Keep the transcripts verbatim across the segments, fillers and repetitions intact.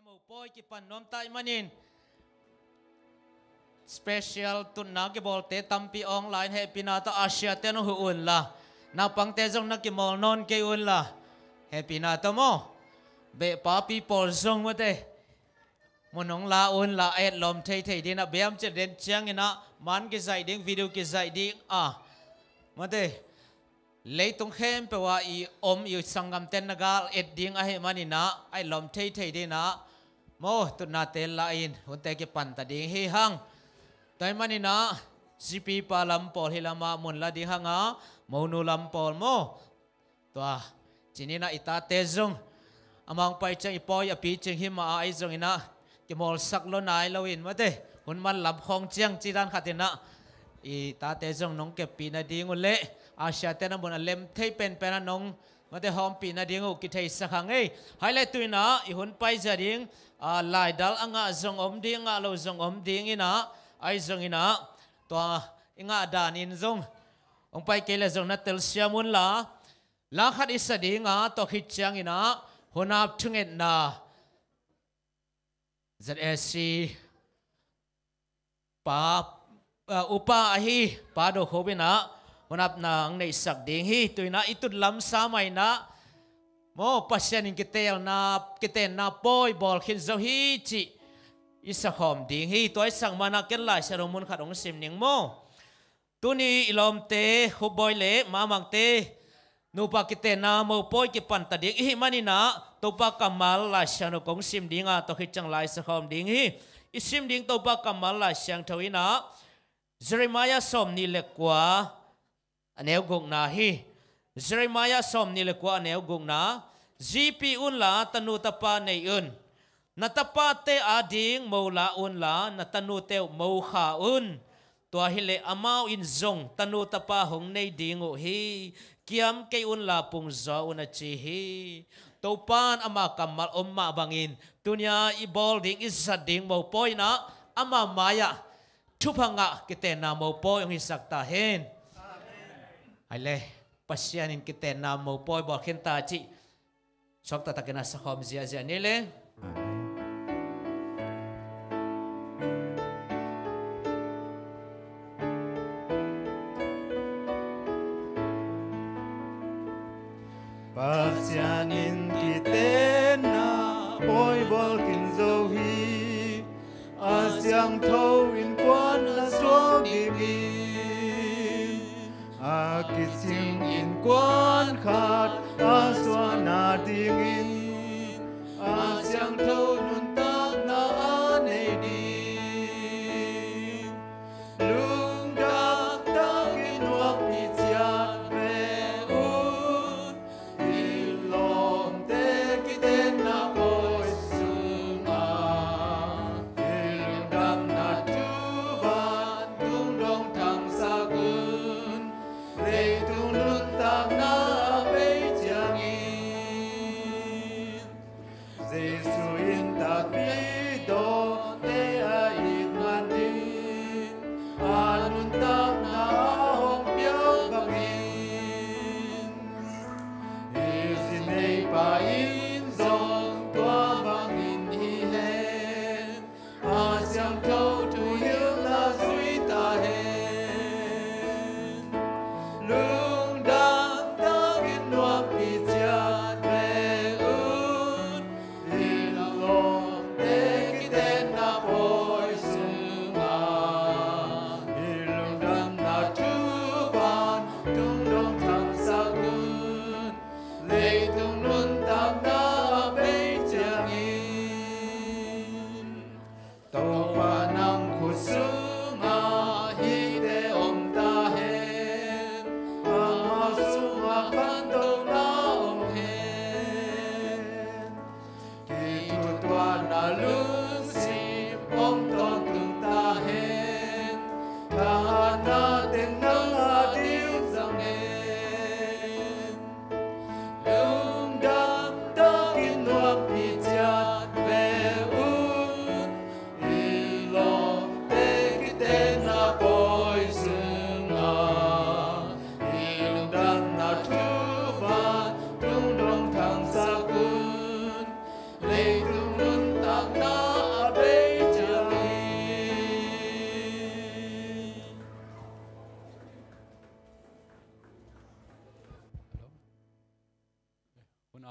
Mopawi kipan nuam ta ahih manin special tutna kibawlte tampi online hehpihna tawh Asia te na huh unla, naupangte zong na kimawl nawn kei unla, hehpihna tawh maw, beh papi pawl zong mate, mun hong la unla, a etlawm theithei dingin ah, biam ciat den ciangin ah man kizaih ding, video kizaih ding a, mate, leitung khempeuh ah i om i sanggamten na gal et ding ahih manin ah, a etlawm theithei dingin ah, maw, tutnate la in hunte kipan ta ding hi hang. Tua ahih manin ah, zipi pa lam pawl hih lamah mun la ding hang a, monu lam pawl maw, tua, cih ni-in ah i tate zong, amah hong pai ciang i pawi a pi cing hi mah a, ahi zongin ah kimawlsak lua nai loin mate, hun man lam khawng ciang ci dan khatin ah, i tate zong nong keppih nading uh leh Asia te na mun a lem thei penpen ah nong mate hawmpih nading uh kitheisak hang ei. Hai le tu-in ah i hun paizia ding, a, laidal a ngah zong om ding, ngah lo zong om dingin ah, ahi zongin ah, tua i ngah danin zong hong pai kei le zong na telsiam unla, la khat i sa ding a, tua khit ciangin ah hun ap thungetna Z A C pa, a, upa ahi Pa Do Khup in ah hun apna hong neihsak ding hi. Tu-in ah i tut lam sa mah in ah, maw, Pasian in kiteelna, kitenna pawi bawl khin zo hi cih i sakhawm ding hi. Tua i sak ma-in ah ken Lai Siangtho mun khat hong sim ning maw. Tuni i lawmte Khup Bawi le Mamangte nupa kitenna mopawi kipan ta ding i hih manin ah, Topa kammal Lai Siangtho kong sim ding a, tua khit ciang la i sakhawm ding hi. I sim ding Topa kammal Lai Siangtho in ah, Jeremiah sawmnih le kua, a neu gukna hi. Jeremiah sawmnih le kua, a neu gukna. Zipi unla tanu tapa nei un. Na tapate ading mo la unla, na tanute uh mo kha un. Tua hileh amau in zong tanu tapa hong nei ding uh hi. Kiam kei unla pungzaw un, a ci hi. Topa in ama kammal om mah bangin, tuni-a i bawl ding, i zat ding mopawi in ah, ama mai-ah thupha ngah kitenna mopawi hong hisak ta hen. Hai le, Pasian in kitenna mopawi bawl khin ta cih suak taktakin a sakhawm ziahziah ni le. Pasian in kitenna pawi bawl khin zo hi. A siangtho innkuan a suak dingin, a kicing innkuan khat a suahna dingin, a siangtho nuntakna a nei ding. Lungdam takin nuakpi ciat ve un. I lawmte kitenna pawi sungah i lungdamna thu vantung dong thangsak un. Leitung nuntakna a bei ciangin, Jesu in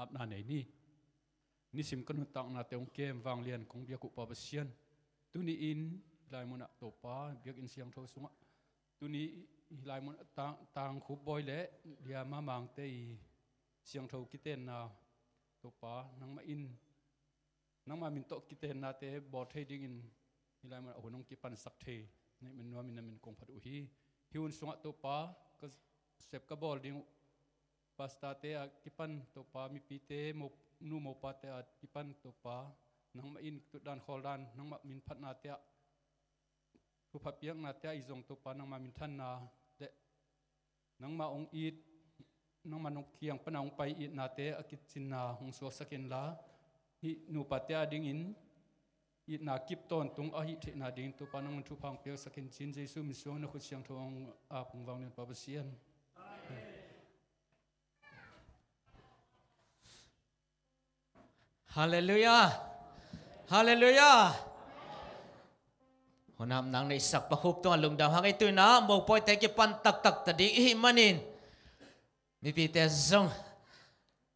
apna nei ni. Nisim ka nuntaknate hong kem vanglian kong biak uh Pa Pasian, tuni-in hih lai munah Topa biakinn siangtho sungah, tuni hih lai munah tang, tangkhup bawi le liama mangte i siangtho kitenna, Topa nangmah in nangma min tawh kitennate bawl thei dingin hih lai munah hun hong kipansak thei na hih man nuamin na min kong phat uh hi. Hih hun sungah Topa ka sep ka bawl ding uh pastorte a kipan Topa mipite mo, nu mopate a kipan Topa nangmah in tutdan khawldan nangmah min phatnate ah thupha piaknate ah i zong Topa nangma minthanna le nangma hong it, nangma nong kiang pana hong pai itnate a kicinna hong suaksak inla, hih nupate a dingin itna kip tawntung a hih theihna dingin Topa nangman thupha hong piaksak in ci-in Jesu min suang na khut siangtho hong ap hong vanglian Pa Pasian. Halleluiah. Halleluiah. Hunam nang neihsak Pa Khup tungah lungdam hang ei. Tuinah mopawite kipan taktak ta ding ihih manin mipite zong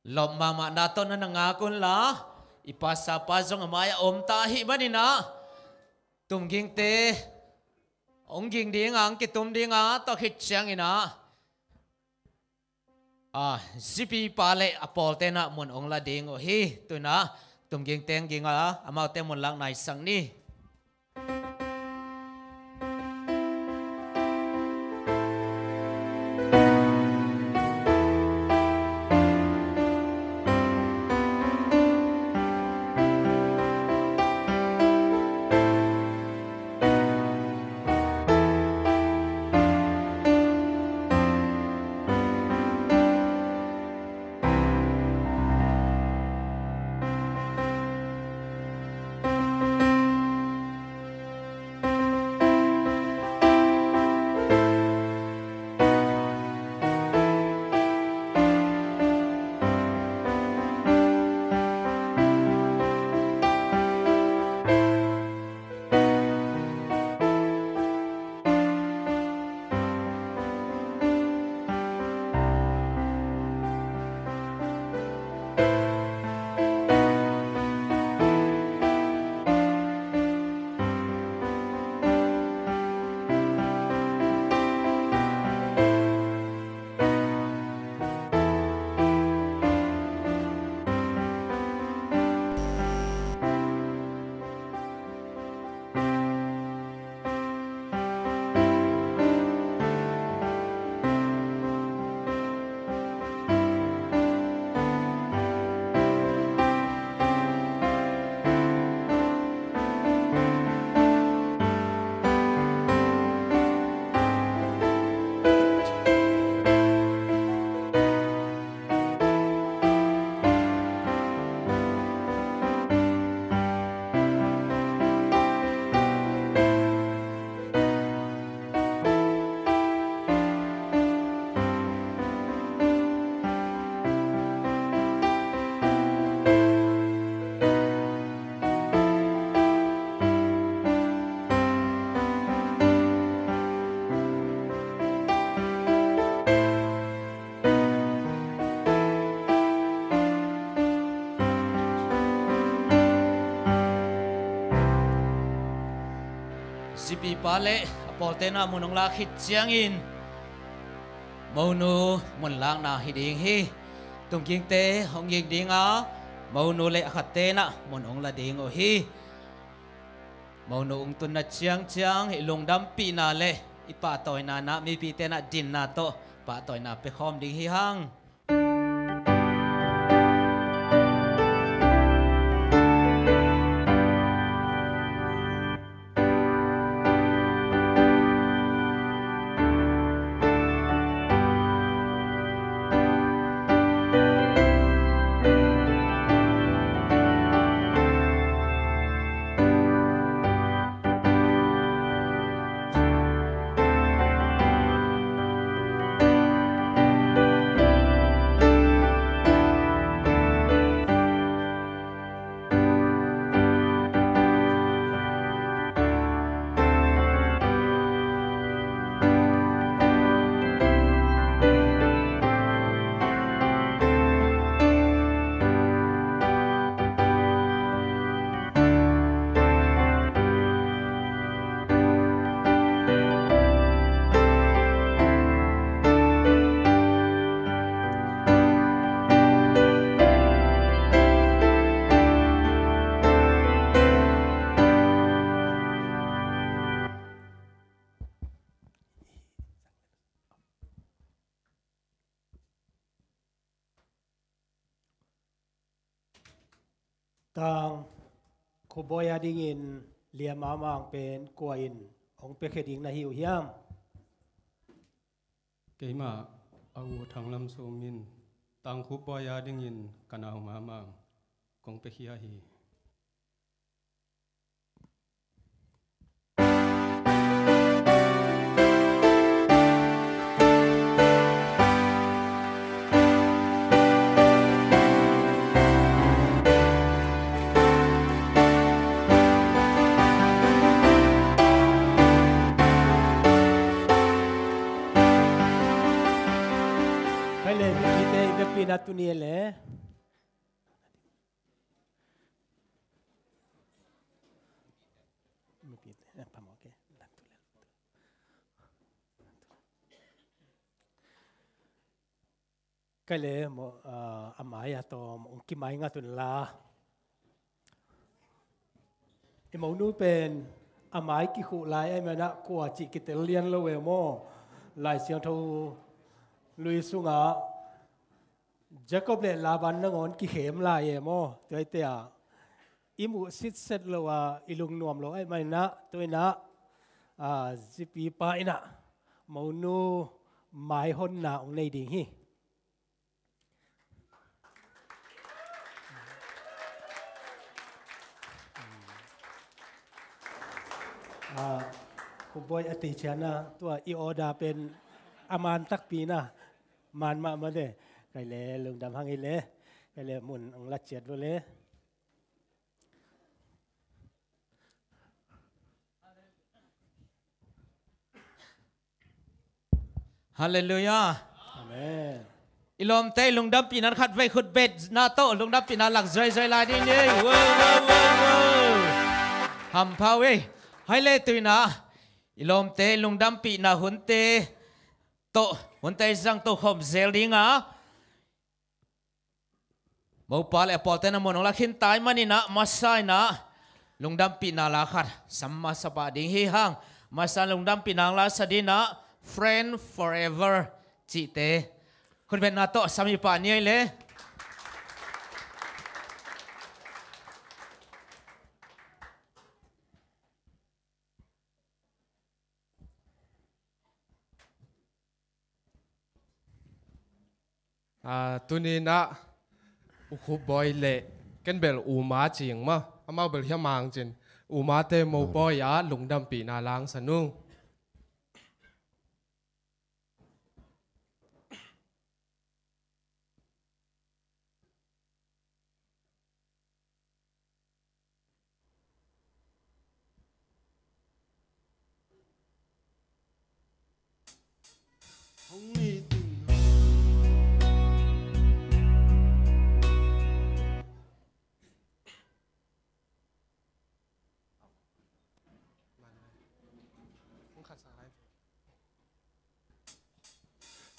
lawp mahmahna tawh na na ngak unla, i pastor pa zong a mai-ah omta ahih maninah tumgingte hong ging dinga hong kitum dinga tua khit cianginah a, zipipa le a pawltenah mun hong la ding uh hi. Tuinah tumgingte hong ging a, amaute mun lak naisak ni. Zipipa le a pawltenah mun hong lak khit ciangin monu mun lakna hi ding hi. Tumgingte hong ging dinga monu le a khattenah mun hong la ding uh hi. Monu hong tunna ciangciang i lungdampihna le i pahtawina nah mipite nah dinna tawh pahtawina pia khawm ding hi hang. Tang Khup Bawi a dingin Lia Mamang pen kua in hong piakhia ding na hi uh hiam? Keimah a u Thang Lam Sum in Tang Khup Bawi a dingin ka nau Mamang kong piakhia hi. Khai le, mipite i vekpi na tuni e le. Kai le, mo, ah, a mai a tawm hong kimai ngat un la. I monu pen a mai kikhuh lai ahih manin ah kua cih kitel lian lo e maw. Lai Siangtho lui sungah Jacob le Laban nangawn kikhem lai e maw. Tua hi te ah i muh sitset lo a i lungnuam lo ahih manin ah, tua in ah, ah, zipipa in ah monu maihonna hong nei ding hi. Ah, Khup Bawi a tei ciang a, tua i order pen a man takpi na, man mahmah de. Kai le, lungdam hang hi le. Kai le, mun hong la ciat lo le. Halleluiah. Amen. I lawmte i lungdampihna khatvei khut betna tawh lungdampihna lak zuaizui lai ding ni. Wo, wo, wo, wo. Hampha uh ei. Hai le, tu in ah i lawmte i lungdampihna hunte tawh, hunte zang tawh khawm zel ding a, mopa le a pawlte na mun hong la khin ta ahih manin ah, masa in ah lungdampihna la khat sam masa pah ding hi hang. Masa lungdampihna hong la sa ding ah, Friend Forever cihte khut betna tawh sam hi pah ni ei le. Ah, tuni in ah U Khup Bawi le ken bel U Ma ci ing maw, amau bel hia mang cin, U Mate mopawi ah lungdampihna la hong sa nung.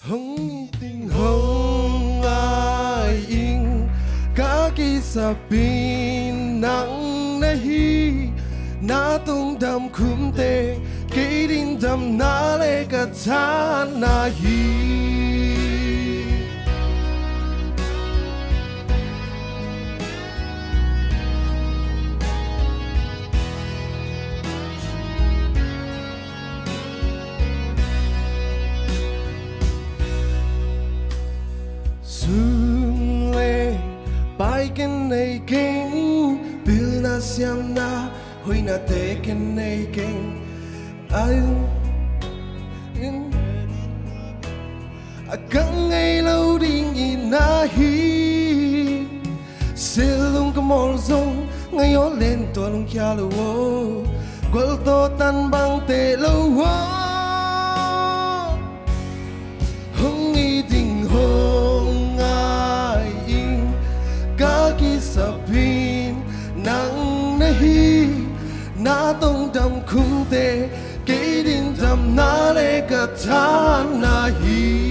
Hong it ing, hong ngai ing, ka kisap in nang na hi. Na tungdam khumte kei ding damna le ka thahatna hi. Sum le pai ken nei keng, pilna siamna hoihnate ken nei keng. Ai, in, a ka ngei lo ding i na hi. Silung ka mawl zong ngai aw len tua lungkhia lo aw. Gual tawh tan bang teh lo aw. Hong it ing, hong ngai ing, ka kisap in nang na hi. Na tungdam khumte kei ding damna le ka thahatna hi.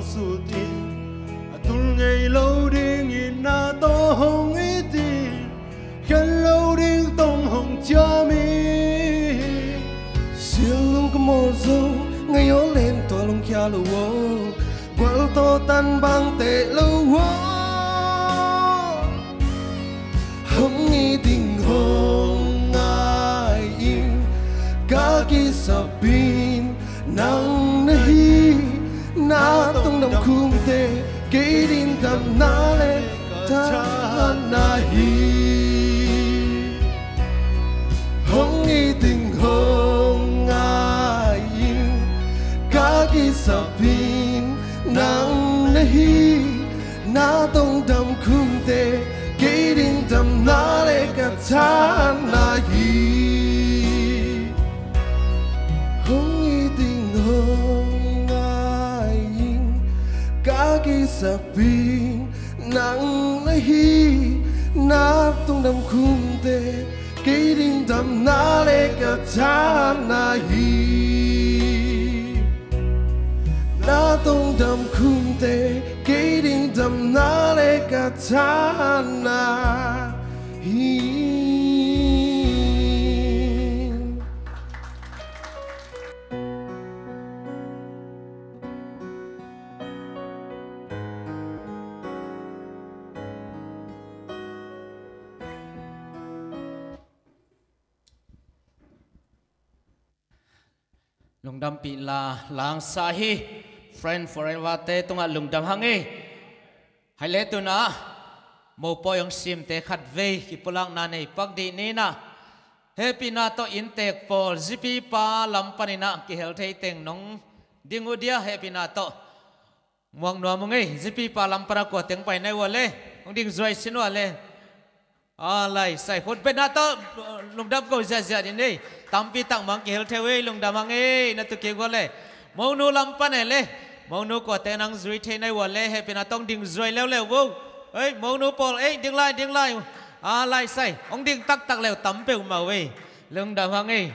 Sutin a tul ngei lo dingin na tawh hong itin, khen lo ding tawh hong ciam hi. Sial lung ka mawl zo, ngai aw len tua lungkhia lo aw, gual tawh tan bang teh lo aw. Hong it ing hong ngai ing, ka kisap in nang na hi. Na tong dam khum teh, kei ding damna le ka thahatna hi. Hong it ing hong ngai ing, ka kisap in nang na hi. Na tong dam khum teh, kei ding damna le ka thahatna hi. Hong it ing hong ngai ing, ka kisap in nang na hi. Na tong dam khum teh, kei ding damna le ka thahatna hi. Na tong dam khum teh, kei ding damna le ka thahatna hi. Lungdampihna la-in sa hi. Friend Forever te tungah lungdam hang hi. Hai le tunah mopawi hong simte khatvei kipulakna nei pak dih ni. Na hehpihna tawh inntek pawl, zipipa lam paninah kihel thei teng nong ding uh dia, hehpihna tawh. Muang nuam ung ei, zipipa lam pana kua teng pai nai ua le, hong ding zuai sin ua le. A lai sai, khut betna tawh lungdam ko ziahziah dih ni. Tampi tak mang kihel thei uh ei, lungdam hang ei, na tukik ua le. Monu lam pan ei le, monu kua teng nang zui thei nai ua le, hehpihna tawh hong ding zuai leuleu vo. Ei, monu pawl ei, ding lai, ding lai. A lai sai, hong ding taktak leu tam peuhmah uh ei. Lungdam hang ei.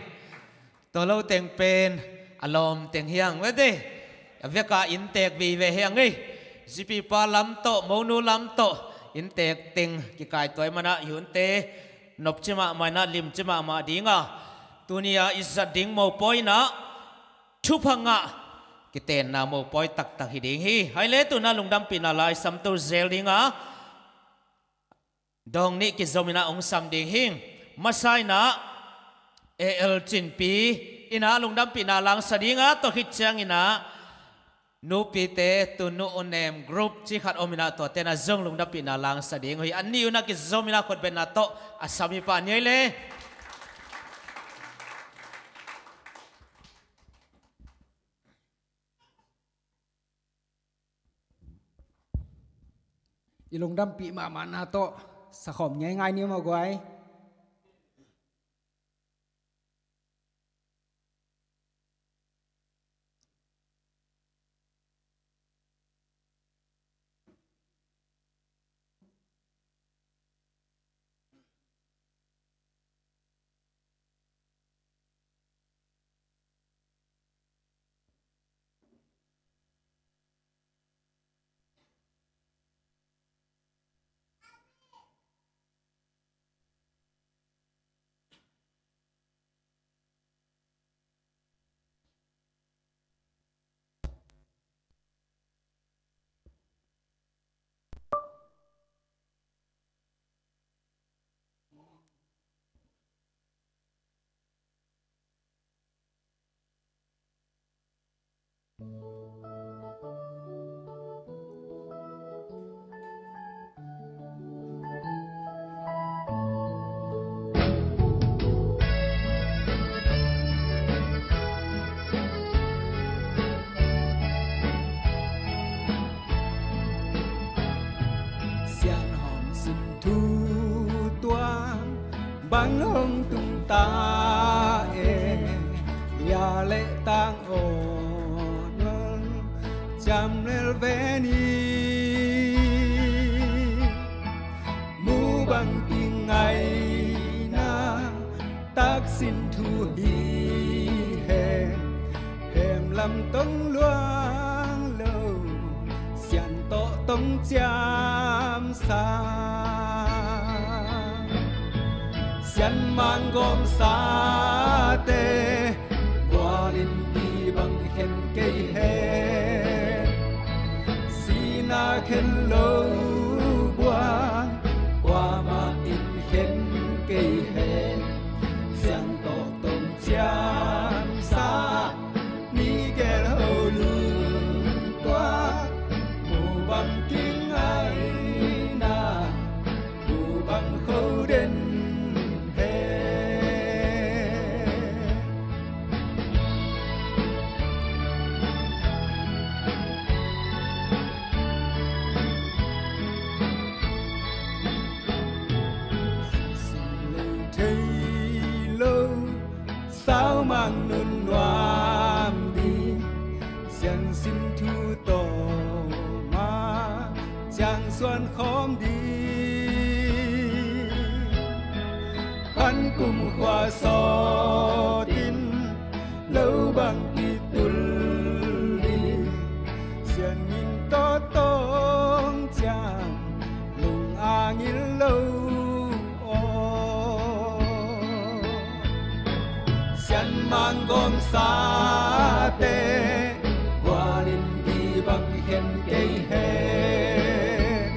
Tua lo teng pen a lawm teng hi hang ve te. A veka inntek vive hi hang ei. Zipipa lam tawh, monu lam tawh inntek teng kikaituai manah i hunte nopci mahmah inah, limci mahmah dinga, tuni-a i zat ding mopawi inah thupha ngah kitenna mopawi taktak hi ding hi. Hai le tunah lungdampihna la-in samto zel dinga, dawng nih kizom inah hong sam ding hi. Masa inah A L Cinpi inah lungdampihna la-in sa dinga, tua khit ciang inah nupite, Tunu U Nem Group ci khat om inah, tuate inah zong lungdampihna la-in sa ding uh hi. An nih unah kizom inah khut betna tawh a sam hi pah ni ei le. I lungdampih mahmahna tawh sakhawm ngeingai ni maw guai. Sianhawm sin thu tuang bang hong tung ta e, ya le tang aw nol ciam lel ve ni. Mu bang pi ngaina taksin thu hi hen, hem lam tong luang lo. tawh ciamsa. Sian Mang gawmsate gualin kibang khen kei hen. Sihna khen lo buang kuamah in khen kei hen. Sian tawh tawh ciamsa, ni gel ho lungtuak, mubang kingaina, mubang kho den hen. Sum lei thei lo, sau Mang Nun nuam ding, Sian sin thu tawh mah ciang suan khawm ding. Khan kum khua sawt in, lo bang kitul ding, Sian min tawh tawh ciam, lung a ngil lo aw. Sian Mang gawmsate gualin kibang khen kei hen.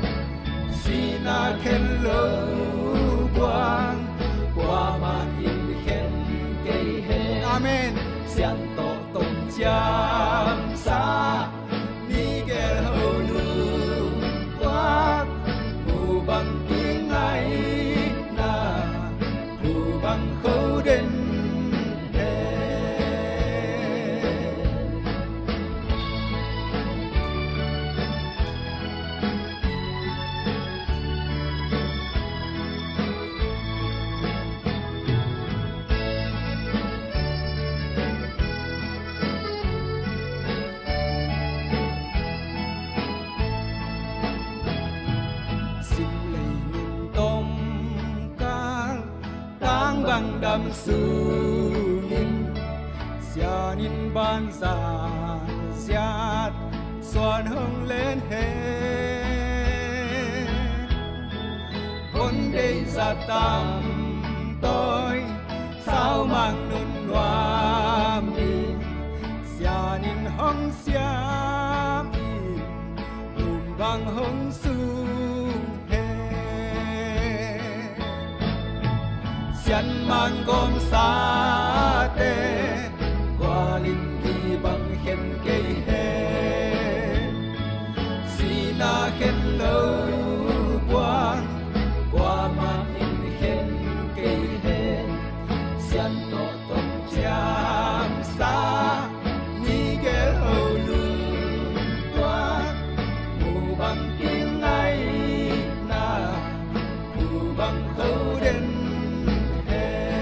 Sihna khen lo buang kuamah in khen kei hen. Amen. Sian tawh tawh ciamsa, ni gel ho lungtuak, mubang kingaina, mubang kho den hen. Sim lei ngun tawmkal, tang bang dam sungin, Sian in banzan siat suan hong len hen. Hon deih zat tam tawi, sau Mang Nun nuam ding, Sian in hong siam in, lum bang hong sung hen. Sian Mang gawmsate gualin kibang khen kei hen. Sihna khen lo buang kuamah in khen kei hen. Sian tawh tawh ciamsa, ni gel ho lungtuak, mubang kingaina, mubang kho den hen.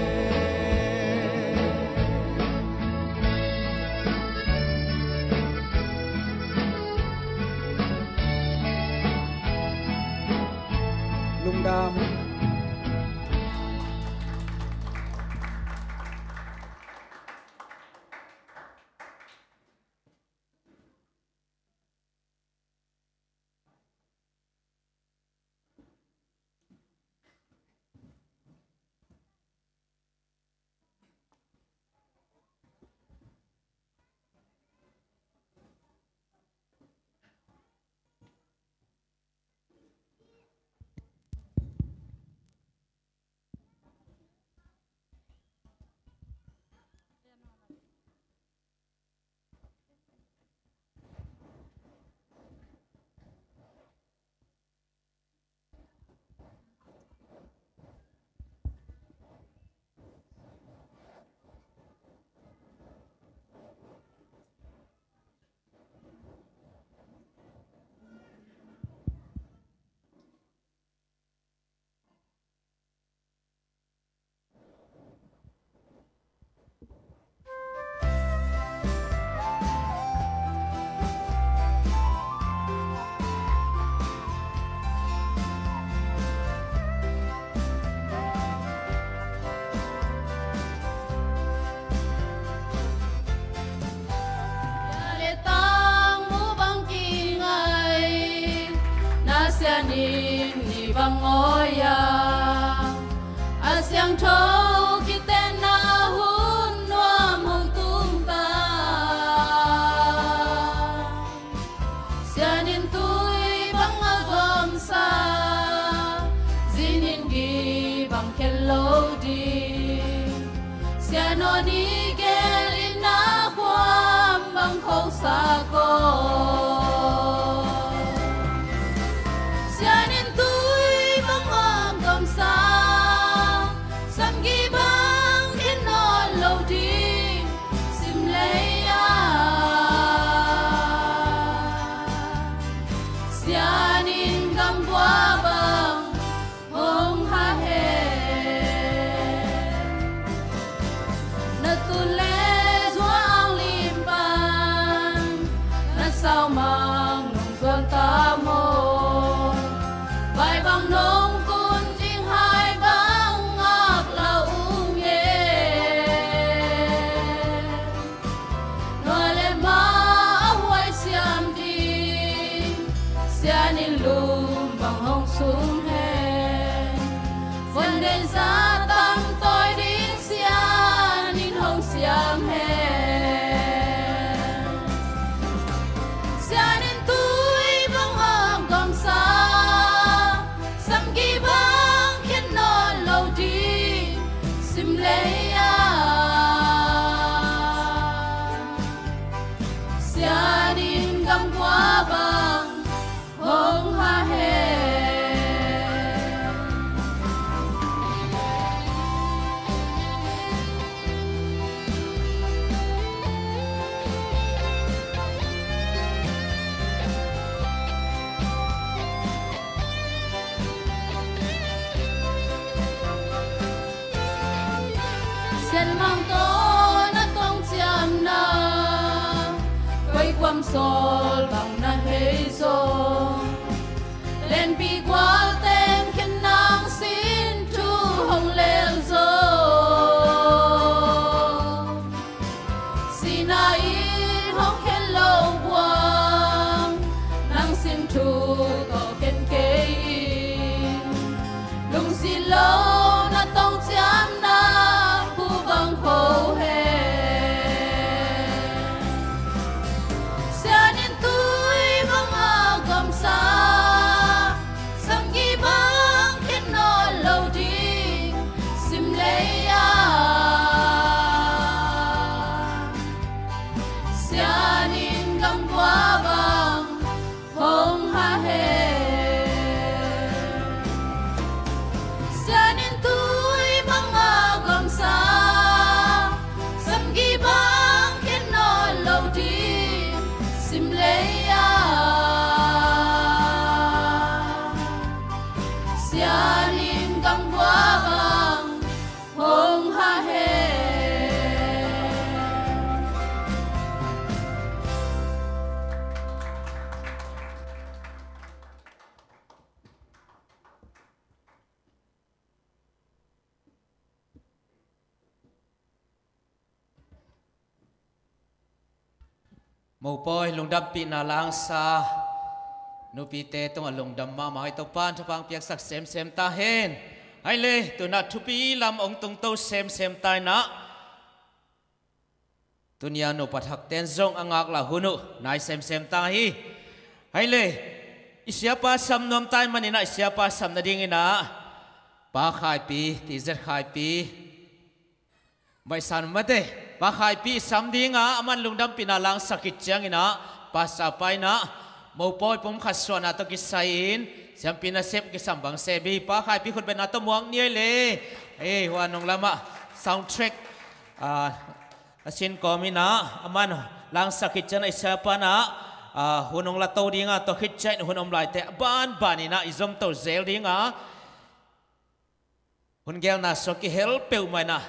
Lungdam. Sianin ni bang awi a, a siangtho kitenna hun nuam hong tung ta. Sianin tui bang a gawmsa, zinin gi bang khen lo ding. Sianoni gel in na khuam bang khosa ko. Sianin tui bang a gawmsa, samgi bang khen nawn lo ding. Sim lei a, sianin gamgua bang hong ha hen. Na tun le zua ang lim pan, na sau mang nong zuan ta maw? Vai bang nong kun ding hai bang ngak la ung e. Nua le ma a huai siam ding, sianin lum bang hong sum hen. Sian dei za tam tawi ding, sianin hong siam hen. Sianin tui bang a gawmsa, samgi bang khen nawn lo ding. Sim lei a, sianin gamgua bang hong ha hen. Sianmang tawh na tong ciamna, koi kuam sawl bang na hei zaw. Lenpi gual teng khen nang sin thu hong lel zaw. Sina in hong khen lo buang, nang sin thu tawh khen kei in. Lungsi lo na tong ciamna, phu bang kho hen. Sianin tui bang a gawmsa, samgi bang khen nawn lo ding. Sim lei a, sianin gamgua bang hong ha hen. Sianin tui bang a gawmsa, samgi bang khen nawn lo ding. Sim lei a, sianin gamgua bang hong ha hen. Mopawi lungdampihna la hong sa nupite tungah lungdam mahmah hi. Topa'n thupha hong piaksak semsem ta hen. Hai le, tu-in ah thupi lam hong tungto semsem ta in ah, tuni-a nupa thakte'n zong a ngaklah hun uh nai semsem ta hi. Hai le, i siapa sam nuam ta ahih manin ah, i siapa sam nadingin ah Pa Khaipi, T Z Khaipi, Maisan mate, Pa Khaipi sam ding a, aman lungdampihna la hong sa khit ciangin ah, pastor pa in ah mopawi pum khat suahna tawh kisai-in siampi nasep kisam bang sem hi. Pa Khaipi khutbetna tawh muak ni ei le. Ei, huan nung lamah sound track, ah, a sin kawmin ah, aman la hong sa khit ciangin ah, i siapa in ah, ah, hun hong la to ding a, tua khit ciangin hun om laite a banbanin ah i zomto zel ding a, hun gelna sung kihel peuhmah in ah,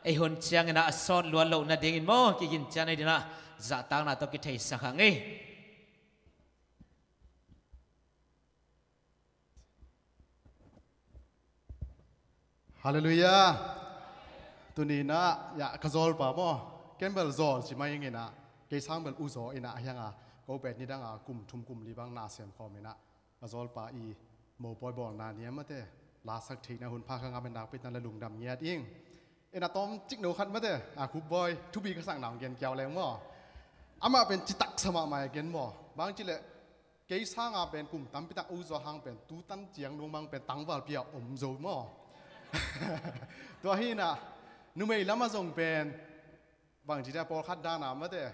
ei hun ciangin ah a sawt luat loh nadingin maw, kiging ciat nadingin ah zahtakna tawh kitheisak hang ei. Halleluiah. Tuni in ah, ya, ka zawlpa maw, ken bel zawl ci mai ing in ah, kei sang bel u zaw in ah, a hiang a, ko pen nidang a kum thum kum li bang na sem khawm in ah, ka zawlpa i mopawi bawlna ni a mate, lasak theihna hun pha kha ngam en nakpi-in la lungdam ngiat ing. En a tawmcik no khat mate, a Khupbawi thupi ka sakna hong gen kiau leng maw. Amah pen citak sa mahmah a gen maw. Bang cileh kei sanga pen kum tampi tak u zaw hang pen tu tan ciang nung mang pen tangvalpi a om zo maw. Tua hi inah numei lamah zong pen bang ci dia pawlkhat dana mate,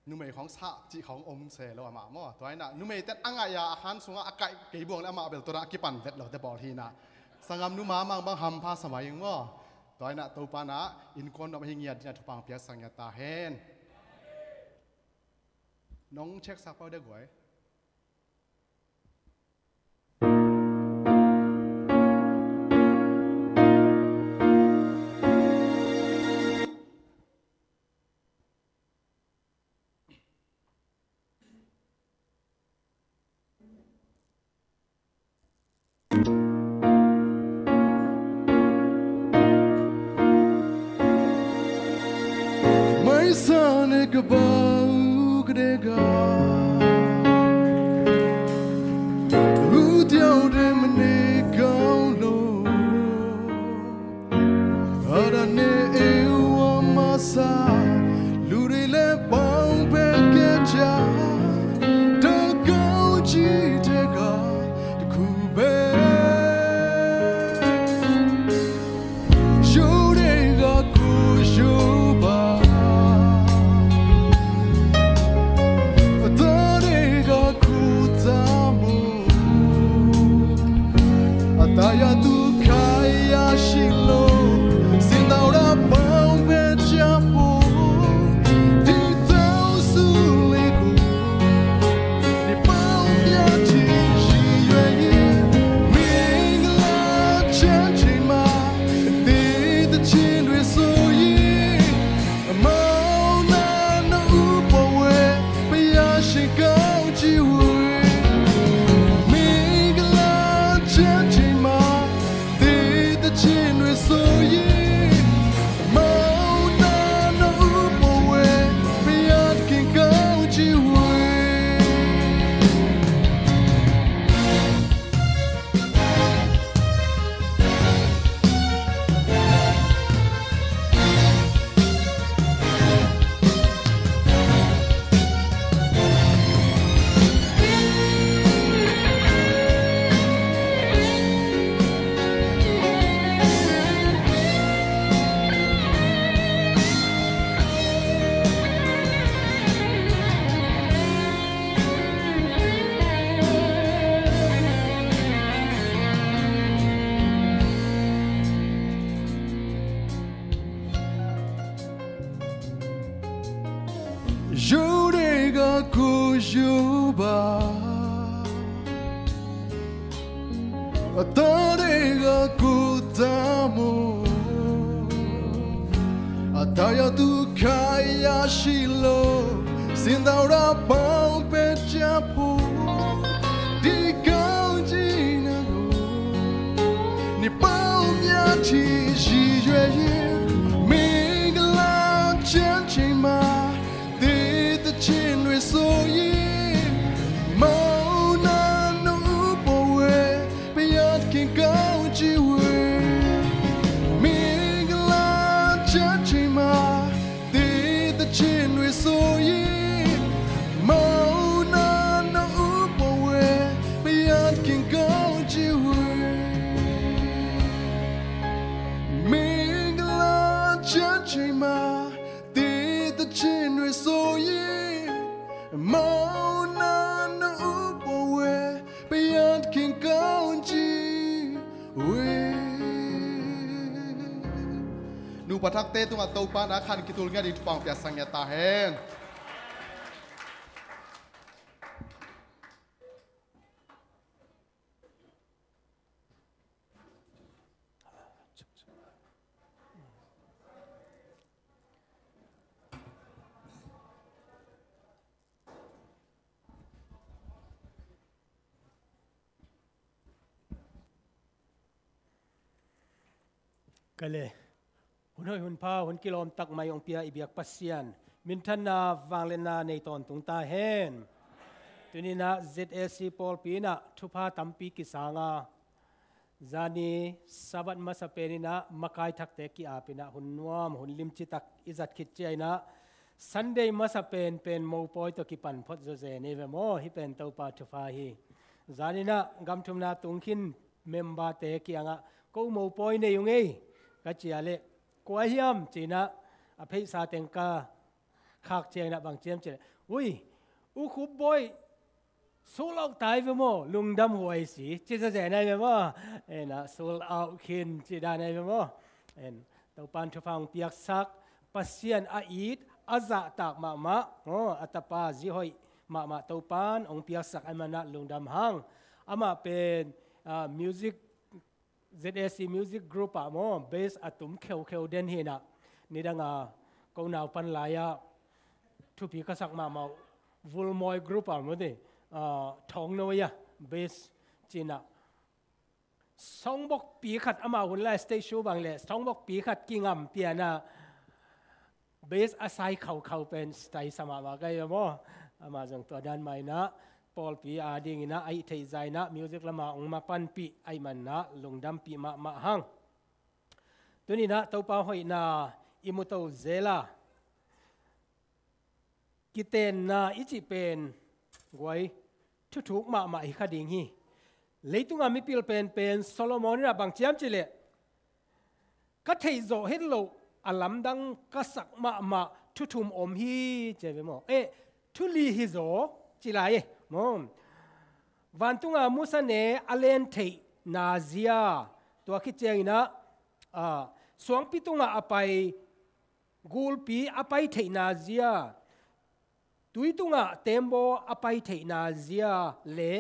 numei khawng sah cih khawng om se lo amah maw. Tua inah numei ten a ngaih a a khan sungah a kaih kei buang le amah bel tua a kipan vet lote pawl hi inah sanggam numa mang bang hampha sa mai ing maw. Tua inah Topa inah innkuan nuam ahi ngiat dingin thupha piaksak ngiat ta hen. Nong check sak pau de guai. Mai sa ne ka bau ka de ga. U diau de ma ne kau lo. Ada ne eu a masa lu de le bau pe ke cha. Da kau ci de ga. Kube. Judega kujuba. Tadega kutamu. Ataya tu kaya shilo. Sindaura pau pe chapo. Ditau suliku. Judega kujuba. Atadega kutamu. Ataya tu kaya shilo. Sindaura pau pe chapo. Di kau jina lo. Ni pau mya chi ji yue ye. Mingla chan chi ma. Di ta chin rui so yi. Mau na no upo we. Payat king kau chi we. Mingla chan chi ma. Di ta chin rui so yi. Mau na no upo we. Payat king kau chi we. Mingla chan chi ma. Di ta chin rui so yi. Mau na no upo we. Payat king kau chi we. Nupa thakte tungah Topa na khan kitul ngiat ding thupha piaksak ngiat ta hen. Kale, hun hoih hun pha, hun kilawm tak mai hong pia i biak Pasian minthanna vangliatna nei tawntung ta hen. Tuninah Z A C pawlpi inah thupha tampi kisanga, zani Sabbath masa peninah makai thakte ki-apinah hun nuam hun limcitak i zat khit ciah inah Sunday masa pen pen mopawi tawh kipan phot zawzen ei ve maw? Hih pen Topa thupha hi. Zaninah gam thumna tung khin memberte kiangah ko mopawi nei ung ei ka cih leh kua hiam cinah a pheisa teng ka khak cianginah bang ciam cileh, ui, U Khup Bawi, sold out ta ei ve maw, lungdam huai si, ci zawzen ei ve maw? Enah sold out khin ci dan ei ve maw? En, Topan thupha hong piaksak, Pasian a it a zahtak mahmah, oh, a tapa zi hoih mahmah Topan hong piaksak ei manah lungdam hang. Amah pen, ah, music Z A C Music Group ah maw, bass a tum kheukheu den hinah, nidanga ko naupan lai-ah thupi ka sak mahmah uh, Vulmawi Group ah maw ti, ah, Thawngnawi ah bass cinah, songbokpi khat amah hun lai stage show bang le songbokpi khat kingam pianah bass a sai khaukhau pen style sa mahmah ka hi maw? Amah zong tua dan mah inah pawlpi a dinginah a hih theih zainah music lamah hong mapanpih a hih manah lungdampih mahmah hang. Tuninah Topa hoihna i muto zela, kitenna i cih pen guai, thuthuk mahmah hi kha ding hi. Leitunga mipil penpen Solomon inah bang ciam cileh, ka theihzawh het loh a lamdang ka sak mahmah thu thum om hi ci ve maw? Eh, thu li hi zaw ci lai e maw? Vantunga musa ne a len theihna zia, tua khit cianginah, ah, suangpi tungah a pai gulpi a pai theihna zia, tui tungah tembaw a pai theihna zia le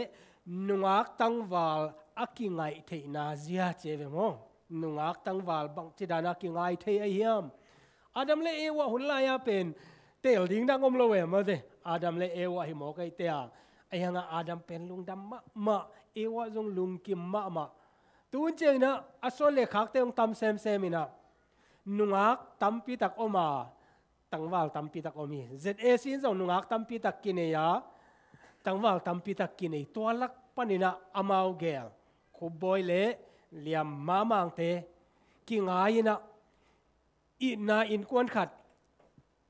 nungak tangval a kingaih theihna zia ci ve maw? Nungak tangval bangci dana kingai thei ahi hiam? Adam le Eva hun lai-a pen tel ding dang om lo e maw te? Adam le Eva hi mawk ei te a, ahi hanga Adam pen lungdam mahmah, Eva zong lungkim mahmah. Tun cianginah a suan le khakte hong tam semsem inah nungak tampitak om a, tangval tampitak om hi. Z A C in zong nungak tampitak kinei a, tangval tampitak kinei. Tua lak paninah amau gel Khupbawi le Liam Mamangte kingai inah itna innkuan khat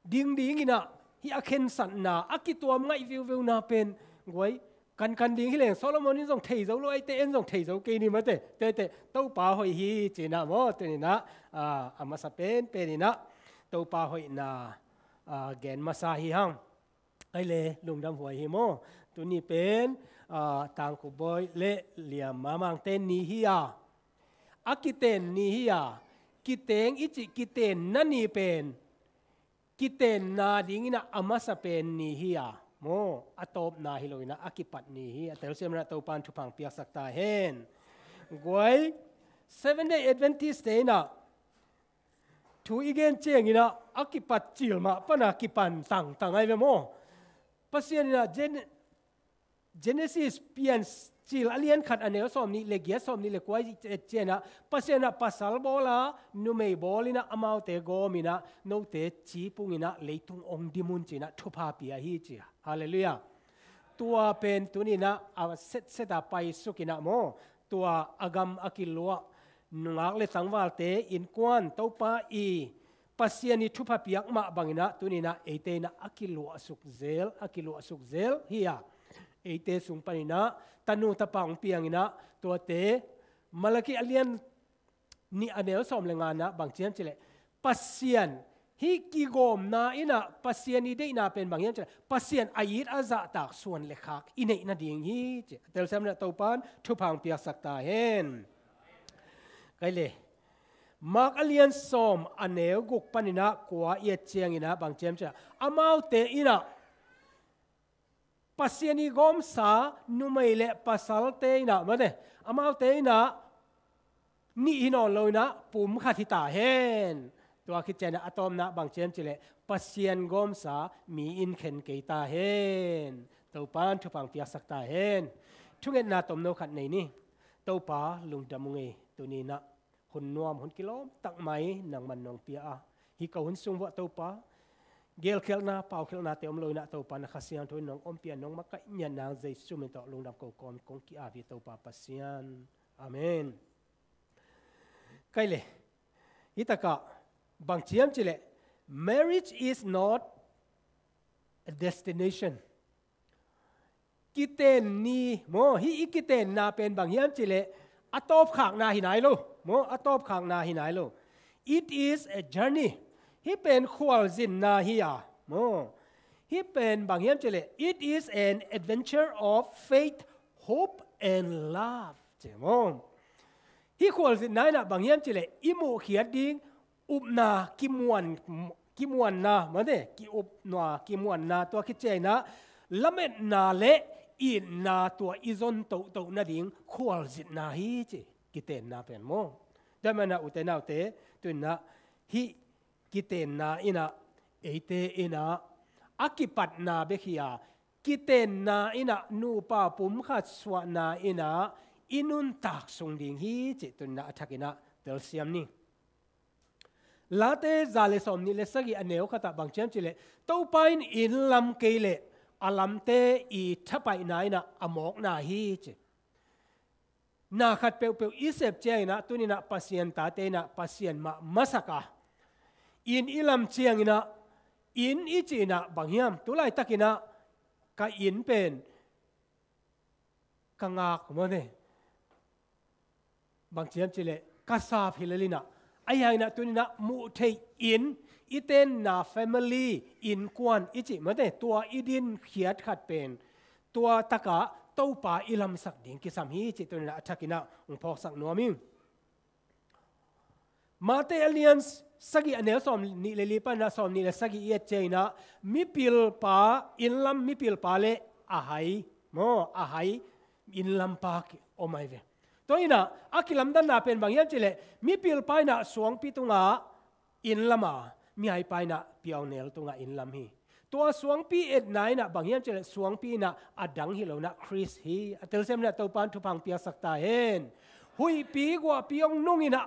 dingding inah hih a khensatna a kituam ngaih veuveuna pen guai, kankan ding hi leng Solomon in zong thei zo lo, aite en zong thei zo kei ni maw te? Tete Topa hoih hi cinah maw? Tuninah, ah, a masa penpen inah Topa hoihna, ah, gen masa hi hang. Ai le lungdam huai hi maw? Tuni pen, ah, Tang Khupbawi le Liam Mamangte ni hi a, a kiten ni hi a, kiteng i cih kitenna ni pen kitenna dinginah a masa pen ni hi a maw? A tawpna hi loinah a kipat ni hi. A telsiam inah Topan thupha hong piaksak ta hen. Guai, Seventh Day Adventist te inah thu i gen cianginah a kipat cil mah pana kipan tangtang ai ve maw? Pasian inah Gen- Genesis Piancil a lian khat a neu sawm nih le giat, sawm nih le kua i et cianah Pasian ah pasal bawl a, numei bawl inah amaute gawm inah note cipung inah leitung ong dim un cinah thupha pia hi ci a. Halleluiah. Tua pen tuninah a setset a paisuk inah maw, tua a gam a kiluah nungak le tangvalte innkuan Topa i Pasian i thupha piak mah banginah tuninah eite inah a kiluahsuk zel, a kiluahsuk zel hi a. Eite sung paninah tanu tapa hong pianginah tuate Malaki a lian nih a neu sawm le nganah bang ciam cileh, Pasian hih kigawmna inah Pasian i deihna pen bang hiam cileh, Pasian a it a zahtak suan le khak i neih nading hi ci. A telsiam inah Topan thupha hong piaksak ta hen. Kai le, Mark a lian sawm a neu guk paninah kua i et cianginah bang ciam cileh, amaute inah Pasian i gawmsa numei le pasalte inah mate, amaute inah nih hi nawn lo inah pum khat hi ta hen. Tua khit cianah a tawpna bang ciam cileh, Pasian gawmsa mi in khen kei ta hen. Topan thupha hong piaksak ta hen. Thungetna tomno khat nei ni. Topa lungdam ung ei, tuninah hun nuam hun kilawm tak mai nangman nong pia a, hih ka hun sung vuah Topa Gelkhialhna, paukhialhnate om lo in ah Topa na Kha Siangtho in nong ompih a, nong makaih ngiat nang Jesu min tawh lungdam ko kawm kong ki-ap hi Topa Pasian. Amen. Kai le, hih takah bang ci hiam cih leh, marriage is not a destination. Kiten ni maw, hih i kitenna pen bang hiam cih leh a tawpkhakna hi nai lo. Maw, a tawpkhakna hi nai lo. It is a journey. Hih pen khualzinna hi a. Maw, hih pen bang hiam cih leh, it is an adventure of faith, hope and love. Ci maw. Hih khualzinna in ah bang hiam cih leh, i muhkhiat ding upna, kimuan, kimuanna, mate, ki-upna, kimuanna, tua khit ciang in ah lametna le itna, tua i zon tohtoh nading khualzinna hi ci, kitenna pen maw. Tua manin ah ute naute, tu-in ah hih kitenna in ah eite in ah a kipatna bek hi a, kitenna in ah nupa pumkhat suahna in ah i nuntak sung ding hi cih tu-in ah a thakin ah telsiam ni. Late za le sawmnih le sagih a neu khat ah bang ci hiam cih leh, Topa in inn lam kei leh a lamte i thapaihna in ah a mawkna hi ci. Na khat peuhpeuh i sep ciang in ah, tuni-in ah Pasian tate in ah Pasian mah masak a, inn i lam ciang in ah, inn i cih in ah bang hiam, tu laitakin ah ka inn pen ka ngak mawne, bang ci hiam cih leh ka sap hi lel in ah, ahi hangin ah tuni-in ah muh theih inn, i tenna family, innkuan i cih mawne, tua i dinkhiat khat pen tua takah Topa i lamsak ding kisam hi cih tuni-in ah a thakin ah hong phawksak nuam ing. Mate a lian sagih a neu sawmnih le li panin ah sawmnih le sagih i et ciang in ah mipilpa, inn lam mipilpa le a hai maw, a hai inn lampa om ahi ve. Tua in ah a kilamdanna pen bang hiam cih leh, mipilpa in ah suangpi tungah inn lam a, mihaipa in ah piaunel tungah inn lam hi. Tua suangpi etna in ah bang hiam cih leh, suangpi in ah a dang hi lo in ah Khrist hi. A telsiam in ah Topa in thupha hong piaksak ta hen. Huihpi guahpi hong nung in ah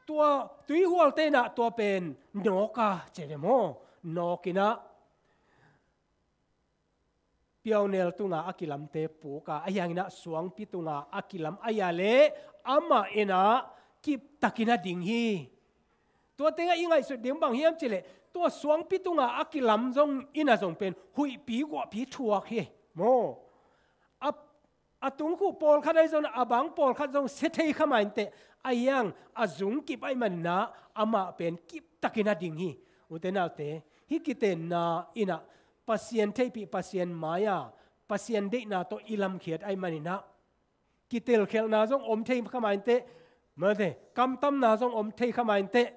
tua tuihualte in ah tua pen nawk a, ci ve maw, nawk in ah piaunel tungah a kilamte puk a, ahi hangin ah suangpi tungah a kilam ahi a leh amah in ah kiptakin a ding hi. Tua tengah i ngaihsut ding bang hiam cih leh, tua suangpi tungah a kilam zong in ah zong pen huihpi guahpi thuak hi maw. A, a tungkhuh pawlkhat ahi zong, a bang pawlkhat zong sia thei kha mah inteh, ahi hang a zung kip ahih manin ah amah pen kiptakin a ding hi. Ute naute, hih kitenna in ah Pasian theihpih, Pasian mai-a, Pasian deihna tawh i lamkhiat ahih manin ah kitelkhialhna zong om thei kha mah inteh, mate, kamtamna zong om thei kha mah inteh,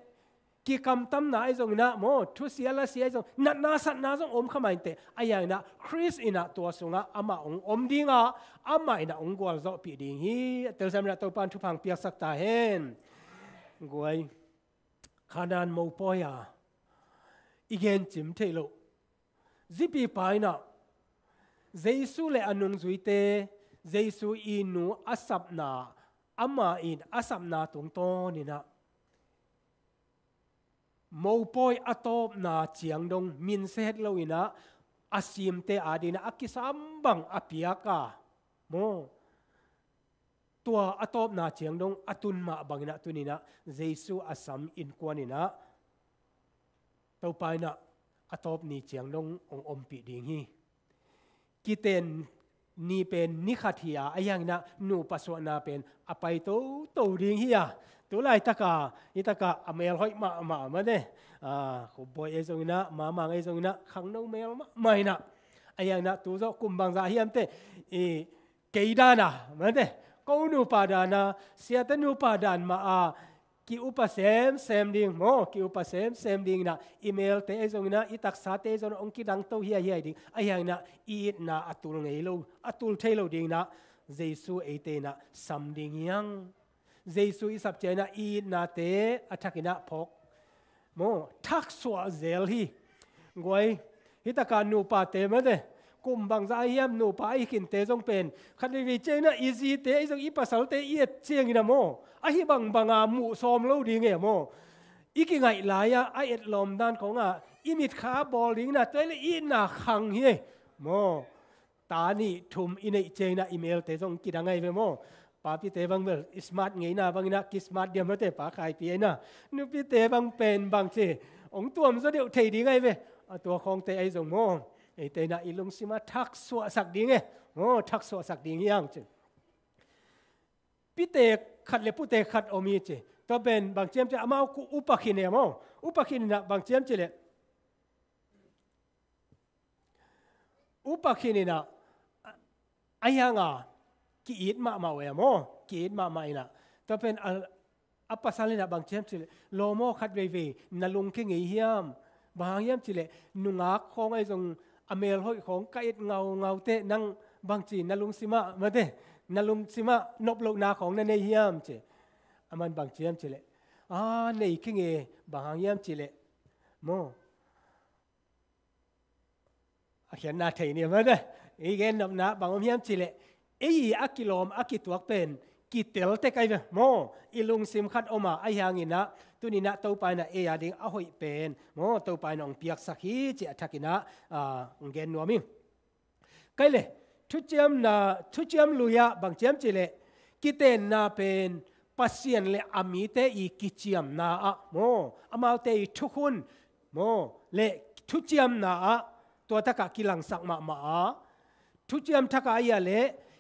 kikamtamna ahi zongin ah maw, thusia lasia ahi zong, natna satna zong om kha mah inteh, ahi hangin ah Khrist in ah tua sungah amah hong om ding a, amah in ah hong gualzawhpih ding hi. A telsiam in ah Topa in thupha hong piaksak ta hen. Guai, Khanaan mopawi a i gencim theih loh zipipa in ah Jesu le a nungzuite, Jesu i nu a sapna, amah in a sapna tungtawn in ah mopawi a tawpna ciang dong minse het lo in ah a simte ading in ah a kisam bang a piak a, maw, tua a tawpna ciang dong a tun mah bangin ah tuni-in ah Jesu a sam innkuan in ah Topa in ah a tawp ni ciang dong hong ompih ding hi. Kiten ni pen ni khat hi a, ahi hangin ah nupa suahna pen a pai toto ding hi a. Tu laitaka, hih taka a mel hoih mahmah mate, a, Khupbawi ei zongin ah, Mamang ei zongin ah, khangno mel mahmah in ah. Ahi hangin ah tu zawh kum bangzah hiam teh, i, kei dan a mate, ko nupa dan a, siate nupa dan mah a ki-upa semsem ding maw, ki-upa semsem ding in ah, i melte ei zongin ah, i taksate ei zongin ah hong kidangto hiaihiai ding. Ahi hangin ah i itna a tul ngei lo, a tul thei lo ding in ah Jesu eite in ah sam ding hi hang. Jesu i sap ciang in ah i itnate a thakin ah phawk maw, thaksuah zel hi. Guai, hih taka nupate mate, kum bangzah ahi hiam nupa ahi khinte zong pen, khat veivei ciang in ah i zite ei zong, i pasalte i et ciangin ah maw, ahi bangbang a muh sawm lo ding e maw. I kingaih lai-ah a etlawm dan khawng ah i mitkha bawl ding ina, tua i le itna khang hi. Maw, ta nih thum i neih ciang ina i melte zong kidang ahi ve maw. Papite bang bel i smart ngeina bang ina kismart diam mate, pa khaipi ina. Nupite bang pen bang ci, ong tuam zaw deuh thei ding ahi ve. A tua khawngte ahi zong maw, eite ina i lungsim a thak suahsak ding e. Maw, thak suahsak ding hi hang ci. Pite khat le pute khat om hi ci. Tua pen bang ci hiam ci le amau ku upa khin e maw. Upa khin ina bang ci hiam ci le, upa khin ina, a, ahi hanga ki-it mahmah uh e maw. Ki-it mahmah ina. Tua pen a, a pasal ina bang ci hiam ci le, lawm aw, khat veivei na lungkia ngei hiam? Bang hang hiam ci le nungak khawng ahi zong a melhoih khawng ka et ngaungau teh, nang bang ci na lungsim ah mate, na lungsim ah noplohna khawng na nei hiam ci. Aman bang ci hiam ci le, a, nei khin e, bang hang hiam ci le maw, a khiatna thei ni mate. I gen nopna bang om hiam ci le, ei a kilawm a kituak pen kitel tek ahi ve maw. I lungsim khat om a, ahi hang ina tuni ina Topa ina ei a ding a hoih pen maw, Topa ina ong piaksak hi ci a thak ina, a, ong gen nuam ing. Kai le, thuciamna, thuciam lui ah bang ci hiam ci le, kitenna pen Pasian le a mite i kiciamna ah maw, amaute i thukhun maw le thuciamna ah tua takah kilangsak mahmah a, thuciam thak ah ahi a le,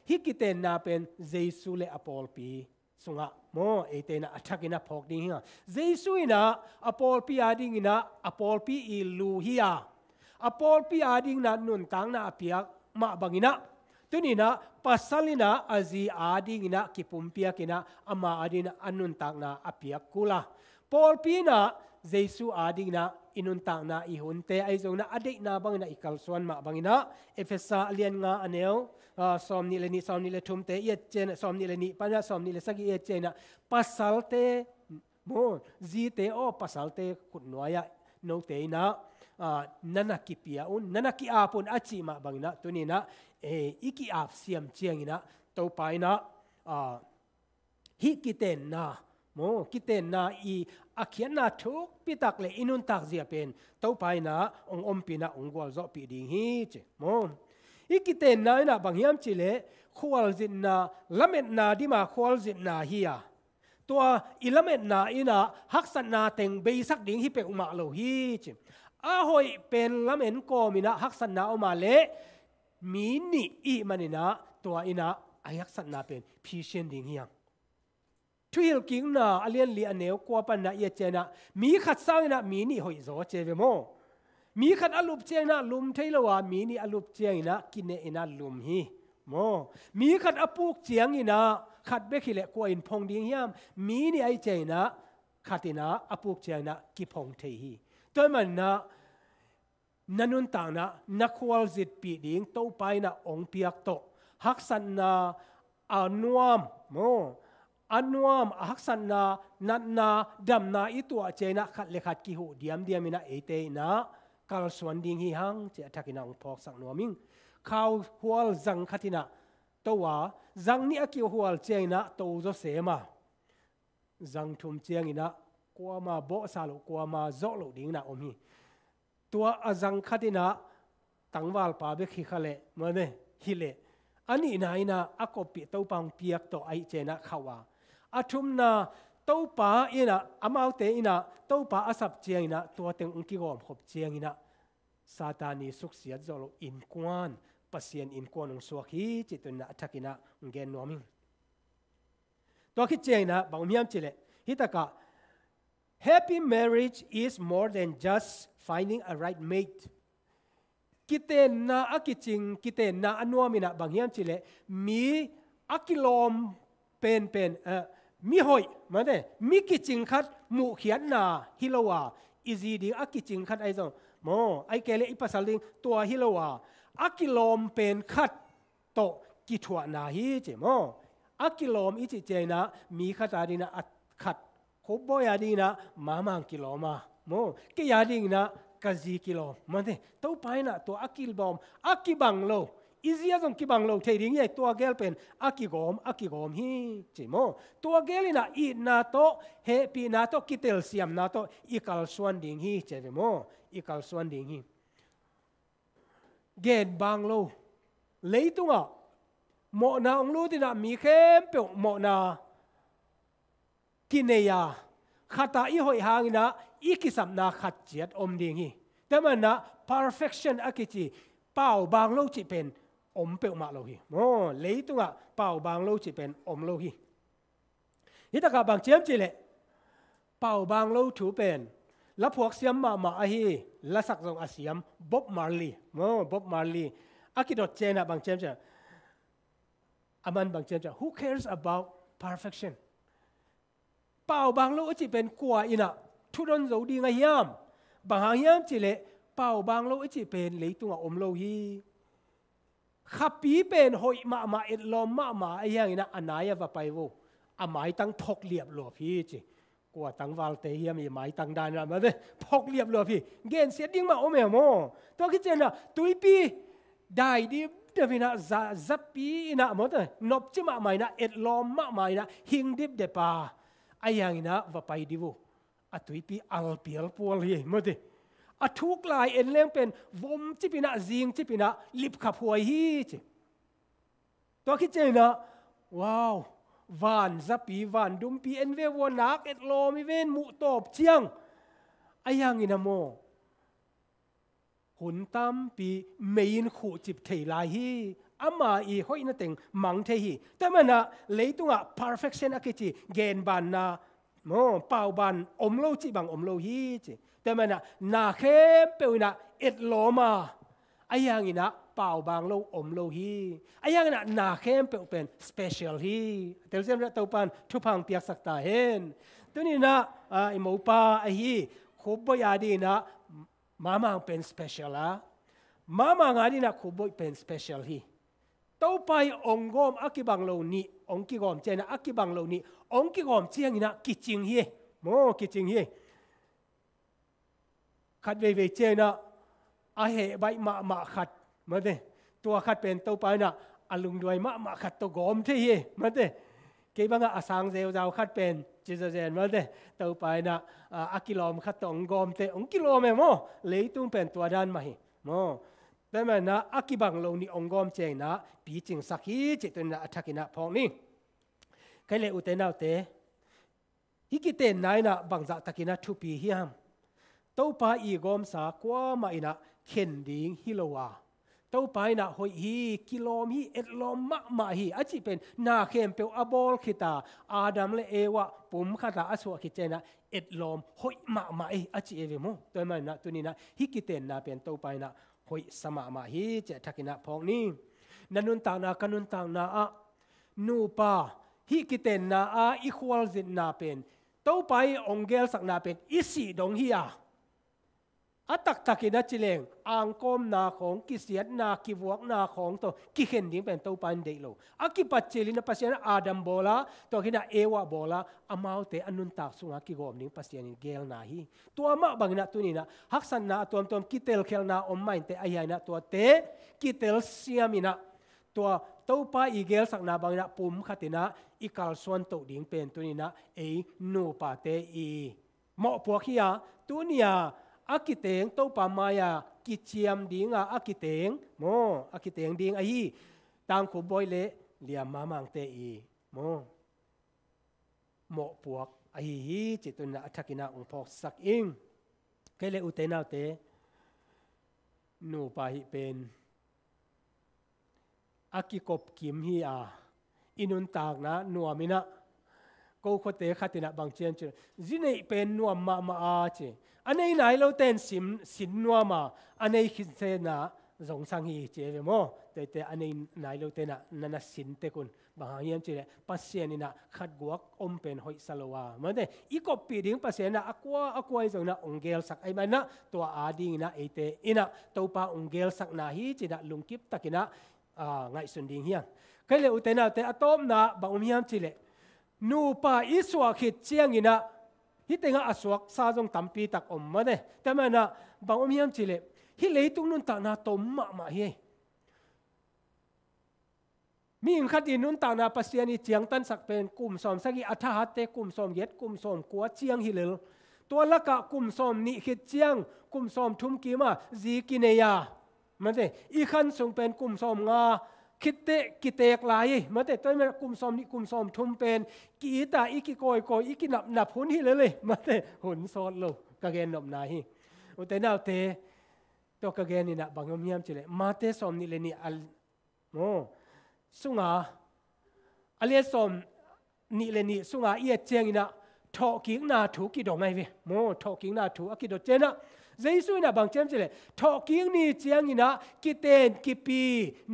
hih kitenna pen Jesu le a pawlpi sungah maw, eite ina a thak ina phawk ding hi a. Jesu ina a pawlpi a ding ina a pawlpi i lu hi a, a pawlpi a ding ina nuntakna a piak mah bang ina tuni ina pasal ina a zi a ding ina kipumpiak ina ama a ding ina a nuntakna a piak kul a, pawlpi ina Jesu a ding ina i nuntakna i hunte ahi zong ina a deihna bang ina i kalsuan mah bang ina Efesa a lian nga a neu, a, sawm nih le nih, sawm nih le thumte i et ciang ina, sawm nih le nih pan ina sawm nih le sagih i et ciang ina pasalte maw, zite aw, pasalte khutnuai ah note ina, a, na na kipia un, na na ki-ap un a cih mah bang ina tuni ina, e, i ki-ap siam ciang ina Topa ina, a, hih kitenna maw, kitenna i a khiatna thukpi tak le i nuntak zia pen Topa ina ong ompih ina ong gualzawhpih ding hi ci maw. Hih kitenna ina bang hiam ci le khualzinna, lametna dima khualzinna hi a, tua i lametna ina haksatna teng beisak ding hi peuhmah lo hi ci. A hoih pen lamen kawm ina haksatna om a le mi nih i hih man ina tua ina a haksatna pen phisian ding hi hang. Thuhilhkikna a lian li a neu kua pan ina i et ciang ina mi khat sang ina mi nih hoih zaw ci ve maw. Mi khat a lup ciang ina lum thei lo a, mi nih a lup ciang ina kineh ina lum hi maw. Mi khat a puk ciang ina khat bek hi le kua in phong ding hiam? Mi nih ahi ciang ina khat ina a puk ciang ina kiphong thei hi. Tua ahih man ina na nuntakna na khualzitpih ding Topa ina ong piak tawh haksatna a nuam maw, a nuam a haksatna, natna, damna i tuah ciang ina khat le khat kihuh diamdiam ina eite ina kalsuan ding hi hang ci a thak ina ong phawksak nuam ing. Khauhual zang khat ina to a, zang nih a kihual ciang ina to zaw sem a, zang thum ciang ina kuama bawhsa loh, kuama zawh loh ding ina om hi. Tua a zang khat ina tangvalpa bek hi kha le, mane, hi le, a nihna ina a koppih Topa ong piak tawh ahi ciang ina khauh a, a thumna Topa ina, amaute ina Topa a sap ciang ina tua teng ong kigawmkhop ciang ina Satan i suksiat zawh loh innkuan, Pasian innkuan ong suak hi ci tuni ina a thak ina ong gen nuam ing. Tua khit ciang ina bang om hiam ci le, hih takah, happy marriage is more than just finding a right mate. Kitenna a kicing, kitenna a nuam ina bang hiam ci le, mi a kilawm penpen, eh, mi hoih, mate, mi kicing khat muhkhiatna hi lo a, i zi ding a kicing khat ahi zong maw, ahi kei le i pasal ding tua hi lo a, a kilawm pen khat tawh kithuahna hi ci maw. A kilawm i cih ciang ina mi khat a ding ina a khat, Khupbawi a ding ina mamang kilawm a maw, kei a ding ina ka zi kilawm, mate, Topa ina tua a kilawm, a kibang lo, I zia zong kibang lo thei ding hi, tua gel pen a kigawm, a kigawm hi, ci maw. Tua gel in ah itna tawh, hehpihna tawh, kitelsiamna tawh i kalsuan ding hi, ci ve maw. I kalsuan ding hi. Gen bang lo. Leitungah mawhna hong lut in ah mi khempeuh mawhna kinei a, khat ah i hoih hangin ah i kisapna khat ciat om ding hi. Tua manin ah perfection a kici, pau bang lo cih pen om peuhmah lo hi. Maw, leitungah pau bang lo cih pen om lo hi. Hi takah bang ci hiam cih leh, pau bang lo thu pen la phuak siam mahmah ahi, lasak zong a siam Bob Marley. Maw, Bob Marley a kidot ciangin ah bang ci hiam cih leh, a man bang ci hiam cih leh, "Who cares about perfection?" Pau bang lo a cih pen kua in ah thudon zo ding a hiam? Bang hang hiam cih leh, pau bang lo a cih pen leitungah om lo hi. Khapi pen hoih mahmah, etlawm mahmah ahi hangin ah a nai ah va pai vo, a maitang phok liapluap hi, ci. Kua tangvalte hiam i maitang dan in ah, mate, phok liapluap hi. Gensiat ding mah om e maw. Tua khit ciangin ah tuipi dai dipdep in ah, za, zapi in ah, mate, nopci mahmah in ah, etlawm mahmah in ah, hing dipdep a, ahi hangin ah va pai di vo, a tuipi al pialpual hi, mate. A thuk lai en leng pen vomcip in ah, zingcip in ah, lipkhap huai hi, ci. Tua khit ciangin ah, wow, van zapi, van dumpi en ve vo, nak etlawm hi ven, muh tawp ciang. Ahi hangin ah maw, hun tampi mei in khuhcip thei lai hi. Ama i hoihna teng mang thei hi. Tua manin ah leitungah perfection a kici genbanna, maw, pau bang om lo cih bang om lo hi, ci. Tua manin ah na khempeuh in ah etlawm a, ahi hangin ah pau bang lo om lo hi. Ahi hangin ah na khempeuh pen special hi. Telsiam in ah Topa'n thupha hong piaksak ta hen. Tuni in ah, ah, i mopa ahi Khupboih ading in ah Mamang pen special a, Mamang ading in ah Khupboih pen special hi. Topa i hong gawm a kibang lo nih hong kigawm ciangin ah, a kibang lo nih hong kigawm ciangin ah kicing hi. Maw, kicing hi. Khat veivei ciangin ah a heh baih mahmah khat, mate, tua khat pen Topa in ah a lungduai mahmah khat tawh gawm thei hi, mate. Kei bangah a sang zeuzau khat pen ci zawzen, mate, Topa in ah, a, a kilawm khat tawh hong gawm teh, hong kilawm e maw. Leitung pen tua dan mah hi, maw. Tua manin ah a kibang lo nih hong gawm ciangin ah picingsak hi, cih tuni in ah a thak in ah phawk ni. Kei le ute naute, hih kitenna in ah bangzah takin ah thupi hiam? Topa i gawmsa kuamah in ah khen ding hi lo a, Topa in ah hoih hi, kilawm hi, etlawm mahmah hi a cih pen na khempeuh a bawl khit a, Adam le Eva pumkhat ah a suah khit ciangin ah etlawm, hoih mahmah hi a ci e ve maw. Tua manin ah tuni in ah hih kitenna pen Topa in ah hoihsa mahmah hi, cih a thak in ah phawk ni. Na nuntakna, ka nuntakna ah nupa, hih kitenna a i khualzinna pen, Topa i hong gelsakna pen i sih dong hi a, a taktak in a ci leng angkawmna khawng, kisiatna, kivuakna khawng tawh kikhen ding pen Topa in deih lo. A kipat cil in ah Pasian in Adam bawl a, tua khit in ah Eva bawl a, amaute a nuntak sungah kigawm ding Pasian in gelna hi. Tua mah bangin ah tuni in ah haksatna a tuamtuam, kitelkhialhna om mah inteh, ahi hangin ah tuate kitelsiam in ah, tua Topa i gelsakna bangin ah pumkhat in ah i kalsuan toh ding pen tuni in ah ei nupate i mawhpuak hi a, tuni a a kiteng Topa mai-a kiciam ding a, a kiteng, maw, a kiteng ding ahi Tang Khupboih le Lian Mamangte i, maw, mawhpuak ahi hi, cih tuni in ah a thak in ah hong phawksak ing. Kei le ute naute, nupa hih pen a kikop kim hi a, i nuntakna nuam in ah, ko khuate khat in ah bang ci hiam cih leh, zi neih pen nuam mahmah a, ci. A nei nai lote in sin, sin nuam a, a nei khit ciangin ah zongsang hi, ci e ve maw. Tuate a nei nai lote in ah na na sin tek un. Bang hang hiam cih leh Pasian in ah khat guak om pen hoihsa lo a, mate, i koppih ding Pasian in ah a kua, a kua i zong in ah hong gelsak ahih manin ah tua ading in ah eite in ah Topa hong gelsakna hi, ci in ah lungkip takin ah, ah, ngaihsun ding hi hang. Kei le ute naute, a tawpna bang om hiam cih leh, nupa i suah khit ciangin ah hih tengah a suaksa zong tampi tak om, mate. Tua manin ah bang om hiam cih leh, hih leitung nuntakna tom mahmah hi. Mihing khat in nuntakna Pasian i ciangtansak pen kum sawm sagih, a thahatte kum sawm giat, kum sawm kua ciang hi lel. Tua lakah kum sawm nih khit ciang, kum sawm thum kim a zi kinei a, mate, i khan sung pen kum sawm nga khit teh kiteek lai hi, mate, tua ahih manin kum sawm nih, kum sawm thum pen ki-it a, i kikawikawi, i kinapnap hun hi lel hi, mate, hun sawt lo, ka gen nopna hi. Ute naute, tua ka gen in ah bang om hiam cih leh, Mate sawm nih le nih a, maw, sunga, a lian sawm nih le nih sunga i et ciangin ah thawhkikna thu kidong ahi ve. Maw, thawhkikna thu a kidot ciangin ah Jesu in ah bang ci hiam cih leh, thawhkik ni ciangin ah kiten kipi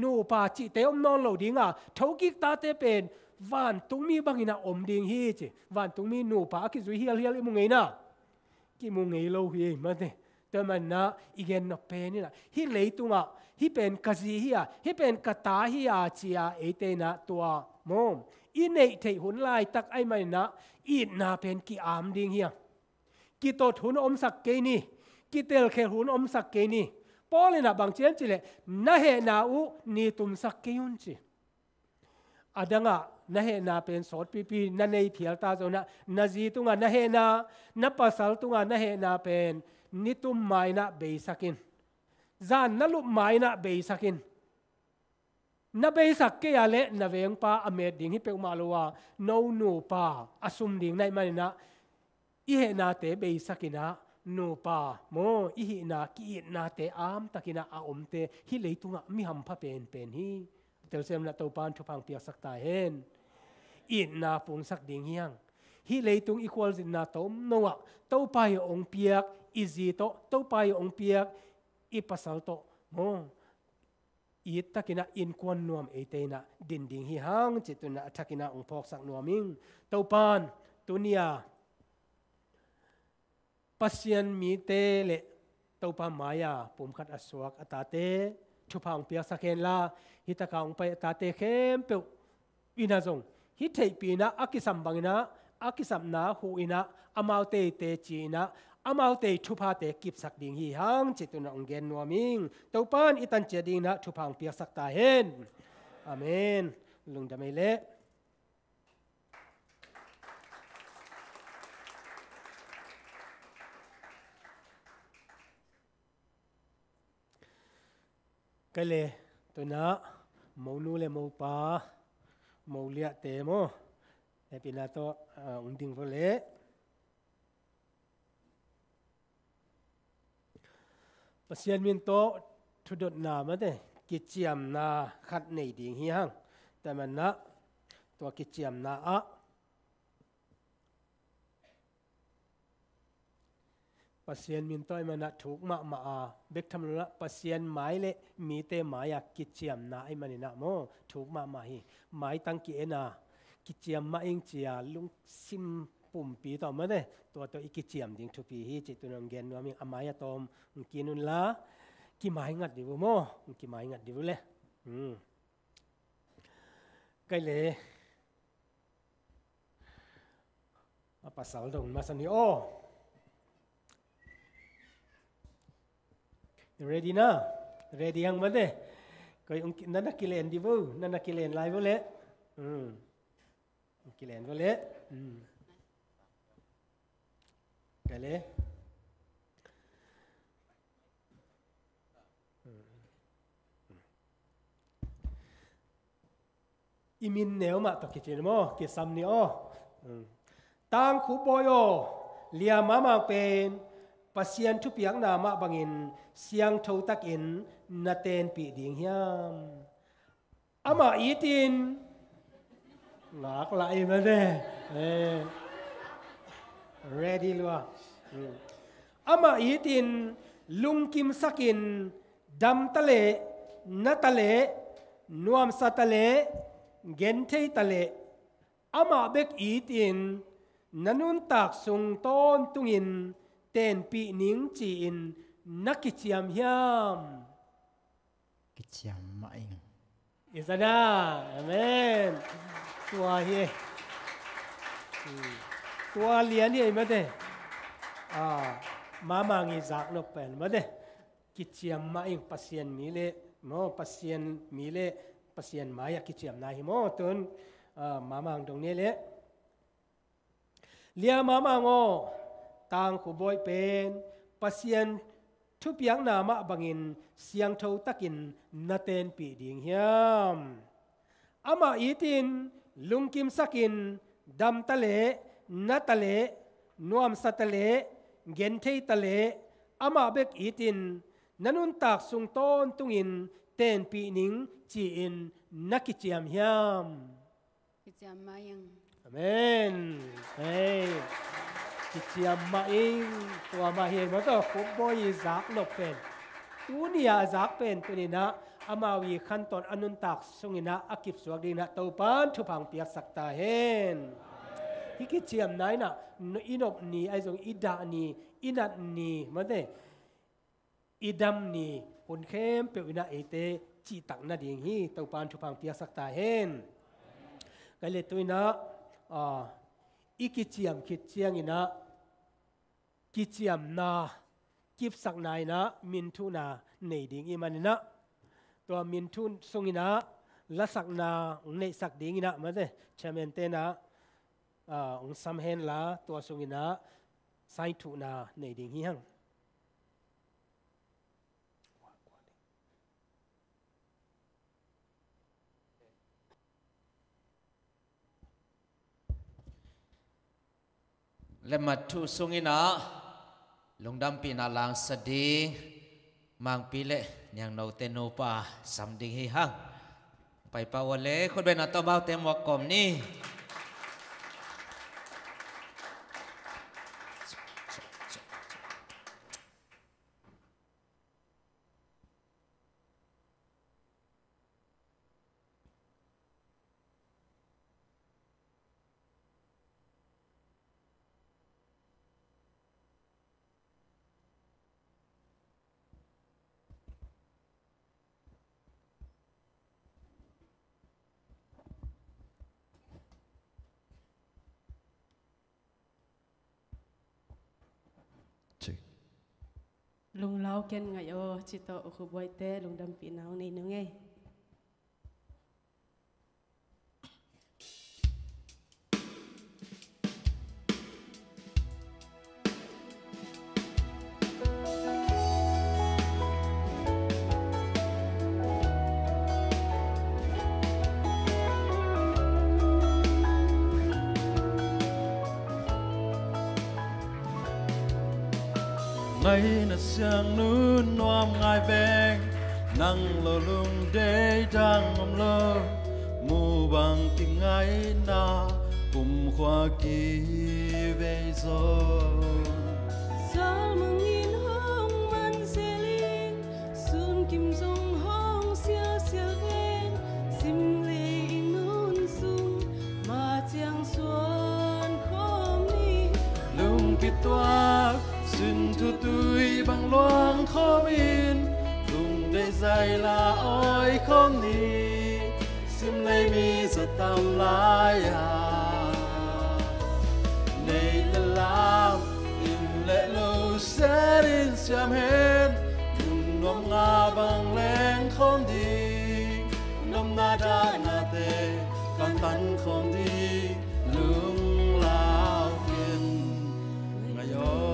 nupa cihte om nawn lo ding a, thokik tate pen vantungmi bangin ah om ding hi ci. Vantungmi nupa a kizui hialhial i mu ngei na, kimu ngei lo hi, mate. Tua ahih manin ah i gen nop pen in ah, hih leitungah hih pen ka zi hi a, hih pen ka ta hi a, ci a, eite in ah tua, maw, i neih theih hun laitak ahih manin ah itna pen ki-am ding hi a, kitot hun omsak kei ni, kitelkhelh hun omsak kei ni. Paul in ah bang ci hiam cih leh, na hehna uh ni tumsak kei un ci. A dangah na hehna pen sawtpipi na nei phial ta zongin ah, na zi tungah na hehna, na pasal tungah na hehna pen ni tum ma-in ah beisak in. Zan na lup ma-in ah beisak in. Na beisak kei a leh na vengpa a met ding hi peuhmah lo a, no nupa a sum ding na hih manin ah, i hehnate beisak in ah, nupa, maw, i hihna, ki-itnate amtak in ah a omte hih leitungah mi hampha penpen hi. Telsiam in ah Topa in thupha hong piaksak ta hen. Itna pungsak ding hi hang. Hih leitung i khualzinna tomno ah Topa in hong piak i zi tawh, Topa in hong piak i pasal tawh, maw, it takin ah innkuan nuam eite in ah din ding hi hang cih tu-in ah a thakin ah hong phawksak nuam ing. Topa in tuni-a Pasian mite le Topa mai-a pumkhat a suak a tate thupha hong piaksak hen la, hih taka hong pai a tate khempeuh in ah zong hih theihpihna a kisam bangin ah, a kisapna huh in ah, amaute teci in ah, amaute thuphate kipsak ding hi hang cih tu-in ah hong gen nuam ing. Topa in i tan ciat dingin ah thupha hong piaksak ta hen. Amen. Lungdam ei leh. Kei le, tu-in ah monu le mopa, moliahte maw, hehpihna tawh, ah, hong ding vo leh. Pasian min tawh thudotna, mate, kiciamna khat nei ding hi hang. Tua ahih manin ah tua kiciamna ah Pasian min tawh ahih manin ah thuk mahmah a, bek tham lo-in ah Pasian mai le mite mai-a kiciamna ahih manin ah maw, thuk mahmah hi. Maitang ki-en a, kiciam mah ing ci-a lungsim pumpi tawh, mate, tua tawh i kiciam ding thupi hi cih tu-in hong gen nuam ing. A mai-a tawm hong kin un la, kimai ngat dih uh maw, kimai ngat dih uh leh. Hmm. Kei le. A pasal dong masa ni aw. Ready na? Ready hang, mate. Koi ung ki-, na na kilen dih vo, na na kilen lai vo leh. Hmm. Kilen vo leh. Hmm. Kei le. Hmm. I min neu mah tawh kici ni maw, kisam ni aw. Hmm. Tangkhup bawi aw, Lia Mamang pen Pasian thupiakna mah bangin siangtho takin na tenpih ding hiam? Amah itin ngak lah ei, mate. Eh. Ready lua. Hmm. Amah itin lungkimsakin dam ta leh, na ta leh, nuamsa ta leh, genthei ta leh, amah bek itin na nuntak sung tawntungin tenpih ning ci-in na kiciam hiam? Kiciam mah ing. Isana, amen. Tua hi. Hmm. Tua lian hi, mate. Ah, Mamang i zak nop pen, mate. Kiciam mah ing, Pasian mi le, no, Pasian mi le Pasian mai-ah kiciamna hi maw? Tun, ah, Mama Hang dong ni leh. Lia Mama Hang aw, Tangkhu Bawi pen Pasian thupiakna mah bangin siangtho takin na tenpih ding hiam? Amah itin lungkimsakin, damta leh, nata leh, nuamsata leh, gentheita leh, amah bek itin na nuntak sung tawntungin tenpih ning ci-in na kiciam hiam? Kiciam mah ing. Amen. Hei. Kiciam mah ing. Tua mah hi maw, tua Khup Bawi i zak nop pen, tuni-a a zak pen, tuni-in ah amau i khantawn a nuntak sungin ah a kipsuak dingin ah Topan thupha hong piaksak ta hen. Hih kiciamna in ah i nop ni, ahi zong i dah ni, i nat ni, mate, i dam ni, hun khempeuh in ah eite cihtak nading hi. Topan thupha hong piaksak ta hen. Kei le tu-in ah, ah, i kiciam khit ciangin ah kiciamna, kipsakna in ah minthuhna nei ding i hih manin ah, tua minthuh sungin ah lasakna hong neihsak dingin ah, mate, chairman-te in ah, ah, hong sam hen la, tua sungin ah sainthuhna nei ding hi hang. Lemmat thuh sungin ah lungdampihna langsak ding Mangpi le Niangnote nupa sam ding hi hang. Pai pah uh leh khutbetna tawh amaute muak kawm ni. Lunglau ken ngaih aw, ci tawh U Khup Bawi-te lungdampihna hong nei nung ei. Ngaihna siang nun nuam ngai veng, nang lo lungdei dang om lo, mu bang kingaihna kumkhua kivei zaw. Zal mangin hong man zel ing, sun kim zong hong sialsial veng, sim le i nun sung ma ciang suan khawm ni. Lungkituak sin thutui bang luang khawmin, lungdei zai la awi khawm ni. Sim lei mi za tam lai-a, nei le lam, inn le lo senin siam hen. Mun nuam nga bang leng khawm ding, nuamna dahnate kan tan khawm ding, lunglau ken ngaih aw.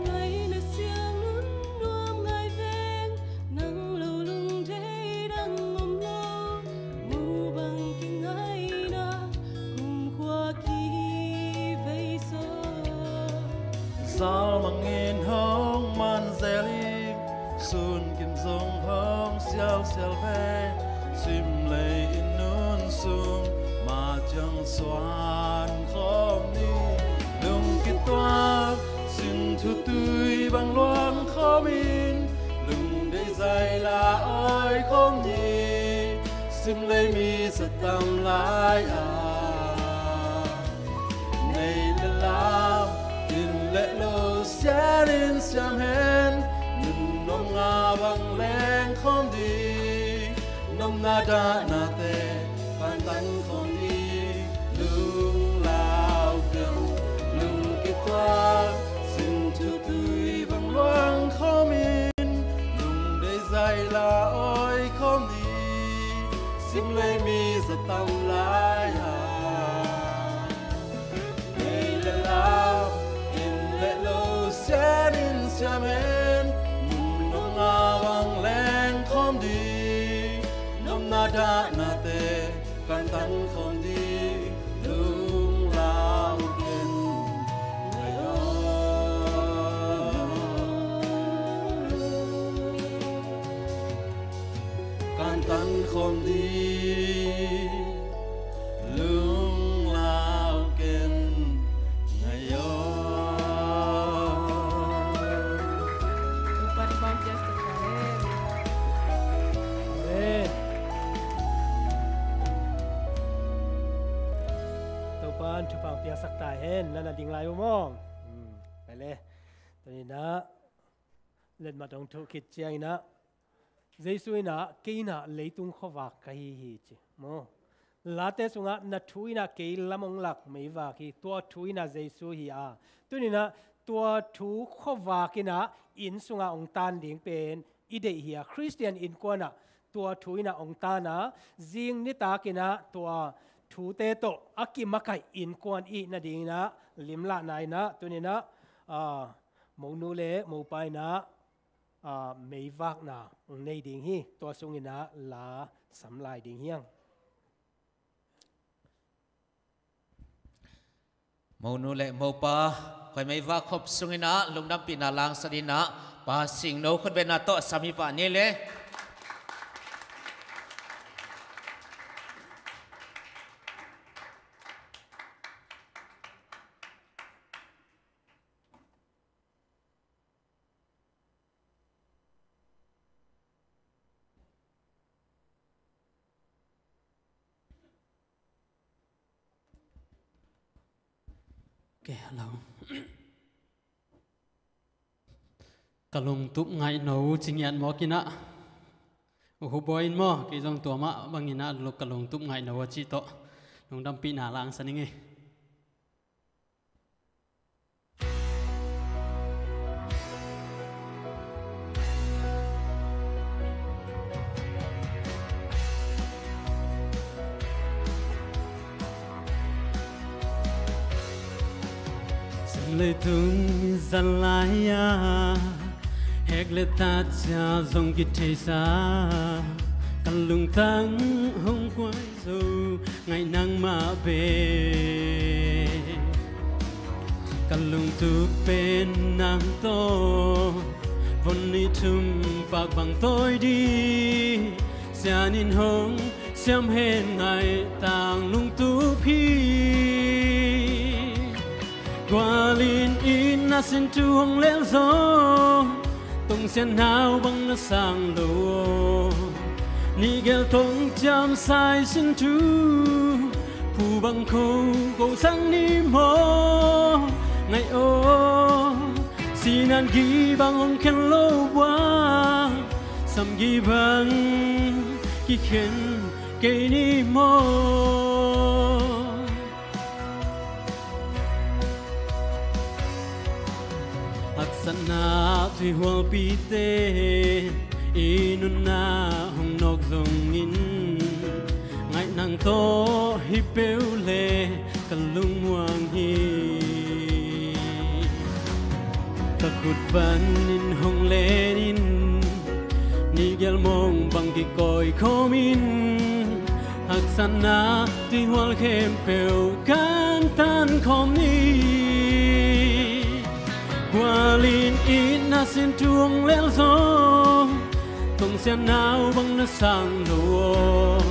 Ngaihna siang nun nuam ngai veng, nang lo lungdei dang om lo, mu bang kingaihna kumkhua kivei zaw. Zal mangin hong man zel ing, sun kim zong hong sialsial veng, sim lei i nun sung ma ciang suan khawm ni. Lungkituak sin thutui bang luang khawmin, lungdei zai la awi khawm ni. Sim lei mi za tam lai-a, Na dahnate pantan khawm ding, lunglau ken, lungkituak, sin thutui bang luang khawmin, lungdei zaila awi khawm ding, simlei mi zatam lai-a. Nei le lau, inn le lo, sian in siam hen, nunung a bang leng khawm ding, nopna dahnate pantan khawm ding, lunglau ken, ngai aw. Kantan khawm ding, lunglau ken, ngai aw. Topa'n thupha piaksak ta hen. Amen. Topa'n thupha piaksak ta hen. Na na ding lai uh maw? Hmm, pai le. Tuni-in ah letmat hong thuh khit ciangin ah, Jesu in ah, "Kei in ah leitung khuavak ka hi hi," ci maw. Late sungah, "Na thu in ah kei lam hong lak meivak hi," tua thu in ah Jesu hi a. Tuni-in ah tua thu khuavak in ah inn sungah hong tan ding pen i deih hi a. Khristian innkuan ah tua thu in ah hong tan a, zing nitak in ah tua thute tawh a kimakaih innkuan i hih nadingin ah limlahna in ah tuni-in ah, ah, monu le mopa in ah, ah, meivakna hong nei ding hi. Tua sungin ah la sam lai ding hi hang. Monu le mopa, khuai meivak khop sungin ah lungdampihna la sa dingin ah Pa Singno khutbetna tawh sam hi pah ni le. Ke, hello. Ka lungtup ngaihno uh ci ngiat mawk in ah, uh, hu bawi in maw, kei zong tua mah bangin ah ka lungtup ngaihno uh a cih tawh lungdampihna la sa ning ei. Sim leitung zan lai-a hek le tatsia zong kitheisa, ka lungtang hong kuai zo ngaih nang mah bek. Ka lungtup pen nang tawh von nih thum pak bang tawi ding, sian in hong siam hen ngaih tang lungtup hi. Gual in itna sin thu hong lel zaw, tongsian nau bang na sang lo aw. Nihgel tong ciam sai sin thu, phu bang kho ko sang ni maw, ngaih aw. Sinan gih bang hong khen lo buang, samgih bang kikhen kei ni maw. Haksatna tuihualpite i nunna hong nawk zongin, ngaih nang tawh hi peuh le ka lungmuang hi. Ka khut panin hong len in, nihgel mong bang kikawi khawmin, haksatna tuihual khempeuh kan tan khawm ni. Gual in itna sin thu hong lel zaw, tongsian nau bang na sang lo aw.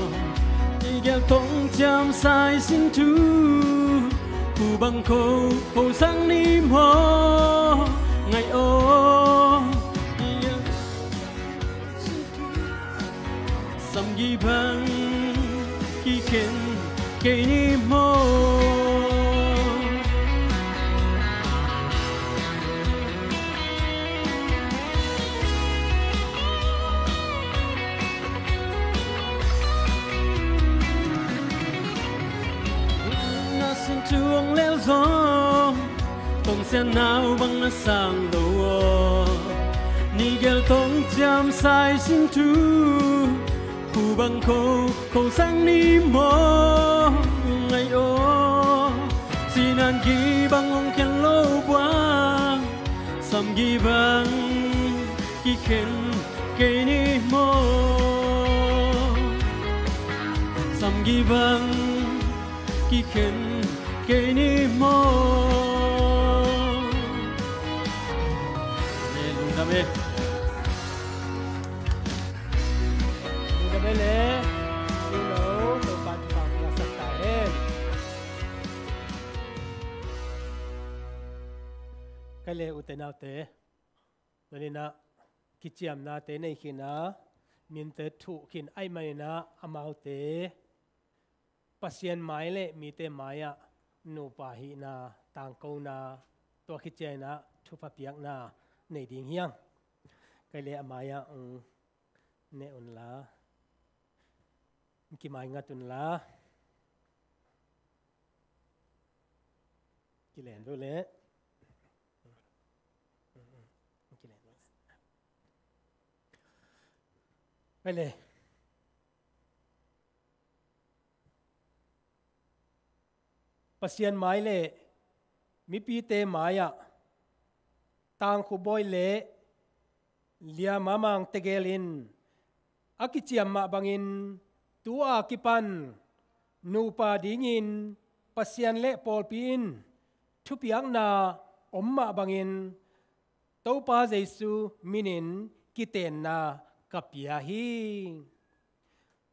Nihgel tong ciam sai sin thu, phu bang kho ko sang ni maw, ngaih aw. Nihgel samgih bang kikhen kei ni maw. Sin thu hong lel zong tongsian nau bang na sang lo aw. Ni gel tong ciam sai sin thu khu bang kho kho sang ni maw ngai aw. Sinan gi bang hong khen lo buang sam gi bang kikhen kei ni maw. Sam gi bang kikhen kei ni maw. Amen. Lungdam e. Lungdam e le. Silo, Topa thupha piaksak ta hen. Ka le ute naute. Tuninah kiciamnate nei khin a, minte thuh khin ahih maninah amaute Pasian mai le mite mai-ah nupa hihna, tangkona, tua khit ciangin ah thupha piakna nei ding hi hang. Kei le a mai-ah hong ne unla, kimai ngat unla. Kilen veu le. Kilen veu le. Kei le. Pasian mai le mipite mai-ah Tangkhu Bawi le Lia Mamang tegel in a kiciam mah bangin tu-a kipan nupa dingin Pasian le pawlpi in thupiakna om mah bangin Topa Jesu minin kitenna ka pia hi.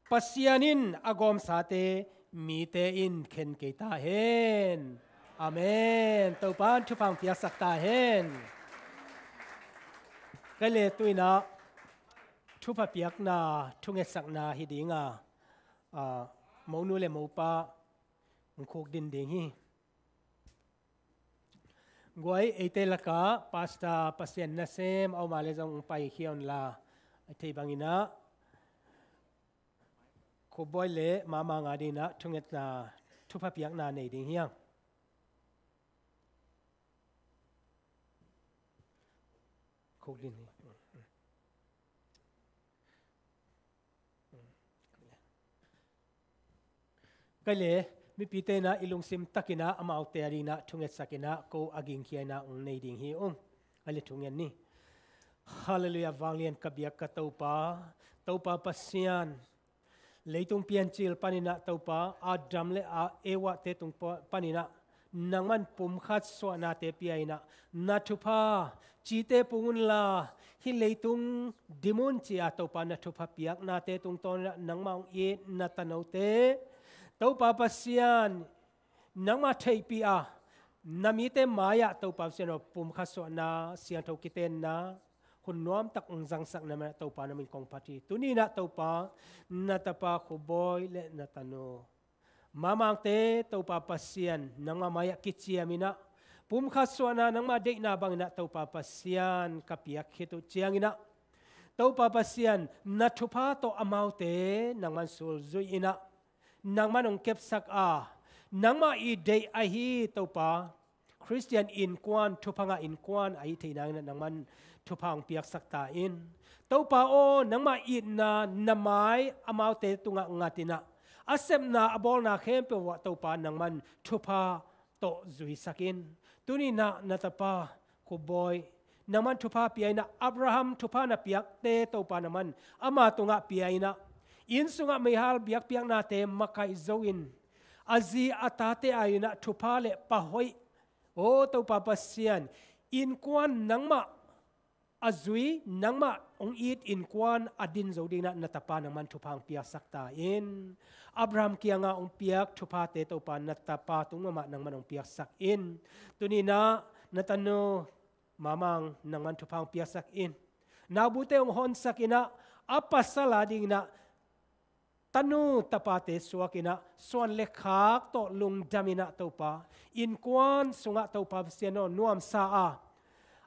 Pasian in a gawmsate mite in khen kei ta hen. Amen. Topa in thupha hong piaksak ta hen. Kei le tuinah thupha piakna, thungetsakna hi dinga, a, monu le mopa hong khuk din ding hi. Guai, eite lakah Pastor Pasian nasem a om a le zong paikhia unla, a thei banginah Khubawi le Mamang a dinah thungetna, thupha piakna nei ding hi hang. Khuk din hi. Kei le mipite inah i lungsim takinah amaute a dinah thungetsakinah ko a gingkhia inah hong nei ding hi ung. Kei le thungen ni. Halleluiah, vanglian ka biak ka Topa, Topa Pasian, leitung piancil paninah Topa, Adam le a Eva te tung pa-, paninah nangman pumkhat suahnate pia inah na thupha, cite pung unla, hih leitung dim un ci-a Topa na thupha piaknate tungtawn inah nangmah hong it na tanote Topa Pasian, nangmah theihpih a na mite mai-ah Topa Pasian aw, pumkhat suahna, siangtho kitenna hun nuamtak hong zangsakna manin Topa na min kong phat hi. Tuni inah Topa, na tapa Khubawi le na tanu Mamangte Topa Pasian nangmah mai-ah kiciam inah pumkhat suahna nangmah deihna banginah Topa Pasian ka piak khit uh cianginah Topa Pasian na thupha tawh amaute nangman sulzuih inah nangman hong kepsak a, nangmah i deih ahi Topa Khristian innkuan, thupha ngah innkuan ahi thei nangin nangman thupha hong piaksak ta in. Topa aw, nangmah itna na mai amaute tungah ngat inah a sepna a bawlna khempeuh ah Topa nangman thupha tawh zuisak in. Tuni inah na tapa Khubawi nangman thupha pia inah Abraham thupha na piakte Topa nangman ama tungah pia inah inn sungah meihal biakpiaknate makaih zo in a zi a tate a inah thupha le pha hoih. Aw Topa Pasian, innkuan nangmah a zui, nangmah hong it innkuan a din zo dinginah na tapa nangman thupha hong piaksak ta in. Abraham kiangah hong piak thuphate Topa na tapa tung mahmah nangman hong piaksak in. Tuni inah na tanu Mamang nangman thupha hong piaksak in. Naubute hong honsak inah a pasal a dinginah tanu tapate suak inah suan le khak tawh lungdam inah Topa innkuan sungah Topa Pasian aw nuamsa a,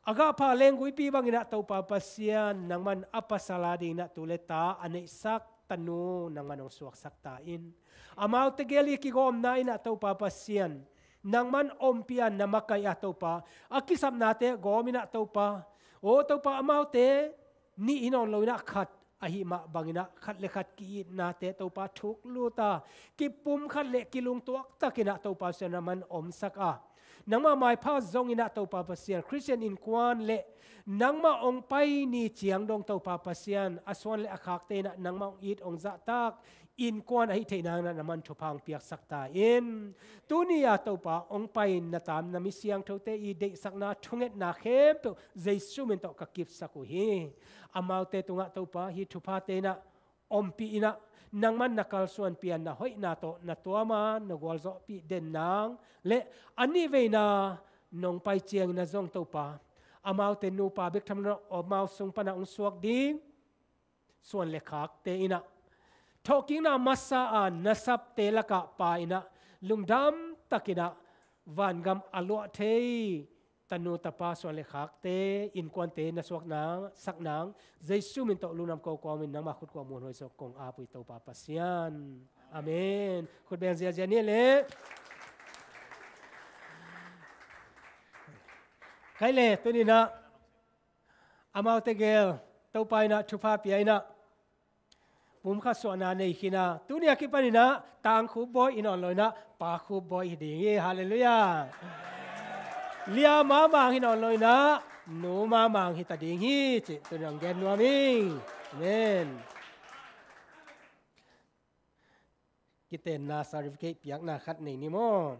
a gahpha lengguipi banginah Topa Pasian nangman a pasal a dinginah tu le ta a neihsak tanu nangman hong suaksak ta in. Amaute gel i kigawmna in ah Topa Pasian, nangman ompih a na makaih a Topa, a kisapnate gawm in ah Topa, aw Topa, amaute nih hi nawn lo in ah khat ahih mah bangin ah khat le khat ki-itnate Topa thuk lut a, kipumkhat le kilungtuak takin ah Topa Pasian nangman omsak a, nangmah maipha zongin ah Topa Pasian, Khristian innkuan le nangmah hong pai ni ciang dong Topa Pasian, a suan le a khakte in ah nangmah hong it hong zahtak innkuan ahih theih nangin ah nangman thupha hong piaksak ta in. Tuni a Topa hong pai na taam na mi siangthote i deihsakna thungetna khempeuh Jesu min tawh ka kipsak uh hi. Amaute tungah Topa hih thuphate in ah ompih in ah, nangman na kalsuanpih a na hoihna tawh na tuam a na gualzawhpih den nang le a nihveina nong pai ciangin ah zong Topa, amaute nupa bek tham lo amau sung pan ah hong suak ding suan le khakte in ah, thawhkikna masa a na sapte lakah Pa in ah, lungdam takin ah vangam a luah thei tanu tapa suan le khakte innkuante na suak nang sak nang Jesu min tawh lungdam ko kawmin nangmah khut kuang muanhuai zawh kong ap uh hi Topa Pasian. Amen. Khut beng ziazia ni le. Khai le tuni in ah amaute gel Topa in ah thupha pia in ah pumkhat suahna nei khin a, tuni a kipan in ah tangkhup bawi hi nawn lo in ah pakhup bawi hi ding hi. Halleluiah. Lia mamang hi nawn lo in ah nu mamang hi ta ding hi cih tuni hong gen nuam ing. Amen. Kitenna certificate piakna khat nei ni maw?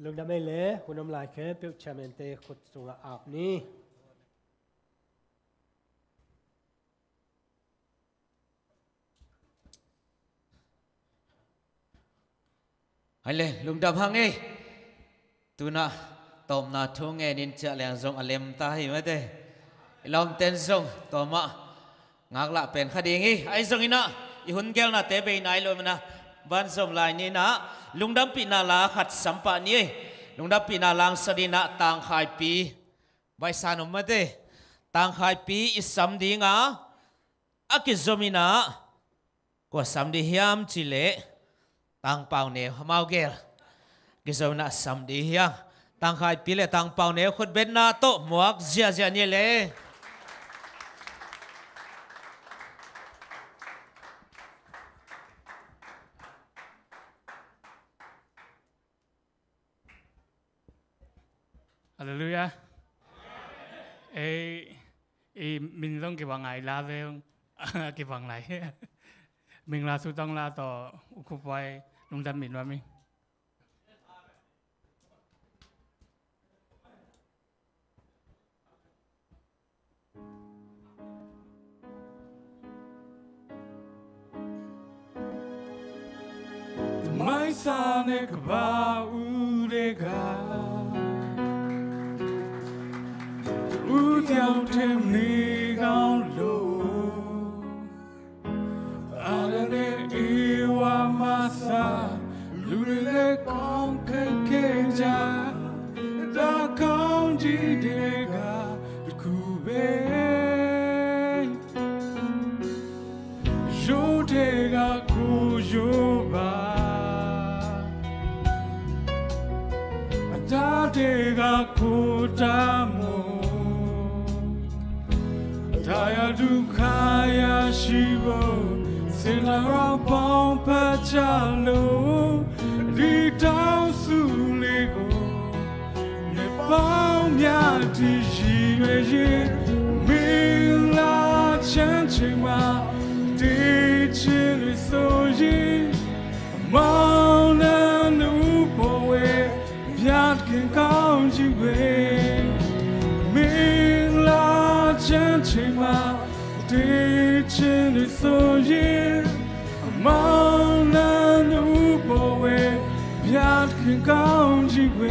Lungdam ei le, hun om lai khempeuh chairman-te khut sungah ap ni. Hai le, lungdam hang ei. Tuna tawpna thu ngenin ciah leng zong a lem ta hi mate. I lawmten zong tawmah ngaklah pen kha ding hi. Ahi zongin ah i hun gelnate bei nai lo mana, van zom lai ni-in ah lungdampihna la khat sampah ni ei. Lungdampihna la hong sa dingin ah tangkhaipi, baihsa nuam mate, tangkhaipi i sam ding a, a kizomin ah kua sam ding hiam cih leh Tangpau Neu, amau gel. Kizom in ah sam ding hi hang. Tangkhaipi le Tangpau Neu khutbetna tawh muak ziahziah ni le. Halleluiah. Ei, ei, min zong kibang a, i la vel kibang lai. Mingla sutang la tawh U Khup Pai lungdam min va mi. Mai sa ne kaba u de ga, u tiang tem ni gaung lo. Adane iwa masa, lule kong kekeja, da kong ji dega kube. Yo dega ku yo ba, da dega ku da mo. Taya dukaya shibo, sendara pong pachalo, di tau suligo, ne pong ya di jiwe ye, mila chan chema, di chili so ye, mauna nupo we, Piat ken kaung jiwe, min la chen chema, di chen di so ye, maung na nu po we, piat ken kaung jiwe.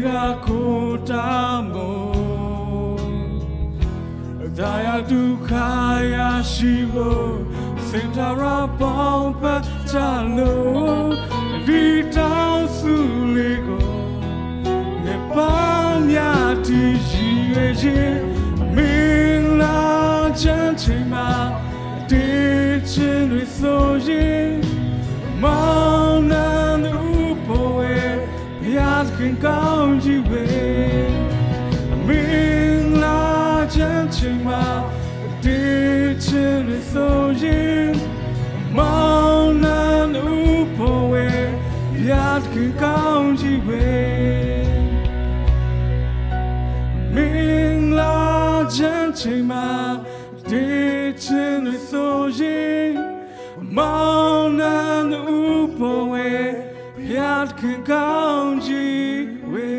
ကကိုတာမို့ ဒါယတုခါရရှိဖို့ သင်္သာရပေါင်းပတ်ချလို့ ဒီတောင်းသူလေးကို နှစ်ပေါင်းများတည်ရည်ရွယ်ခြင်း မင်္ဂလာချမ်းချိန်မှာ တေချင်တွေဆိုရင် မောင်နှံဥပုပ်ဝဲ ဘုရားသခင်ကောင်းကြီးဝဲ မင်္ဂလာချမ်းချိန်မှာ တေချင်တွေဆိုရင် မောင်နှံဥပုပ်ဝဲ ဘုရားသခင်ကောင်းကြီးဝဲ မင်္ဂလာချမ်းချိန်မှာ တေချင်တွေဆိုရင် မောင်နှံဥပုပ်ဝဲ ဘုရားသခင်ကောင်းကြီးဝဲ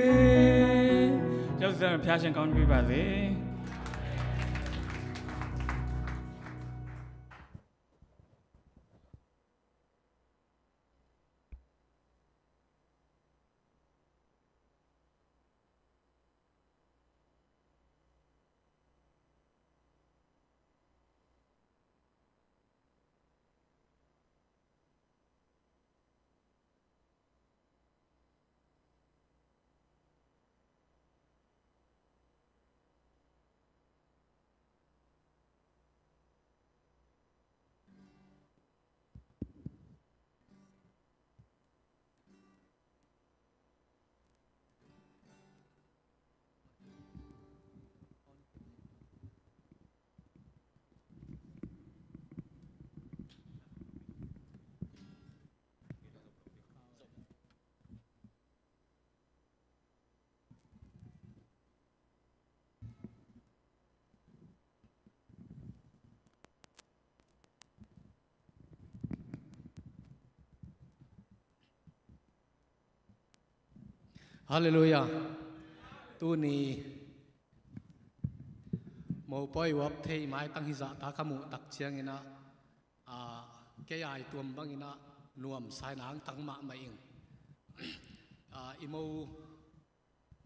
ကျုပ်စံးဘုရားရှင်ကောင်းကြီးပါစေ။ Halleluiah. Tuni mopawi uap thei maitang hizahta ka muh tak ciangin ah, ah, kei ai tuam bangin ah nuamsa in a hangtang mahmah ing. Ah, i mo,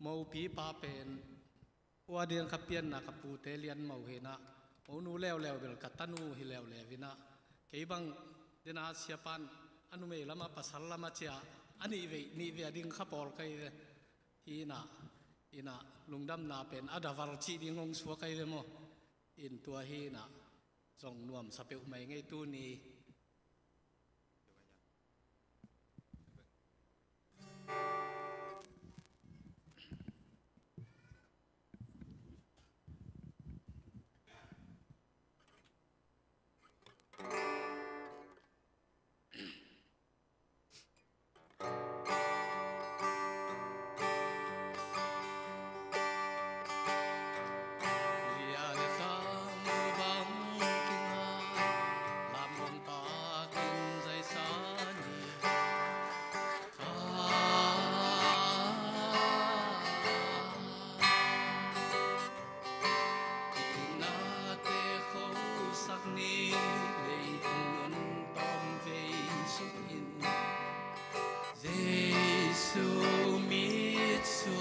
mopipa pen ua diang ka pianna ka pute lian mo hi in ah, mo nu leuleu bel ka tanu hi leuleu in ah, kei bang dena siapan a numei lama pasal lama cia a nih vei, nih vei a ding kha pawl ka hi ve. Hi in ah, in ah lungdamna pen a daval cih ding hong suak ka hi ve maw. In tua hi in ah zong nuamsa peuhmah ing ei tuni. Itnate khosak ni, leitung nun tawm vei sungin Jesu mitsuanin.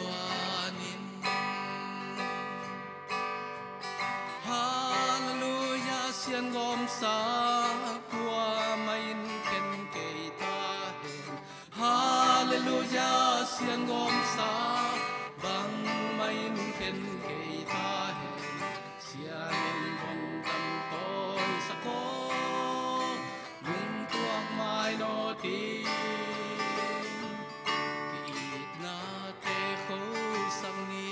Halleluiah, siangawmsa kuamah in khen kei ta hen. Halleluiah, siangawmsa bangmah in khen kei ta hen. Siangin von dam tawi sak aw, lungtuak mai naw ting. Ki-itnate khosak ni,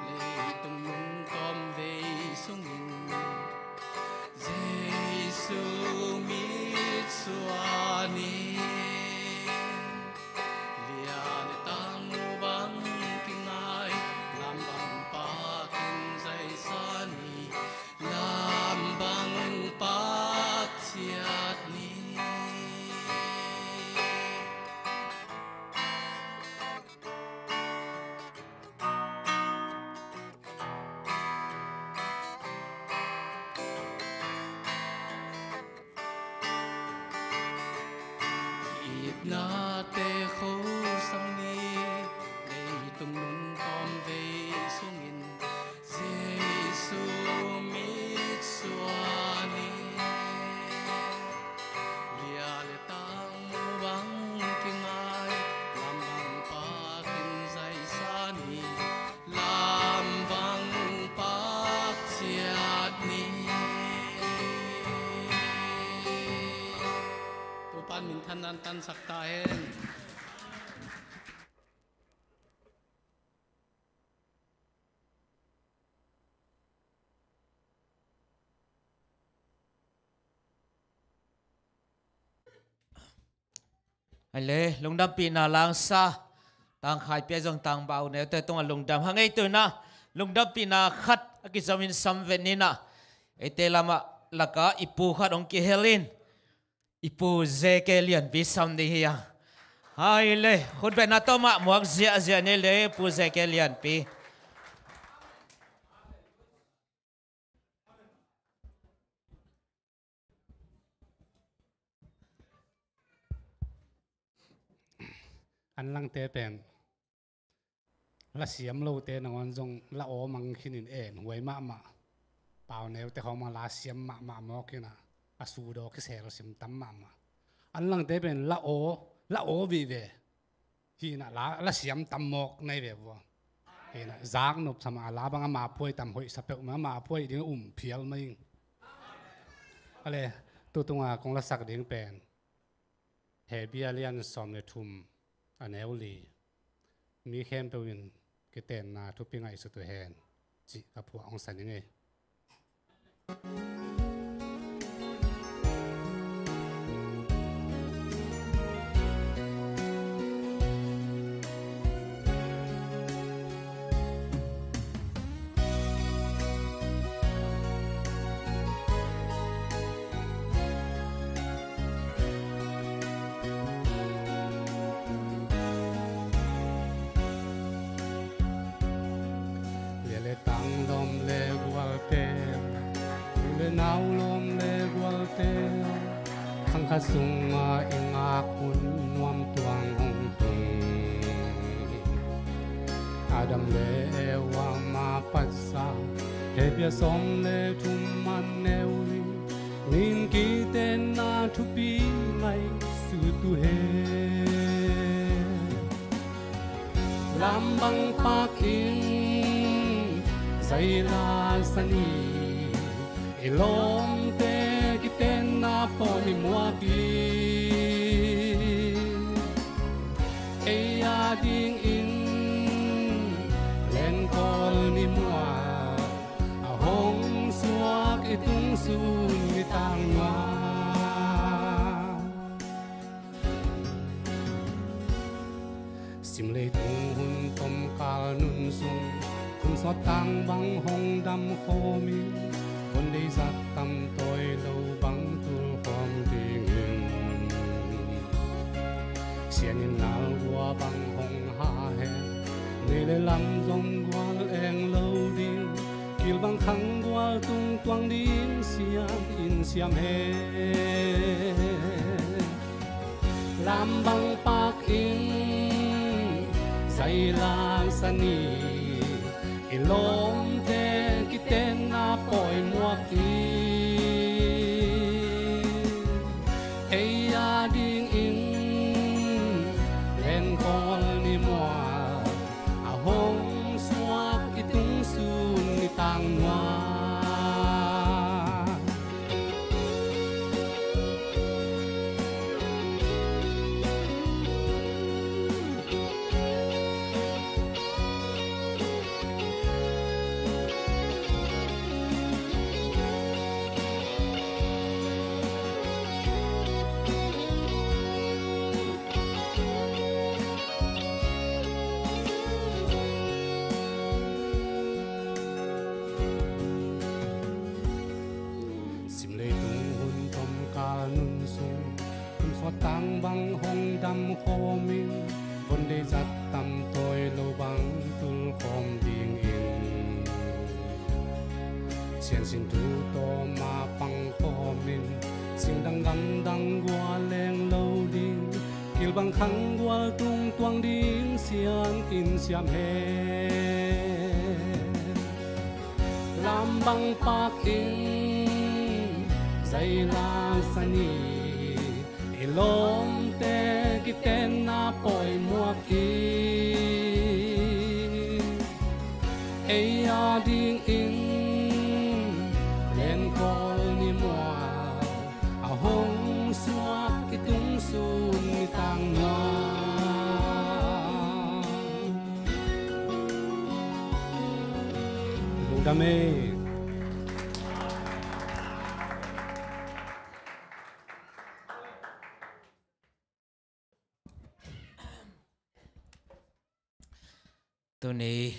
leitung nun tawm vei sungin Jesu mitsuanin. Lia le tang bang kingai, lam bang pakin zaisa ni, lam bang pak ciat ni. Itnate khosak ni, leitung Minthanna tansak ta hen. Ai le, lungdampihna la sa, tangkhai pia zong tangbau neute tungah lungdam hang ei. Tu-in ah lungdampihna khat a kizomin sam ven ni in ah, eite lamah lakah i pu khat hong kihel in, i pu J K Lianpi sam ding hi a. Ai le, khutbetna tawh mah muak ziahziah ni le, pu J K Lianpi. Anlangte pen la siam lote nangawn zong la aw mang khinin en huai mahmah. Pau neute khawng mang la siam mahmah mawk in ah, a sudaw kisel sim tam mahmah. Anlangte pen la aw, la aw vive. Hi in ah la, la siam tam mawk nai ve vua. Hi in ah zak nop sa mah, la bang ama phuai tam hoih sa peuhmah, ama phuai ding um phial mai ing. A le, tu tunga kong lasak ding pen Hebru a lian sawm le thum, a neu li. Mi khempeuh in kitenna thupi ngaihsut uh hen, cih ka phuah hong sa ning ei. Lia le tang lawm le gualte, u le nau lawm le gualte, khang khat sungah i ngak hun nuam tuang hong tung. Adam le Eva mah patsa, Hebru a sawm le thum, a neu li. Min kitenna thupi ngaihsut uh hen. Lam bang pak in zai la sa ni, i lawmte kitenna pawi muak hi. Ei a dingin lenkawl ni muak a hong suak i tungsun ni tangma. Sim leitung hun tomkal nun sung, kum sawt tang bang hong dam khawmin, von dei zat tam tawi lo bang tul khawm dingin. Sian in nal gua bang hong ha hen, nei le lam zong gual eng lo ding, kil bang khang gual tung tuang ding sian in siam hen. Lam bang pak in zai la sa ni, i lawmte kitenna pawi muak hi. Ei a dingin lenkawl ni muak a hong suak i tungsun ni tangma. Sim leitung hun tomkal nun sung, kum sawt tang bang hong dam khawmin, von dei zat tam tawi lo bang tul khawm dingin. Siansin thu tawm a pang khawmin, singdang gamdang gual leng lo ding, kil bang khang gual tung tuang ding sian in siam hen. Lam bang pak in zai la sa ni, i lawmte kitenna pawi muak hi. Ei a dingin lenkawl ni muak a hong suak Tung sun mi tang nuam. Lungdam ei. Tuni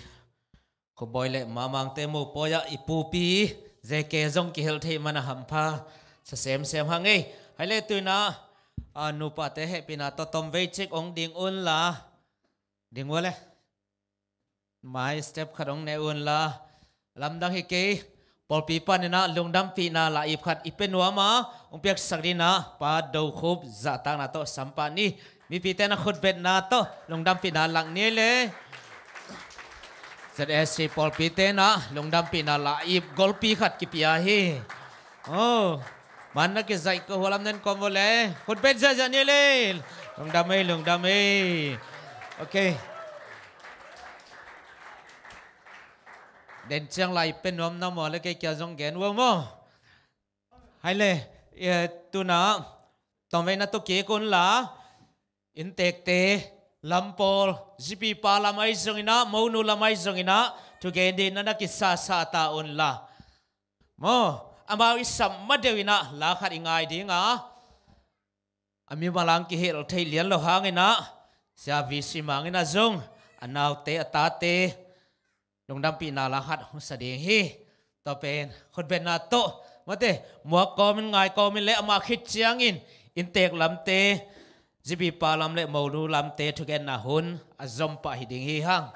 Khubawi le Mamangte mopawi ah i pupi J K zong kihel thei man a hampha sa semsem hang ei. Hai le tu-in ah, a, nupate hehpihna tawh tomvei cik hong ding unla. Ding ua le. Mai step khat hong ne unla. Lamdang hi kei. Pawlpi panin ah lungdampihna la-ip khat i pia nuam a, hong piaksak dingin ah Pa Do Khup zahtakna tawh sam pah ni. Mipite na khutbetna tawh lungdampihna lak ni le. Z S C pawlpite na lungdampihna la-ip golpi khat kipia hi. Oh, man na kizaih ko, hua lam nen kawm vo le. Khutbet ziahziah ni le. Lungdam ei, lungdam ei. Ok. Den ciang la-ip pia nuam na maw le, kei kia zong gen ua maw. Hai le, eh, tu-in ah tomveina tawh kik unla, inntekte lam pawl, zipipa lam ahi zongin ah, monu lam ahi zongin ah, thugen dingin na kisasa ta unla. Maw, amau i sap ma deuh in ah, la khat i ngai ding a, a mimal hang kihel thei lian lo hangin ah, Sia V C Mang in ah zong a naute, a tate lungdampihna la khat hong sa ding hi. Tua pen khutbetna tawh, mate, muak kawmin, ngai kawmin le amah khit ciangin inntek lamte, zipipa lam le monu lamte thugenna hun a zom pah hi ding hi hang.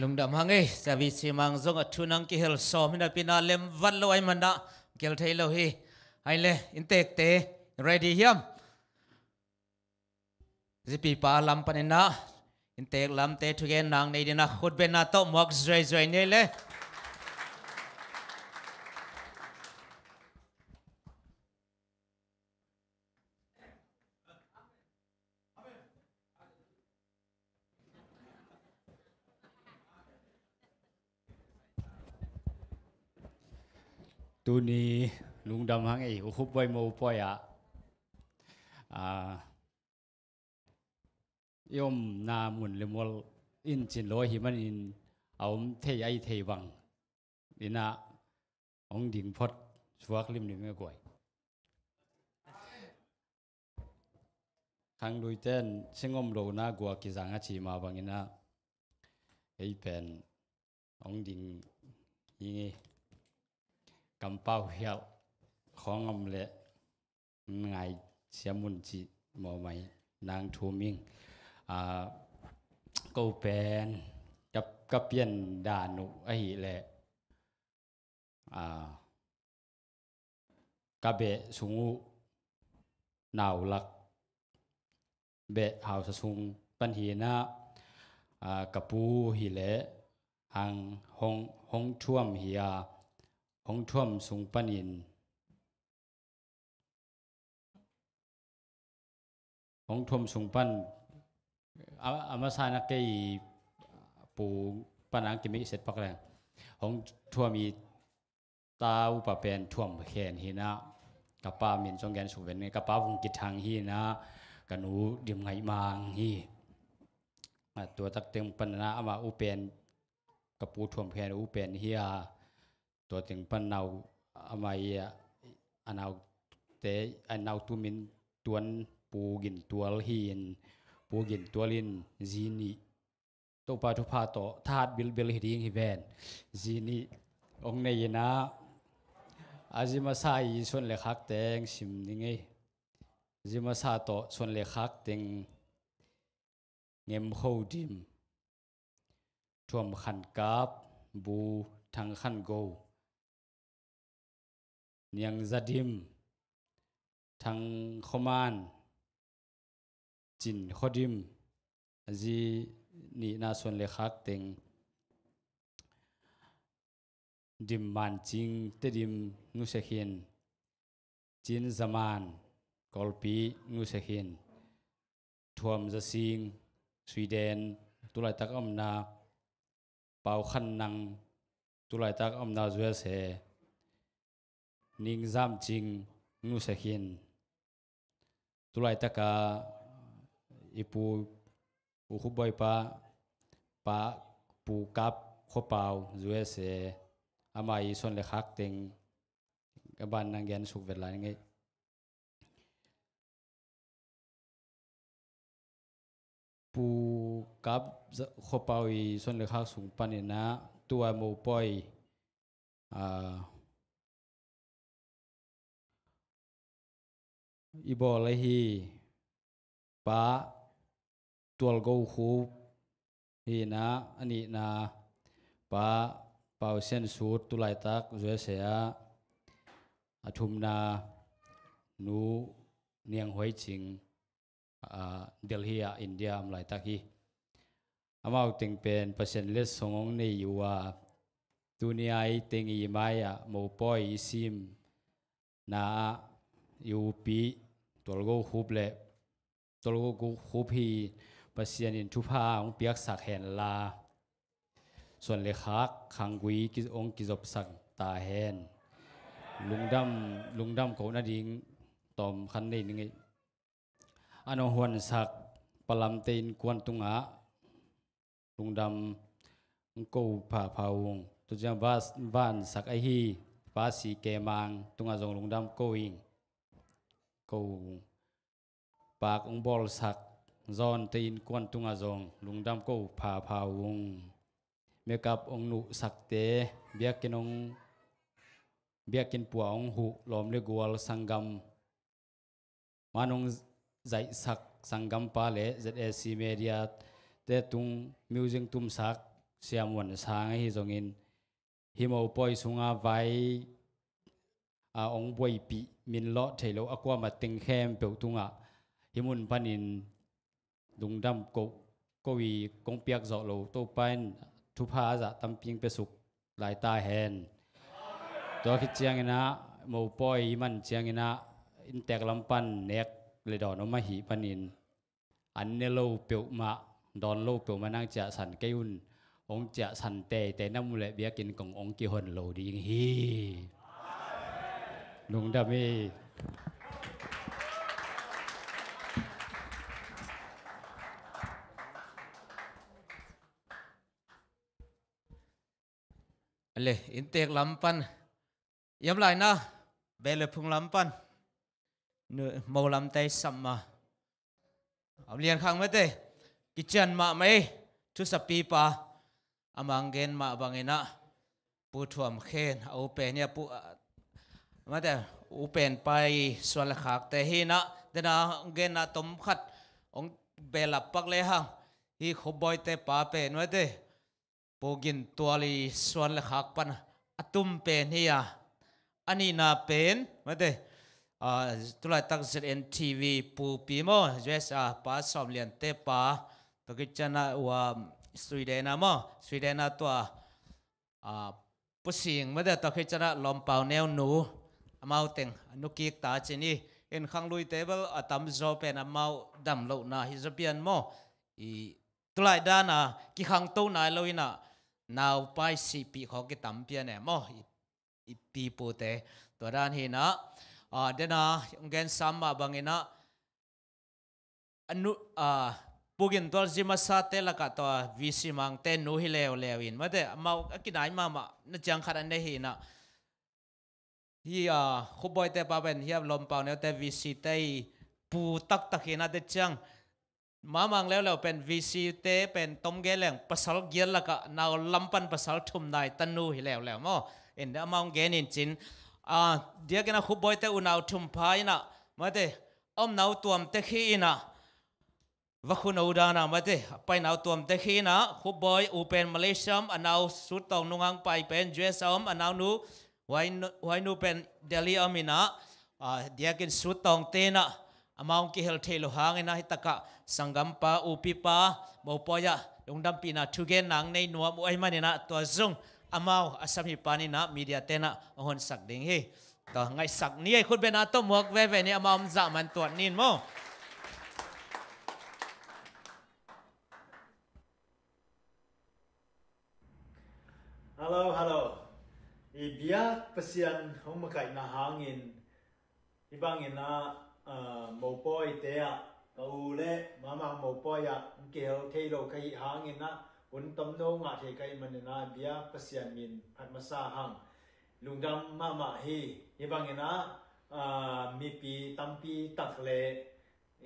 Lungdam hang ei, Zabi Cimang zong a thu nang kihel sawm hi napi-in ah lem vat lo ahih manin ah kihel thei lo hi. Hai le, innteekte ready hiam? Zipipa lam panin ah innteek lamte thugen nang nei dingin ah khutbetna tawh muak zuaizuai ni le. Tuni lungdam hang ei, U Khup Bawi Mopawi ah, ah, i omna mun le mual in cin lo ahih manin a om thei, a i thei bang in ah hong ding phot suak limlim ing a guai. Khangluite in sing om lohna gua kizang a ci mah bangin ah ei pen hong ding hi ing ei. Kampau hial khawng om leh ngaihsiam un cih mawhmai nang thum ing. Ah, ko pen ka, ka pian dan uh ahih leh, ah, ka beh sung uh naulak beh hausa sung pan hi-in ah, ah, ka pu hi leh hang hong, hong thuam hi a, hong thuam sung panin hong thuam sung pan a, a masa in ah kei pu pan hong kimeih set pak leng hong thuam i ta upa pen Thuam Khen hi-in ah, ka pa min zong gen suk ven ing, ka pa Vung Kithang hi-in ah, ka nu Dim Ngaih Mang hi. Ah, tua tak teng pan in ah ama u pen, ka pu Thuam Khen u pen hi a, tua teng pan nau, ama i a, a naute, a nau tu min tuan Pu Gin Tual hi-in, Pu Gin Tual in zi nih, Topa thupha tawh thahat bilbil hi ding hi ven. Zi nih hong nei-in ah, a zi masa i suan le khak teng sim ning ei. Zi masa tawh suan le khak teng Ngem Kho Dim, Thuam Khan Kap, Bu Thang Khan Go, Niang Za Dim, Thang Kho Man, Cin Kho Dim, a zi nihna suan le khak teng Dim Man Cing, Te Dim Ngu Se Khin, Cin Za Man, Kawlpi Ngu Se Khin, Thuam Za Sing, Sweden, tulaitak a omna, Pau Khan Nang, tulaitak a omna U S A, Ning Zam Cing, Ngu Se Khin, tulaitak a i pu U Khup Bawi pa, pa Pu Kap Kho Pau, U S A, ama i suan le khak teng a ban nang gen suk vet lai ning ei. Pu Kap Za-, Kho Pau i suan le khak sung panin ah tua Mopawi, ah, i bawl ahi Pa Tual Go Khup hi-in ah, a nihna Pa Pau Sian Sut, tulaitak U S A ah, a thumna Nu Niang Huai Cing, ah, Delhi ah India a om laitak hi. Amau teng pen Pasian letsong hong nei uh a, tuni a i teng i mai-ah Mopawi i simna ah i upih Tual Go Khup le Tual Go Khup hi. Pasian in thupha hong piaksak hen la, suan le khak khanggui ki-, hong kizopsak ta hen. Lungdam, lungdam kohna ding tawm khat nei ning ei. A nong huansak Pa Lam te innkuan tungah lungdam ko phapha ung. Tua ciang va-, vansak ahi Pa Si Ke Mang tungah zong lungdam ko ing. Ko pak hong bawlsak Zawn te innkuan tungah zong lungdam ko phapha ung. Makeup hong nuhsakte, biakinn hong, biakinn pua hong huh lawm le gual, sanggam man hong zaihsak sanggampa le Z A C Media te tung music tumsak Sia Muan Sang ahi zongin, hih mopawi sunga vai a ong buaipih min lawh thei lo a kuamah teng khempeuh tungah hih mun panin lungdam ko, ko i kong piak zawh lo Topa in thupha a zah tampi ong piasuk lai ta hen. Tua khit cianginah mopawi i man cianginah inntek lam pan nek le dawn om ahih panin an ne lo peuhmah, dawn lo peuhmah nang ciahsan kei un. Ong ciahsan teitei na mu leh biakinn kong ong kihon lo ding hi. Lungdam hi. Ale, inntek lam pan iam laina, beh le phung lam pan nu, mo lamte i sam ma. Om lian khang mate, kician mahmah ei, thusapipa a mang gen mah banginah Pu Thuam Khen a u pen hi a, pu, a, mate, u pen pai suan le khakte hinah dena genna tom khat ong belap pak le hang, hi Khupbawite pa pen mate, Pu Gin Tual i suan le khak pan a tum pen hi a, a nihna pen mate, a, tulaitak Z N T V pupi maw, U S A pa Sawm Liante pa, tua khit cianah ua Sweden ah maw, Sweden ah tua, a, Pu Sing mate, tua khit cianah Lawmpau Neu nu, amau teng a nu kik ta cin hi. In khangluite bel a tamzaw pen amau dam lohna hi zaw pian maw, i tulai dana kikhangto nai lo inah naupai sihpih khawng kitam pian e maw, i, i pipute. Tua dan hinah, a, dena ong gen sam mah banginah a nu, a, Pu Gin Tual zi masate lakah tua V C mangte nu hi leuleu in mate, amau a kinai mahmah na ciang khat a nei hinah, hi, a, Khupbawite pa pen hi a, Lawmpau Neute V C te i pu taktak hinah te ciang, Mamang leuleu pen V C te pen tom gen leng pasal giat lakah nau lam pan pasal thum nai tanu hi leuleu maw. In amau gen in cin, a, diakinah Khupbawite unau thum pha inah mate, a omnau tuamte khi inah, va khuno dana mate, a painau tuamte khi inah Khupbawi u pen Malaysia om, a nau Suttawng nungang pai pen U S A om, a naunu Huai nu, huai nu pen Delhi a om inah, a, diakin Suttawng tenah amau ong kihel thei lo hanginah hitakah sanggampa, upipa, mopawi ah lungdampihna thugenna ong nei nuam uh ahih maninah tua zong amau a sam hi paninah media tenah ong honsak ding hi. Tua ngaihsak ni ei, khutbetna tawh muak veve ni, amau om zah man tuat nin maw. Hello, hello. I biak Pasian hong makaihna hangin, hih bangin ah, ah, mopawite ah, ka u le Mamang mopawi ah, hong kihel thei lo ka hih hangin ah, hun tomno ngah thei ka hih manin ah, biak Pasian min phat masa hang. Lungdam mahmah hi, hih bangin ah, ah, mipi tampi tak le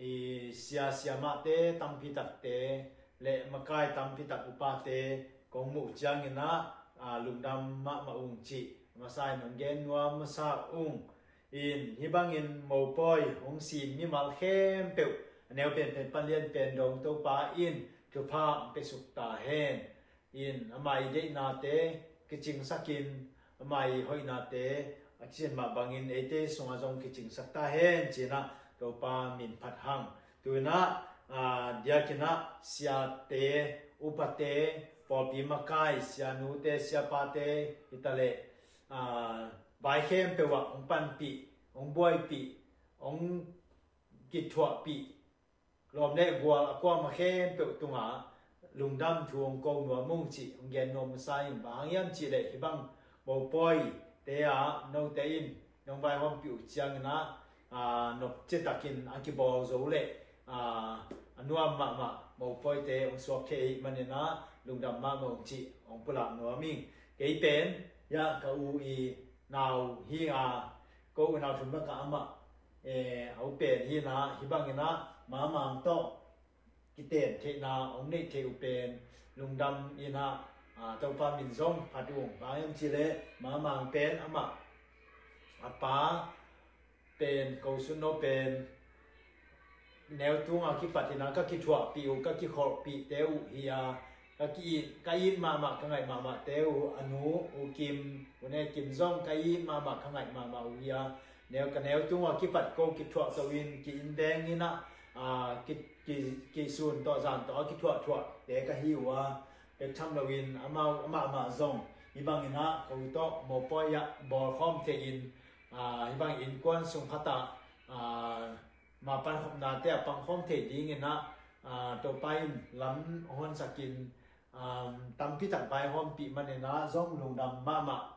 i sia siamahte tampi takte le makai tampi tak upate kong muh ciangin ah, a, lungdam mahmah ung cih masa in hong gen nuam masa ung. In hih bangin mopawi hong sim mimal khempeuh a neu penpen pan lian pen dong Topa in thupha hong piasuk ta hen. In ama i deihnate kicingsakin, ama i hoihnate a cin mah bangin eite sungah zong kicingsak ta hen, ci-in ah Topa min phat hang. Tu-in ah, a, diakin ah siate, upate, pawlpi makai, sianute, siapate hi ta leh, a, vai khempeuh ah hong panpih, hong buaipih, hong kithuahpih, lawm le gual a kuamah khempeuh tungah lungdam thu hong ko nuam ung cih hong gen nuam masa ing. Bang hang hiam cih leh hih bang mopawite ah note in nong vaihawmpih uh ciangin ah, aa, nopcitakin a kibawl zo leh, aa, a nuam mahmah mopawite hong suak thei ahih manin ah lungdam mahmah ung cih hong pulak nuam ing. Kei pen, ya, ka u i nau hi a, ko unau thum lakah amah, eh, a u pen hi-in ah, hih bangin ah Mamang tawh kiten theihna hong neih theih uh pen lungdam in ah, ah, Topa min zong phat ung. Bang hiam cih leh Mamang pen amah a pa pen, ko sutno pen neu tungah kipat in ah ka kithuahpih uh, ka kikholhpihte uh hi a, ka ki-it, ka it mahmah, ka ngaih mahmahte uh, a nu, U Kim, U Ne Kim zong ka it mahmah, ka ngaih mahmah uh hi a, neu, ka neu tung uh a kipat ko kithuah to in, ki-in veng in ah, a, ki, ki, kisun tawh zan tawh a kithuahthuahte ka hi uh a, bek tham loin amau, amah mah zong hih bangin ah ko tawh mopawi ah bawlkhawm thei in, a, hih bangin innkuan sung khat ah, a, ma pankhopnate ah pangkhawm thei dingin ah, a, Topa in lam honsakin, a, tampi tak vaihawmpih manin ah zong lungdam mahmah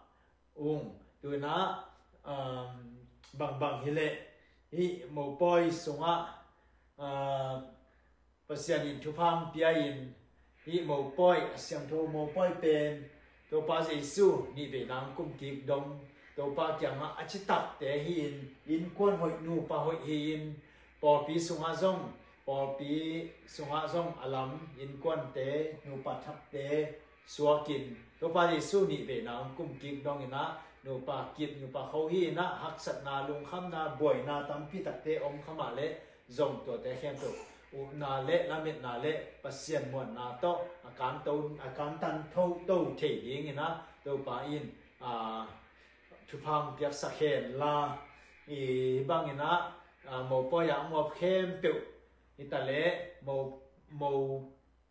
ung. Tu in ah, a, bangbang hileh hih mopawi sungah, a, Pasian in thupha hong pia in, hih mopawi, a siangtho mopawi pen Topa Jesu nihveina hong kum kik dong, Topa kiangah a citakte hi-in, innkuan hoih, nupa hoih hi-in, pawlpi sungah zong, pawlpi sungah zong a lam innkuante, nupa thakte suakin, Topa Jesu nihveina hong kum kik dongin ah, nupa kip, nupa kho hi-in ah, haksatna, lungkhamna, buaina tampi takte om kha mah leh, zong tuate khempeuh upna le lametna le Pasian muanna tawh a kanto, a kantan toto thei dingin ah Topa in, a, thupha hong piaksak hen la, hih bangin ah, a, mopawi ah a muap khempeuh hi ta leh, mo, mo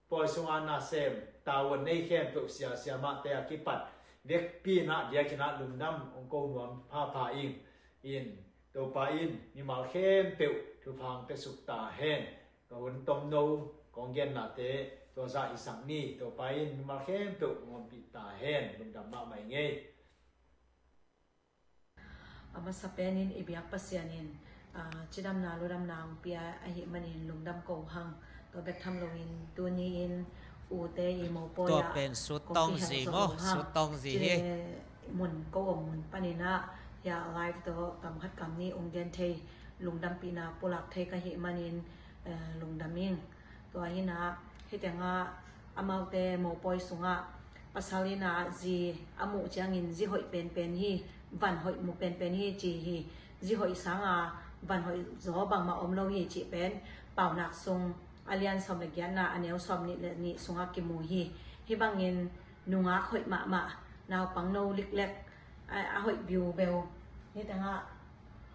pawi sunga nasem, tavuan nei khempeuh sia, siamahte a kipat vekpi in ah diakin ah lungdam hong ko nuam phapha ing. In, Topa in mimal khempeuh thupha hong piasuk ta hen. Ka hun tomno kong gennate tua zah hisak ni. Topa in mimal khempeuh hong ompih ta hen. Lungdam mahmah ing ei. A masa penin i biak Pasian in, a, cidamna ludamna hong pia ahih manin lungdam ko hang. Tua bek tham loin tuni-in ute i mopawi ah tua pen Sutong zi maw? Sutong zi hi. Cile mun ko om mun panin ah, hia live tawh kam khat kam nih hong gen thei, lungdampihna pulak thei ka hih manin, eh, lungdam ing. Tua hi in ah, hih tengah amaute mopawi sungah pasal in ah zi a muh ciangin zi hoih penpen hi, van hoih mu penpen hi ci hi. Zi hoih sanga van hoih zaw bangmah om lo hi cih pen Paunak sung a lian sawm le giatna a neu sawm nih le nih sungah kimu hi. Hih bangin nungak hoih mahmah, naupangno liklek, a, a hoih biubeu. Hih tengah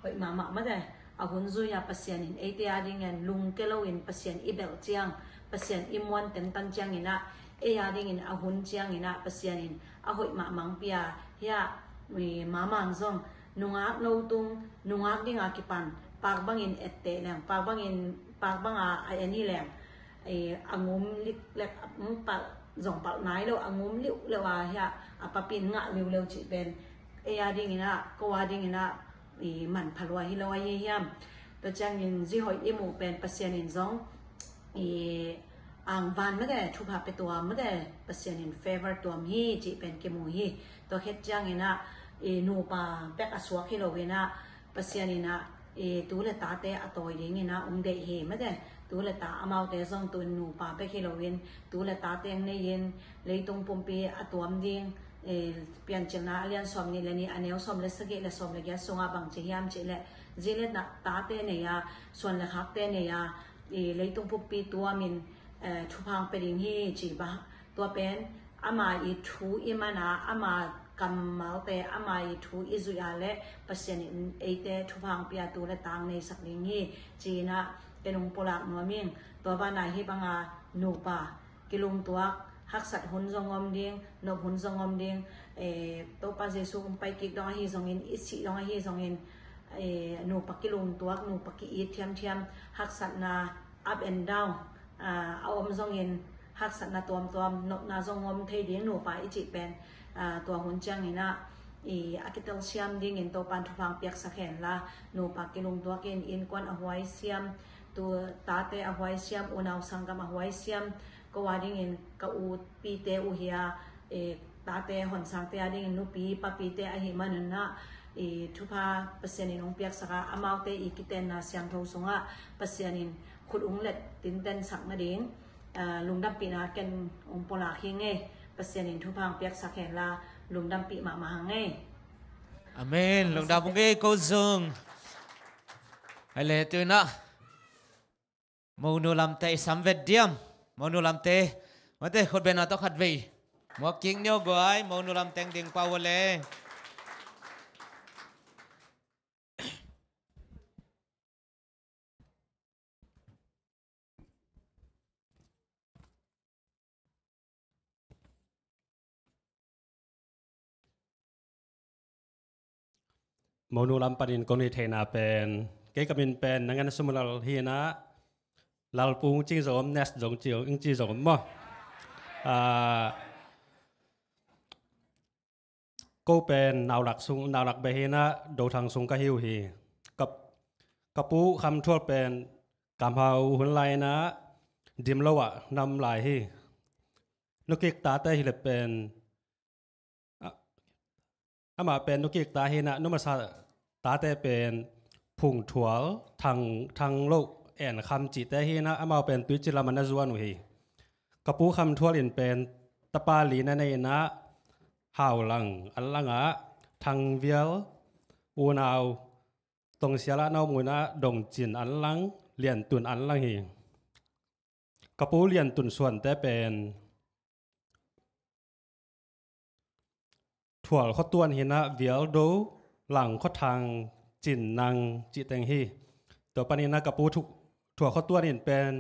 hoih mahmah mate. A hun zui-a Pasian in eite a dingin lungke loin Pasian i belh ciang, Pasian i muan tentan ciangin ah, ei a dingin a hun ciangin ah Pasian in a hoih mahmah hong pia, hia, mi mamang zong nungak no tung, nungak dinga kipan, pak bangin etteh leng, pak bangin, pak banga a en hi leng, eh, a ngum liklek, a palh zong palh nai lo, a ngum liuhleuh a hia, a papi in ngah liuhleuh cih pen ei a dingin ah, ko a dingin ah, i manpha lua hi lo ahi hiam? Tua ciangin zi hoih i muh pen Pasian in zong i angvan mate, thupha pia tuam mate, Pasian in favor tuam hi cih pen kimu hi. Tua khit ciangin ah, i nupa bek a suak hi loin ah, Pasian in ah, i tu le tate a tawi dingin ah hong deih hi mate. Tu le ta amaute zong tu nupa bek hi loin, tu le tate hong nei-in, leitung pumpi a tuam ding, i Piancilna a lian sawm nih le nih a neu sawm le sagih le sawm le giat sungah bang ci hiam cih leh, zi le na, tate nei a, suan le khakte nei a, i leitung pumpi tuamin, eh, thupha hong pia ding hi ci bang. Tua pen ama i thu i man a, ama kammalte, ama i thu i zuih a leh Pasian in eite thupha hong pia, tu le ta hong neisak ding hi ci-in ah ken hong pulak nuam ing. Tua banah hih banga nupa kilungtuak, haksat hun zong om ding, nop hun zong om ding, eh, Topa Jesu hong pai kik dong ahi zongin, i sih dong ahi zongin, eh, nupa kilungtuak, nupa ki-it thiamthiam, haksatna up and down, ah, a om zongin, haksatna tuamtuam, nopna zong om thei ding nupa i cih pen, ah, tua hun ciangin ah, i a kitelsiam dingin Topan thupha hong piaksak hen la, nupa kilungtuakin innkuan a huai siam, tu tate a huai siam, unau sanggam a huai siam, ko a dingin ka upite uh hi a, eh, tate honsangte a dingin nupi papite ahih manun ah, i thupha Pasian in hong piaksak a, amaute i kitenna siangtho sungah Pasian in khut hong let tintensak nading, ah, lungdampihna ken hong pulak hi ing ei. Pasian in thupha hong piaksak hen la, lungdampih mahmah hang ei. Amen. Lungdam ung ei, ko zong. Hai le, tu in ah Monu lamte i sam vet diam. Monu lamte Mate, khut beng na tawh khat vei. Muak kik ni aw guai, monu lam teng ding pau le. Monu lam panin kong theihna pen, kei ka min pen Nangan Sumulal hi na, Lalpung ci zong om, Nes zong ci, ing ci zong om maw. Ah, ko pen Naulak sung, Naulak beh hi na, Dothang sung ka hi uh hi. Ka, ka pu Kham Thual pen Kam Hau hun lai na, dim lo ah na om lai hi. Nukik tate hi le pen, a, amah pen Nukik ta hi na, numasa tate pen Phung Thual, Thang, Thang Lo, En Kham cihte hi na, amau pen Tuici lam ah na zuan uh hi. Ka pu Kham Thual in pen tapa li na nei na, Hau Lang, an lang ah, Thang Vial, unau, Tong Sial ah na om uh na, Dong Cin an lang, Lian Tun an lang hi. Ka pu Lian Tun suante pen Thual Khua Tuan hi na, Vial Do, Lang Khua Thang, Cin Nang cih teng hi. Tua panin na ka pu Thu-, Thual Khua Tuan in pen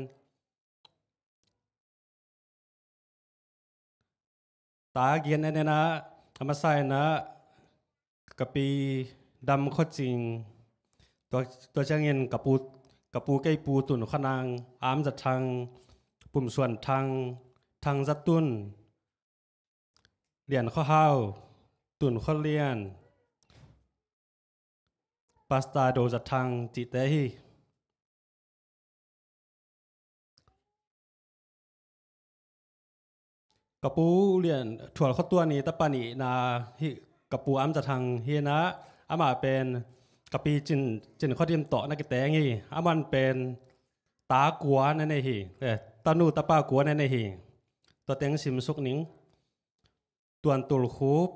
ta giat na nei na, a masa in na ka pi Dam Khua Cing, tua, tua ciangin ka pu, ka pu kei pu Tun Khua Nang, Am Za Thang, Pum Suan Thang, Thang Za Tun, Lian Khua Hau, Tun Khua Lian, Pastor Do Za Thang cihte hi. Ka pu Lian, Thual Khua Tuan i tapa nihna hi, ka pu Am Za Thang hi na, amah pen ka pi Cin, Cin Khua Dim tawh na kiteng hi. Aman pen ta kua na nei hi, eh, tanu tapa kua na nei hi. Tua teng sim suk ning. Tuan Tul Khup,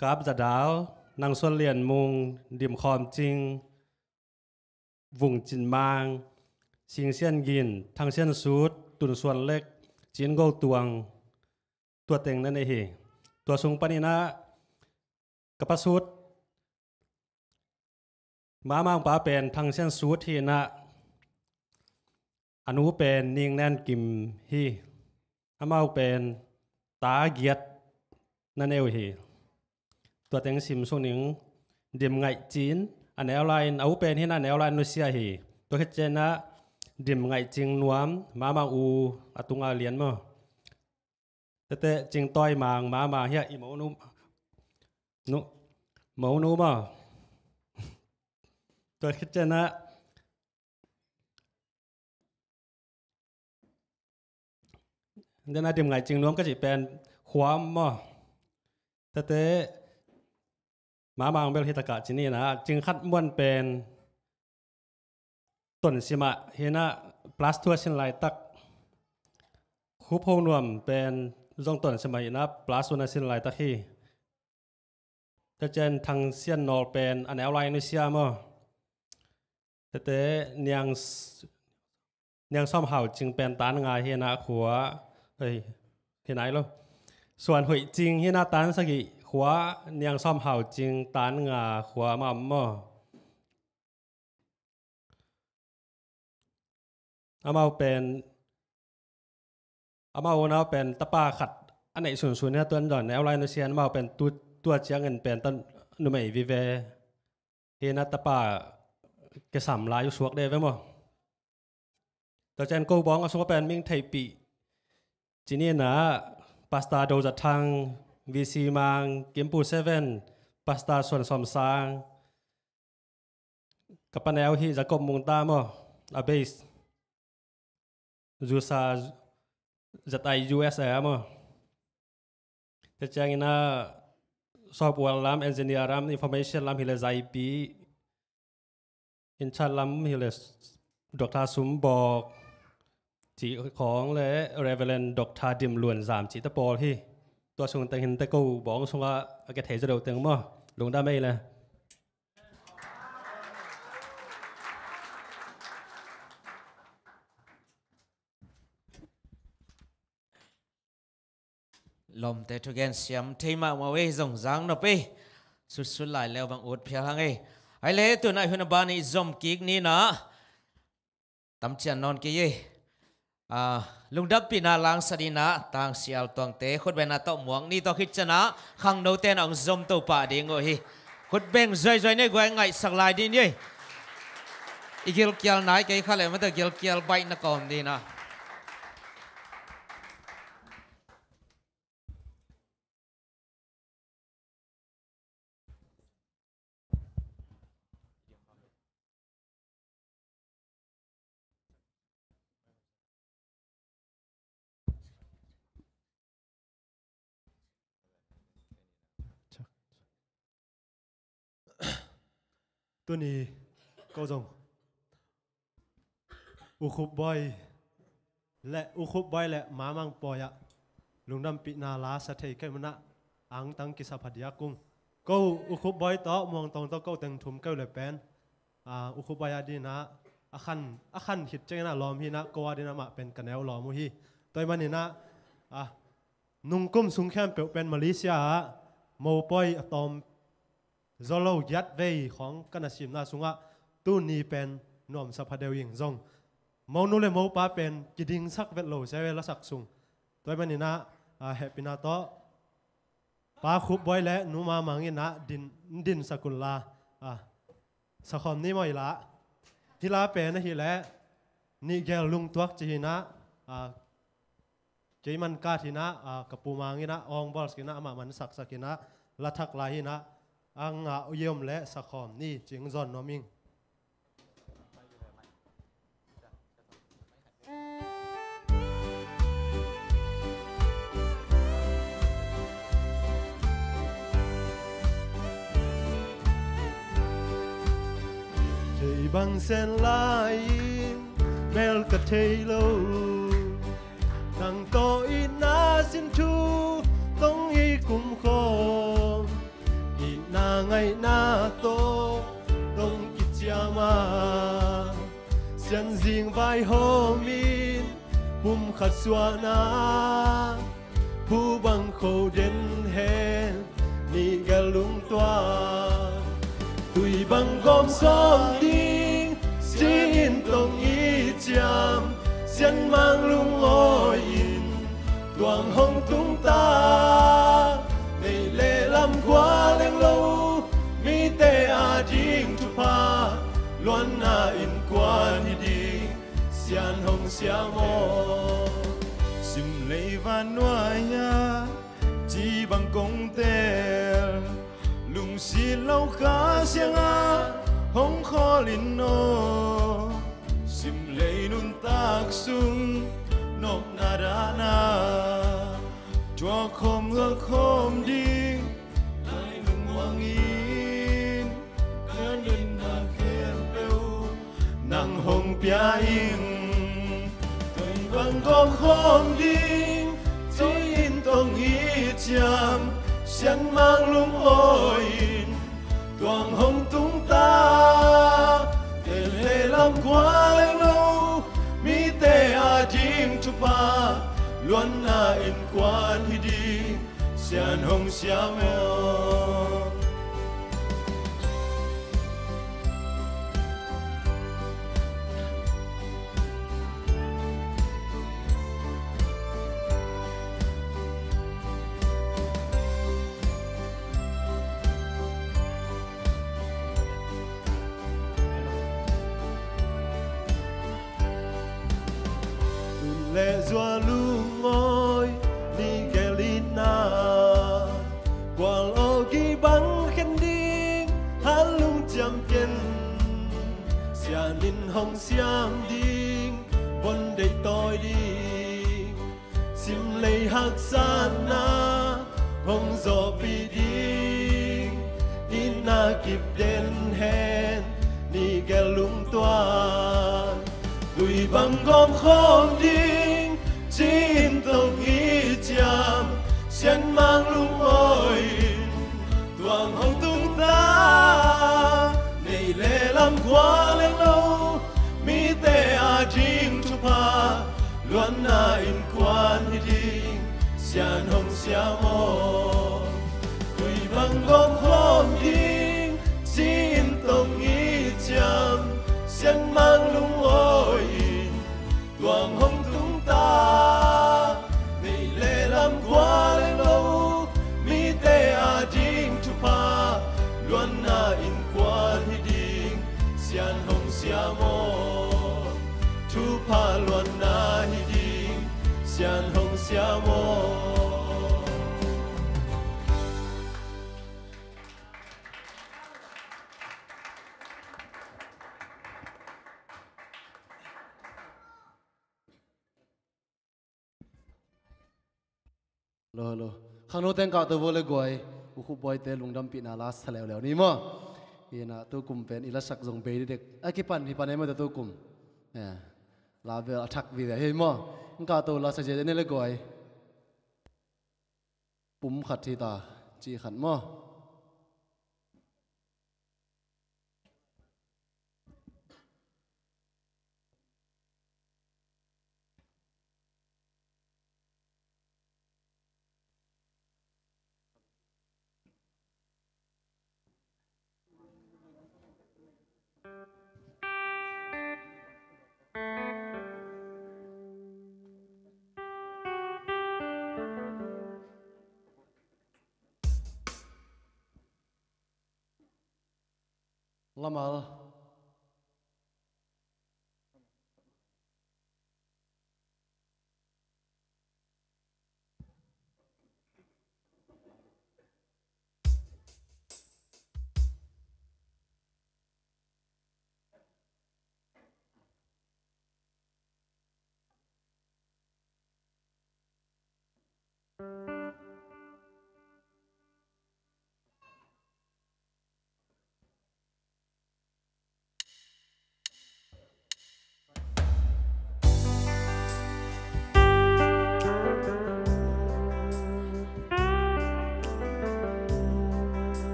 Kap Za Dal, Nang Suan Lian Mung, Dim Khawm Cing, Vung Cin Mang, Sing Sian Gin, Thang Sian Sut, Tun Suan Lek, Cin Go Tuang, tua teng na nei hi. Tua sung panin na ka pa Sut, Mama pa pen Thang Sian Sut hi na, a nu pen Ning Nen Kim hi. Amau pen ta giat na nei uh hi. Tua teng sim suk ning. Dim Ngaih Cin, a neu lai-in, a u pen hi na, a neu lai-in nusia hi. Tua khit ciang na Dim Ngaih Cing Nuam, Mama u a tunga lian maw. Tete Cing Tawi Mang, Mama hi a, i monu, nu, monu maw. Tua khit ciang na Dena Dim Ngaih Cing Nuam ka cih pen khua maw. Tete Mama ong bel hi takah ci ni na, Cing Khat Muan pen Tonsim ah hi na, plus two a sin laitak. Khup Ho Nuam pen zong Tonsim ah hi na, plus one a sin laitak hi. Tua ciang Thang Sian Nawl pen a neu lai nusia maw. Tete Niang S-, Niang Sawm Hau Cing pen tan nga hi na khua, ei, hi nai lo. Suan Hoih Cing hi na tan sagih khua, Niang Sawm Hau Cing tan nga khua mah maw. Amau pen, amau unau pen tapa khat a neih sunsun hi na, tuan dawn neu lai nusia, amau pen tu, tua ciangin pen tan numei vive hi na, tapa kisam lai uh suak de ve maw. Tua ciang ko bawng a sung a pen ming theihpih ci ni na, Pastor Do Za Thang, V C Mang, Kimpu Seven, Pastor Suan Sawm Sang, ka pa neu hi Jacob Mung ta maw, a base Zusa Z I U S A maw. Tua ciangin a software lam, engineer lam, information lam hi le Zaipi, in chat lam hi le Doctor Sum Bawk cih khawng le Reverend Doctor Dim Luan Zam cihte pawl hi. Tua sung teng hin te ko bawng sungah a kithei zaw deuh teng maw. Lungdam ei le. Lawmte thugen siam thei mahmah uh ei, zong zang nop ei. Sutsut lai leu bang ut phial hang ei. Ai le tunah hun a ban i zom kik ni nah. Tamcian nawn kei ei. Ah, lungdampihna langsa dinah tangsial tuangte khutbengna tawh muang ni tawh khit cianah khangnote na hong zom to pah ding uh hi. Khutbeng zuaizui nei guai ngaihsak lai ding ni ei. I gilkial nai kei kha le mata gilkial baih na kawm dinah. Tuni ko zong U Khup Bawi le U Khup Bawi le Mamang Pawi ah lungdampihna la sa thei kei manah angtang kisa phadiak ung. Ko U Khup Bawi tawh Muang Tawng tawh ko teng thum keu le pen, ah, U Khup Bawi ah dinah a khan, a khan khit cianginah lawm hinah ko ah dinah mah pen ka neu lawm uh hi. Tua ahih maninah, ah, nungkum sung khempeuh pen Malaysia ah mopawi a tawm zaw lo giat vei khawng ka na simna sungah tuni pen nuamsa phadeuh ing zong. Monu le mopa pen kidingsak vet lo sia ve lasak sung. Tua ahih maninah, ah, hehpihna tawh Pa Khup Bawi le Nu Mamang inah din, dinsak unla, ah, sakhawm ni maw i la. Hi la pen ahih leh Nih Gel Lungtuak ci hinah, ah, kei man kat hinah, ah, ka Pu Mang inah awng bawl sak inah amah man saksak inah la thak lai hinah a ngah uh i om leh sakhawm ni cing zawn nuam ing. Kei bang sen lai-in mel ka thei lo. Nang tawh itna sin thu tong i kumkhawm. Itna ngaihna tawh tong kiciam a, sianzing vaihawmin pumkhat suahna, phu bang kho den hen Nih Gel Lungtuak. Tui bang gawm sawm ding ci-in tong i ciam, sianmang lungawi-in tuang hong tung ta. Neih le lam khua leng lo mite ading thupha, luanna innkuan hi ding Sian hong siam aw. Simlei vannuai ah ci bang kong tel, lungsit lo Kha Siangah hong khawl in aw. Simlei nuntak sung nopna dahna, thuak khawm, gak khawm ding lai lungmuang in, ka nunna khempeuh nang hong pia ing. Tui bang gawm khawm ding ci-in tong i ciam, sianmang lungawi-in tuang hong tung ta. Tel le lam khua leng lo mite ading thupha, luanna innkuan hi ding Sian hong siam aw. Tun le zua lungawi ni gelina, kual awgi bang khen ding halung ciam ken. Sian in hong siam ding, von deih tawi ding, simlei haksatna hong zawhpih ding, itna kip den hen ni gel lungtuan. Tui bang gawm khawm ding ci-in tong i ciam, sianmang lungawi-in tuang hong tung ta. Neih le lam khua leng lo, mite ading thupha, luanna innkuan hi ding, Sian hong siam aw, koi bang gawm khawm ding, ci-in tong i ciam, siangmang lungawi in, tuang hong tung ta, neih le lam kua leng lo, mite ading thupha, luanna innkuan hi ding, Sian hong siam aw. Thupha luanna hi ding, Sian hong siam aw. Hello, hello. Khangno teng kahto vo le guai. U Khup Bawi te lungdampihna la sa leuleu ni maw. Hi na, tu kum pen i lasak zong bei dek. A kipan hi pan ei maw, tu kum. Eh, la bel a thak vive hi maw. Hong kahto la sa zia ne le guai. Pum khat hi ta, ci khat maw. Lamal.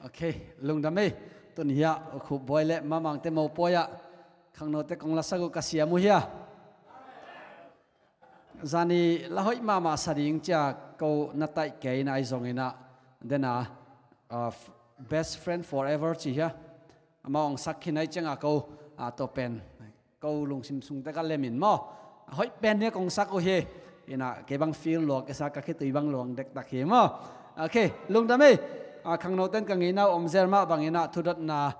Ok, lungdam ei. Tun hiah Khupbuai le Mamangte mopawi ah khangnote kong lasak uh ka siam uh hia. Zani la hoih mahmah sa ding cia ko na taih kei na ahi zongin ah dena, ah, f-, best friend forever ci hia. Amah hong sak khin ahi cianga ko, ah, tua pen ko lungsim sungte ka lemin maw. A hoih pen nia kong sak uh hi. Ina kei bang feel lua kisa ka khitui bang luang dektak hi maw. Ok, lungdam ei. Ah, khangnoten ka ngeina uh om zel mah bangin ah thudotna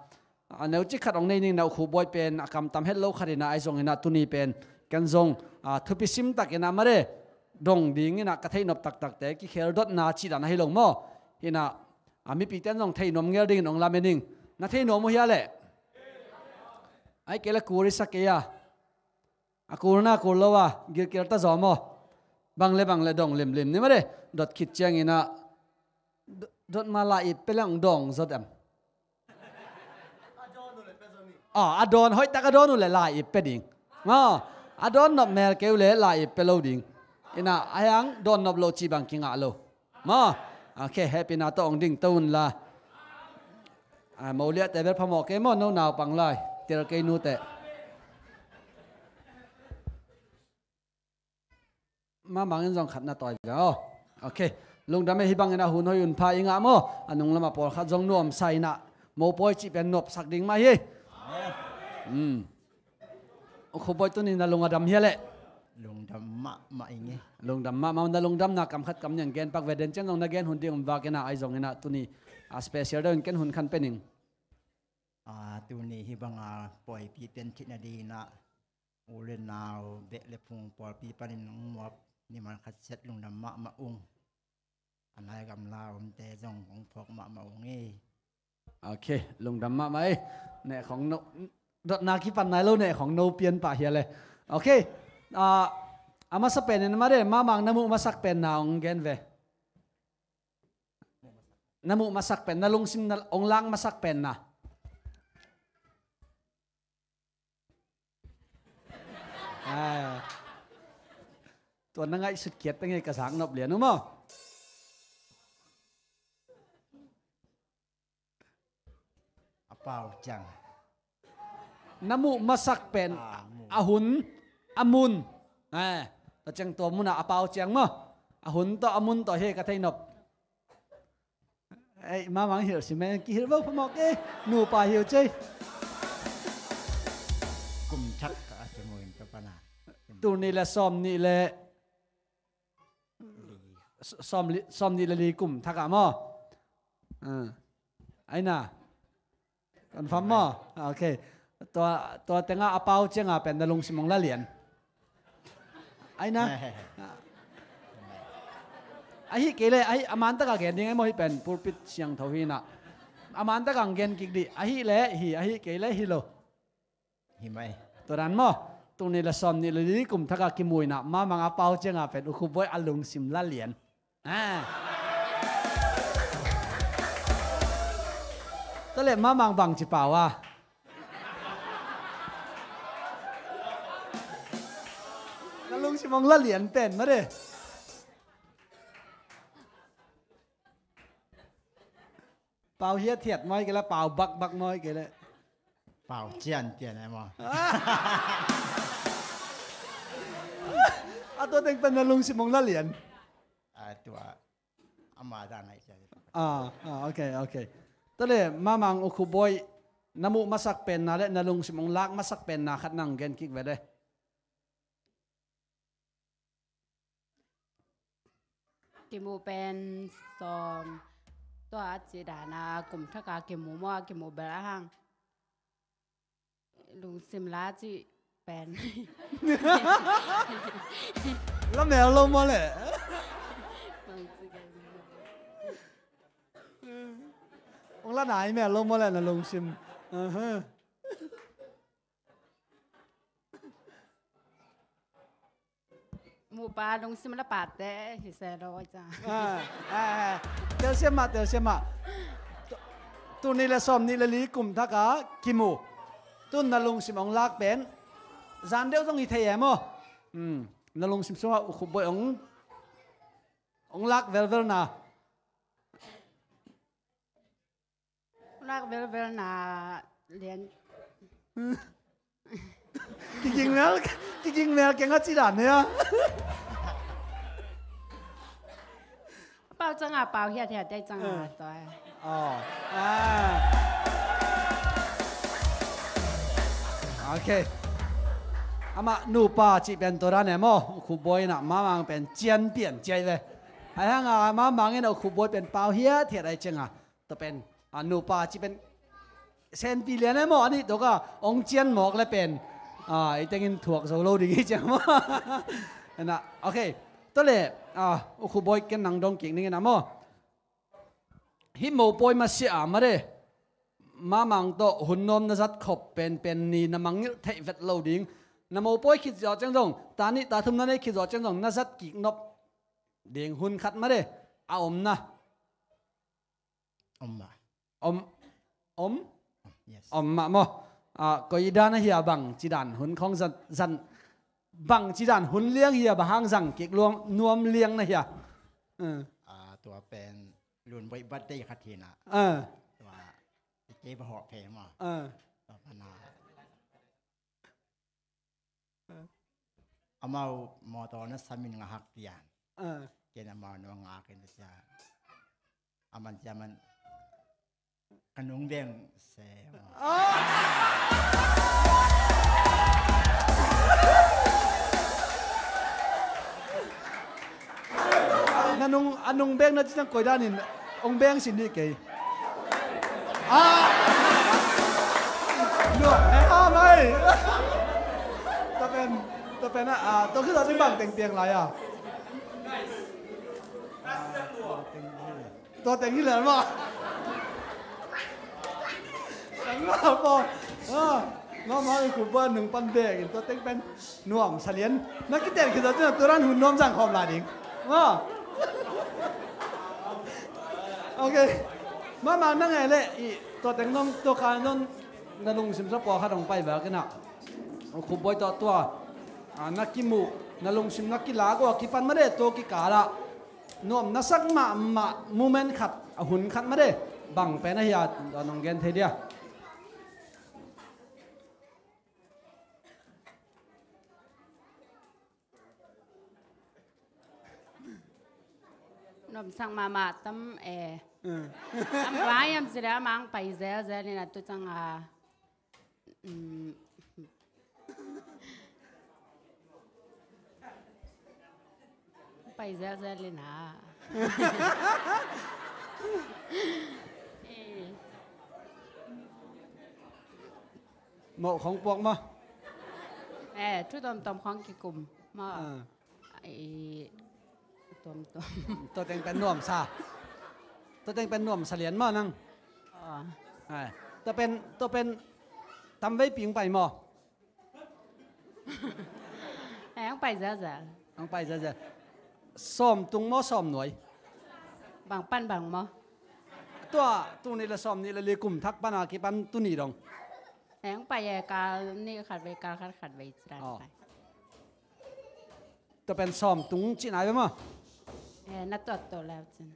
a neucik khat hong nei ning na uh Khupbuai pen a kamtam het lo khat ina ahi zongin ah tuni pen ken zong, ah, thupi simtak ina mare dong dingin ah ka theihnop taktakte kikhel dotna cih dan ahi lo maw. Ina, ah, mipite in zong theihnop ngel dingin hong lamen ing. Na theihnop uh hia leh? Ahi kei le kuri sa kei a. A kurna kur lo a gilkial ta zaw maw. Bang le bang le dong limlim ni mare. Dot khit ciangin ah do-, dot ma la ip pe leng dong zot em. Ah, a dawn hoihtak a dawn uh le lai ip pe ding. Maw, a dawn nop mel kei uh le lai ip pe lo ding. Ina a hiang dawn nop lo ci bang kingah lo. Maw, ok, hehpihna tawh hong ding to un la. Ah, moliahte bel phamawh kei maw, no naupang lai tel kei nute. Mamang in zong khat na tawi ve aw. Ok. Lungdam e, hih bangin a hun hoih hun pha i ngah maw. A nung lamah pawlkhat zong nuamsa inah mopawi cih pen nopsak ding mah hi. Amen. Hmm. U Khupbuai tuni na lung a dam hia leh? Lungdam mahmah ing e. Lungdam mahmah, na lungdamna kam khat kam nih hong gen pak ve, den ciang zong na gen hun ding om vak inah, ahi zong inah tuni a special deuh in ken hun khan pe ning. A, tuni hih banga pawipi pen thihna ding inah u le nau, beh le phung pawlpi panin hong muap ni man khat siat lungdam mahmah ung. A nai gamla omte zong hong phawk mahmah ung e. Ok, lungdam mahmah e. Neh khong no, dotna kipan nai lo, neh khong no pian pah hia le. Ok, ah, a masa penin mare, Mamang na muh masak penna hong gen ve. Na muh masak pen, na lungsim na hong lak masak penna. Ah. Tua na ngaihsut khiat teng hi, ka zak nop lian uh maw. A pau ciang. Na muh masak pen, ah, a hun, a mun. Ah, tua ciang tua munah a pau ciang maw. A hun tawh a mun tawh hi ka thei nop. Ei, Mamang hilh si men, kihilh vo phamawh kei, nupa hi uh cei. Kum thak a kimu in tua pana. Tul nih le sawm nih le, s-, sawm li-, sawm nih le li kum thak ah maw? Ah. Aina. Confirm maw? Ah, ok. Tua, tua tenga a pau cianga pen na lungsim hong la lian. Aina. Ahi kei le, ahi, a man taka gen ding e maw, hih pen pulpit siangtho hi inah. A man taka hong gen kik dih. Ahi le hi, ahi kei le hi lo. Hi mai. Tua dan maw. Tul nih le sawm nih le li kum thaka kimu inah, Mamang a pau cianga pen U Khupbuai a lungsim la lian. Ah. Tua leh Mamang bangci pau a? Na lungsim hong la lian pen mah de. Pau hiathiat mawi kei le, pau bakbak mawi kei le. Pau ciantian e maw. A tua teng pen na lungsim hong la lian. A tua ama dan ai cia. Ah, ah, ok, ok. Tua le Mamang U Khupbuai na muh masak penna le na lungsim hong lak masak penna khat nang gen kik ve le. Kimu pen sawm, tua a ci dana kum thaka kimu maw, kimu bel a hang. Lungsim la ci pen. La mel lo maw le. Ong la nai mel lo maw le na lungsim. Aha. Muhpa lungsim la pate hi se lo ai ca. Ah, ah, ah. Telsiam mah, telsiam mah. Tu-, tul nih le sawm nih le li kum thaka kimu. Tun na lungsim ong lak pen zan deuh zong hi thei e maw? Hmm. Na lungsim sungah U Khupbuai ong, ong lak velvel na. Kak velvel na lian. Kiging mel, kiging mel keng a ci dan hia. Pau cang a pau hiat hiat dai cang a. Eh. Tua. Oh. Ah. Okay. Amah nupa cih pen tua dan e maw. U Khup Bawi in ah Mamang pen cian pian ciai ve. Ahi hang a Mamang in ah U Khup Bawi pen pau hiat hiat dai cang a. Tua pen, a, nupa ci pen senpi lian e maw, a nih tua ka ong cian mawk le pen, a, i tengin thuak zo lo ding hi ciang maw. Ena, okay. Tua le, a, U Khup Bawi ken nang dong kik ning ena maw. Hih mopawi masiah a made. Mamang tawh hun nuam na zat khop penpen ni na mangngilh theih vet lo ding. Na mopawi khit zawh ciang zong, ta nih ta thum na nei khit zawh ciang zong, na zat kik nop ding hun khat made. A om na. Om mah. Om, om? Yes. Om mah maw. Ah, koi dan a hia bang ci dan hun khong zan, zan, bang ci dan hun liang hia bang hang zang kik luang nuam liang na hia. Eh. Ah, tua pen Lun Bawi birthday khat hi na. Eh. Tua i kei ba hawh phe maw. Eh. Tua pana. Amau motor na samin nga hak pian. Ah. Ken amau nua nga ken cia. Aman cia man ka nung beng se. Ah. Na nung, a nung beng na ci ciang koi danin ong beng sin dih kei. Ah! Nuam, eh, ah, mai. Tua pen, tua pen, ah, tua khit zawh ciang bang teng piang lai a. Tua teng hi lel maw. Teng lel maw. Ah, Mamang in Khup Bawi nung pan bek in tua teng pen nuam sa lian. Na kiten khit zawh ciang tua dan hun nuam zang khawm lai ding. Ah. Okay. Mamang na ngei leh i tua teng nong tua kha nong na lungsim sa pua khat hong pai bak in ah. Khup Bawi tawh tua, ah, na kimuh, na lungsim na kilak uh a kipan made tua kikal ah nuam na sak mahmah moment khat, a hun khat made. Bang pen a hia, nong gen thei dia. Nuamsak mahmah tam e. Mm. Am vai am sida mang pai zelzel in a tu cang a. Mm. Pai zelzel in a. Eh. Mawh khong puak maw? Eh, thu tomtom khong kikum maw? Ah. I, tomtom. Tua teng pen nuamsa. Tua teng pen nuamsa lian maw nang? Oh. Ai. Tua pen, tua pen tamvei ping pai maw? Eh, ang pai zaza. Ang pai zaza. Sawm tung maw, sawm nuai? Bang pan bang maw? Tua, tung ni la sawm ni la li kum thak pan a kipan tu ni dong. Eng pai e, kal nih khat vei, kal khat khat vei ciran pai. Tua pen sawm tung cih nai ve maw? Eh, na tuat to lau cin.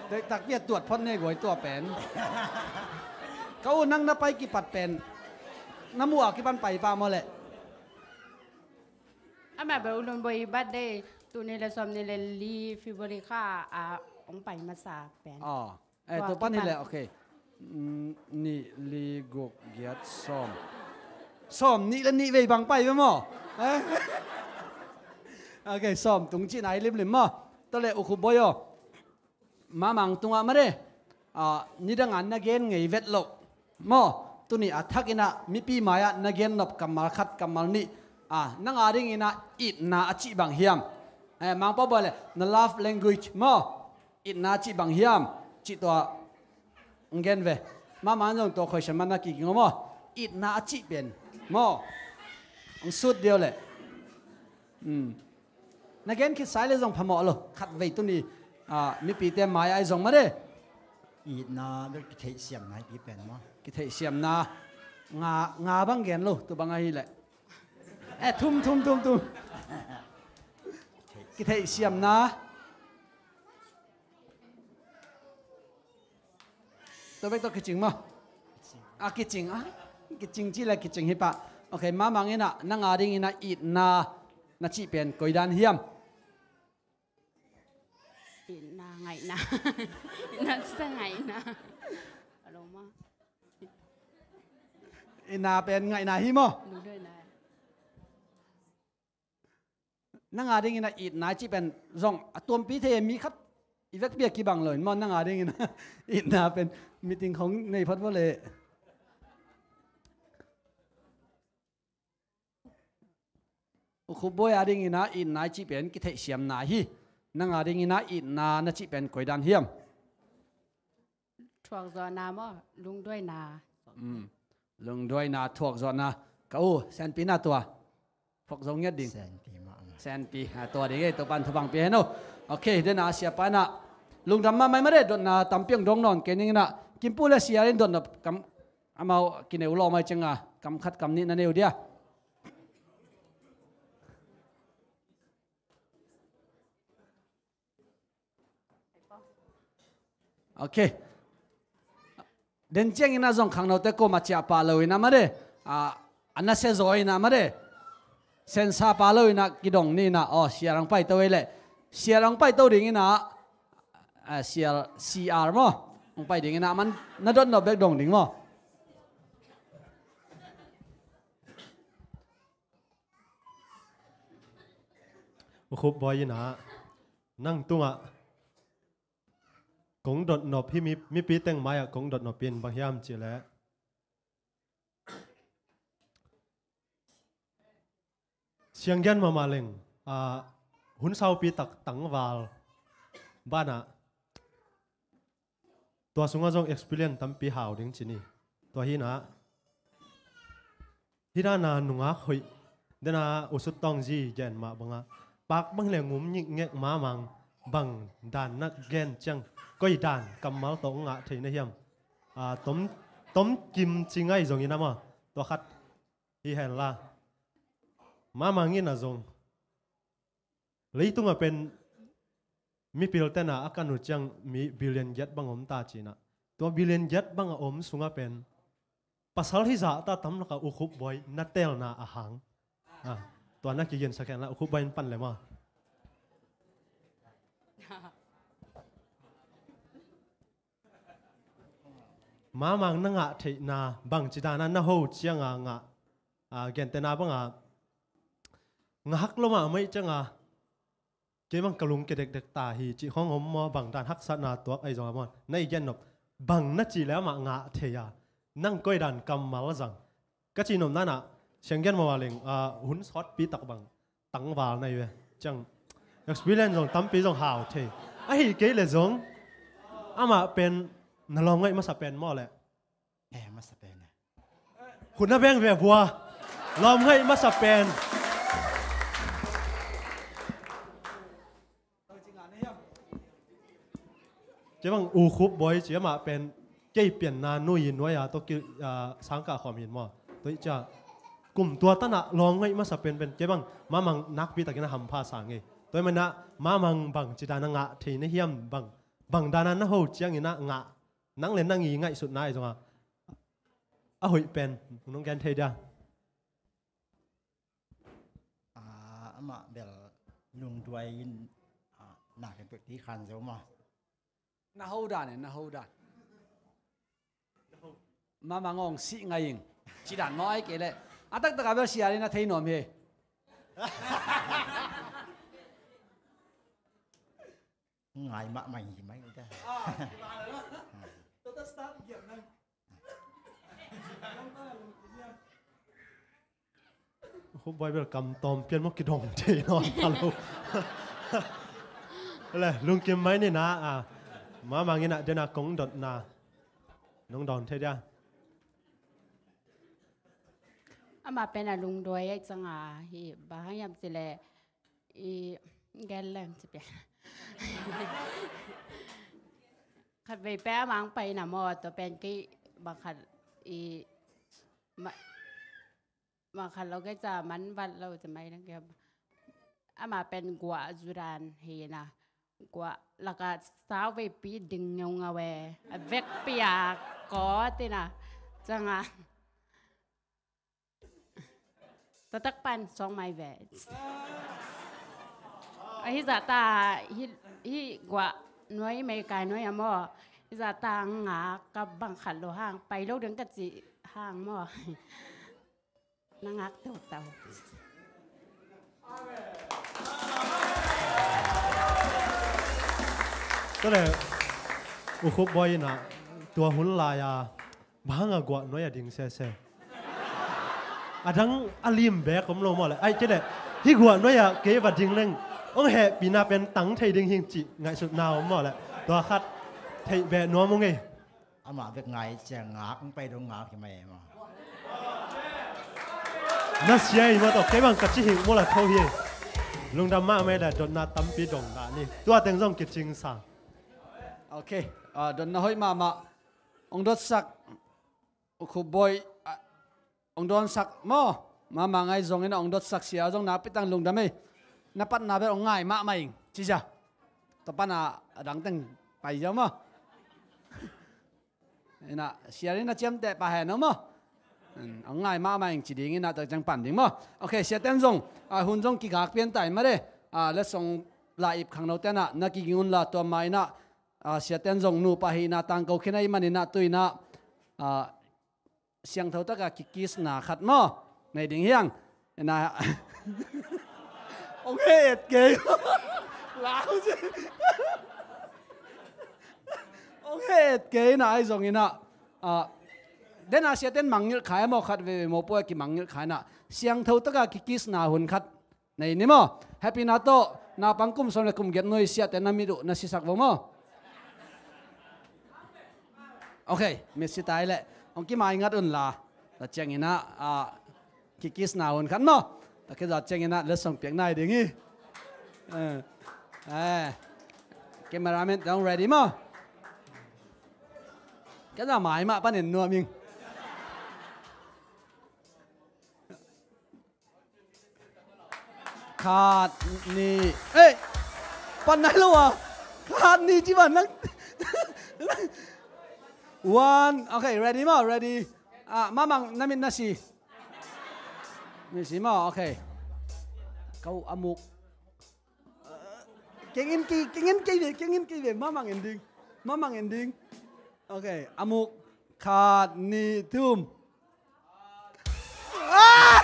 Deihtak bia tuat phot ne guai tua pen. Ka u nang na pai kipat pen. Na mu a kipan pai pa maw leh. Ama bel u Lun Bawi birthday tu ni le sawm ni le li February kha a ong pai masa pen. Oh. Eh, tua pan hi leh, okay. Mm, nih, li, guk, giat, sawm. Sawm nih le nih vei bang pai ve maw? Eh? Okay, sawm tung cih nai limlim maw? Tua leh U Khup Bawi aw. Mamang tungah made. Ah, nidang a na gen ngei vet loh maw? Tuni a thak in ah mipi mai-ah na gen nop kammal khat kammal nih. Ah, nang a ding in ah itna a cih bang hiam? Eh, Mangpau bawl leh na love language maw? Itna cih bang hiam? Cih tua ang gen ve. Mama an zong tua khoisan man na kiging aw maw? Itna a cih pen maw? Ang sut diau leh. Hmm. Na gen khit sai le zong phamawh lo. Khat vei tuni, ah, mipite mai ai zong made. Itna bel kitheihsiamna hi pi pen maw? Kitheihsiamna. Nga, nga bang gen lo, tu bang ahi leh. Eh, thum, thum, thum, thum. Kitheihsiamna. Tua bek tawh kicing maw? A kicing, a kicing ci le kicing hi pah. Ok, Mamang in ah, nang a dingin ah itna na cih pen koi dan hiam? Itna, ngaihna. Itna sa ngaihna. Alo ma. Itna pen ngaihna hi maw? Lungduaina. Nang a dingin ah itna cih pen zong a tuampi thei, mi khat i vekpi a kibang lo in maw, nang a dingin ah itna pen meeting khong nei phot vua le. U Khup Bawi a dingin ah itna i cih pen kitheihsiamna hi. Nang a dingin ah itna na cih pen koi dan hiam? Thuakzawhna maw, lungduaina. Mm. Lungduaina, thuakzawhna. Ka u, senpi na tua. Phok zo ngiat ding. Senpi mah, mah. Senpi, a, tua ding e, Topan thupha pia hen o. Ok, den a siapa in ah lungdam mahmah mah de, dotna tampi hong dong nawn kei ning in ah. Kimpu le Sial in dotna kam, amau kineu lawm ahih ciangin kam khat kam nih na nei uh dia. Ok. Den ciangin ah zong khangnote kuamah ciah pah lo in ah mah de. A, a nasia zaw in ah mah de. Sensa pah lo in ah kidong ni in ah. Aw, Sial hong paito ei leh. Sial hong paito ding in ah. A, Sial C R maw. Hong pai ding in ah man na dotnop bek dong ding maw. U Khup Bawi in ah, nang tungah kong dotnop hi, mi, mipi teng mai-ah kong dotnop in bang hiam cih leh, sianggen mahmah leng, ah, hun saupi tak tangval banah, tua sungah zong experience tampi hau ding ci ni. Tua hi in ah, hi dan a nungak hoih, den a U Sut Tawng zi gen mah bangah, pak bang le ngum ngikngek, Mamang bang dan na gen ciang, koi dan kammal tawh ngah thei na hiam? A, tom, tom kim ci ngai zong in ah maw, tua khat hi hen la. Mamang in ah zong leitungah pen mipil ten ah a kan uh ciang mi billion giat bang om ta ci in ah. Tua billion giat bang a om sungah pen pasal hizah ta tamlak a U Khup Bawi na telna a hang. A, tua na kigensak hen la, U Khup Bawi in pan le maw. Mamang na ngah theihna bangci dan a na ho ciang a ngah, a, gentehna bang a ngah hak lo mahmah ciang a, kei bang ka lungkia dekdek ta hi cih khong om maw, bang dan haksatna tuak ahi zong a maw, na i gen nop, bang na cih le amah ngah thei a, nang koi dan kammal zang. Ka cih nop nanah, sianggen mawh a leng, a, hun sawtpi tak bang tangval na hi ve. Ciang experience zong tampi zong hau thei. Ahi kei le zong amah pen na lawm ngaih masa pen maw le. Eh, masa pen eh. Khut na beng ve vua. Lawm ngaih masa pen. Kei bang U Khup Bawi ci amah pen kei pianna nui nuai a tawh ki, a, sangkah khawm hin maw. Tua ih cia kum tua tanah lawm ngaih masa penpen kei bang Mamang nakpi takin a hampha sa ngei. Tua ih manah Mamang bang ci dan a ngah thei na hiam, bang, bang dan a na ho ciangin a ngah, nang le nang i ngaihsutna ahi zongah a hoih pen nong gen thei dia? Ah, amah bel lungduai in, ah, na ken pek ti khan zo maw. Na ho dan e, na ho dan. Mamang hong sih ngai ing. Ci dan maw ai kei leh. A taktak a bel sial in a thei nuam hi. Ngai mahmah hi mai ta. Khup Bawi bel kam tawm pian maw kidong thei nawn pha lo. Le, lungkim mai ni na, a, Mamang in a den a kong dotna nong dawn thei dia? Amah pen a lungduai ahi ciang a, hi, bang hang hiam cih leh, i, gen leng ci pian. Khatvei pen a mang pai na maw, tua pen kei bang khat i ma-, bang khat lo kei ca man vat lo ci mai dang kei. Ama pen guah zudan hi na. Guah laka sau veipi ding ngeungau e. A vekpi a kaw ti na. Canga. Tatak pan song mai ve. Ahi zata hi, hi guah nuai mei kai nuai a maw. Hi zata ngak ka bang khat lo hang. Pai lo ding ka ci hang maw. Na ngak tau tau. Tua le, U Khup Bawi in ah, tua hun lai-a, bang hang a guah nuai a ding sese. A dang a lim bek om lo maw le. Ai, kei le, hih guah nuai a kei va ding leng, hong hehpihna pen tang thei ding hing cih ngaihsutna om maw le. Tua khat theih beh nuam ung ei. Amah bek ngai ciang ngak, hong pai dong ngak hi mai maw. Na sia hi maw tawh, kei bang ka ci hing maw la tho hi. Lungdam mahmah ei le, dotna tampi dong dah ni. Tua teng zong kicing sa. Ok, ah, dotna hoih mahmah. Hong dotsak, U Khup Bawi, ah, hong dotsak maw. Mahmah ngai zongin ah hong dotsak sia zong nakpi tak lungdam ei. Na patna bel hong ngai mahmah ing. Ci sia. Tua pan a dang teng pai ziau maw. Ina, sia in a ciamteh pah hen maw. Hmm, hong ngai mahmah ing ci ding ina, tua ciang pan ding maw. Ok, siaten zong, ah, hun zong kigak pian ta in mah de. Ah, letsong la ip khangno ten ah, na kiging un la tua ma ina, ah, siaten zong nupa hihna tangko khin ahih manin ah tu ina, ah, siangtho taka kikisna khat maw. Nei ding hiang. Ina. Hong he et kei. Lau ci. Hong he et kei ina ahi zong ina. Ah, den a siaten mangngilh khai maw khat veve maw pua kimangngilh khai ina. Siangtho taka kikisna hun khat. Nei ni maw? Happy na tawh, naupang kum sawm le kum giat nuai siate na mit uh na sisak vo maw? Ok, mit si tai leh. Hong kimai ngat un la. Tua ciangin ah, ah, kikisna hun khat maw? Tua kizat ciangin ah, letsong piak nai ding hi. Eh. Eh. Cameraman, dong ready maw? Kei za mai mah panin nuam ing. Khat, nih. Eh! Pan nai lo a. Khat, nih ci ban lang. One. Ok, ready maw? Ready. Ah, Mamang, na mit na si. Mit si maw? Ok. Ko a muk. Keng in kei, keng in kei ve, keng in kei ve. Mamang en ding. Mamang en ding. Ok, a muk. Khat, nih, thum. Ah!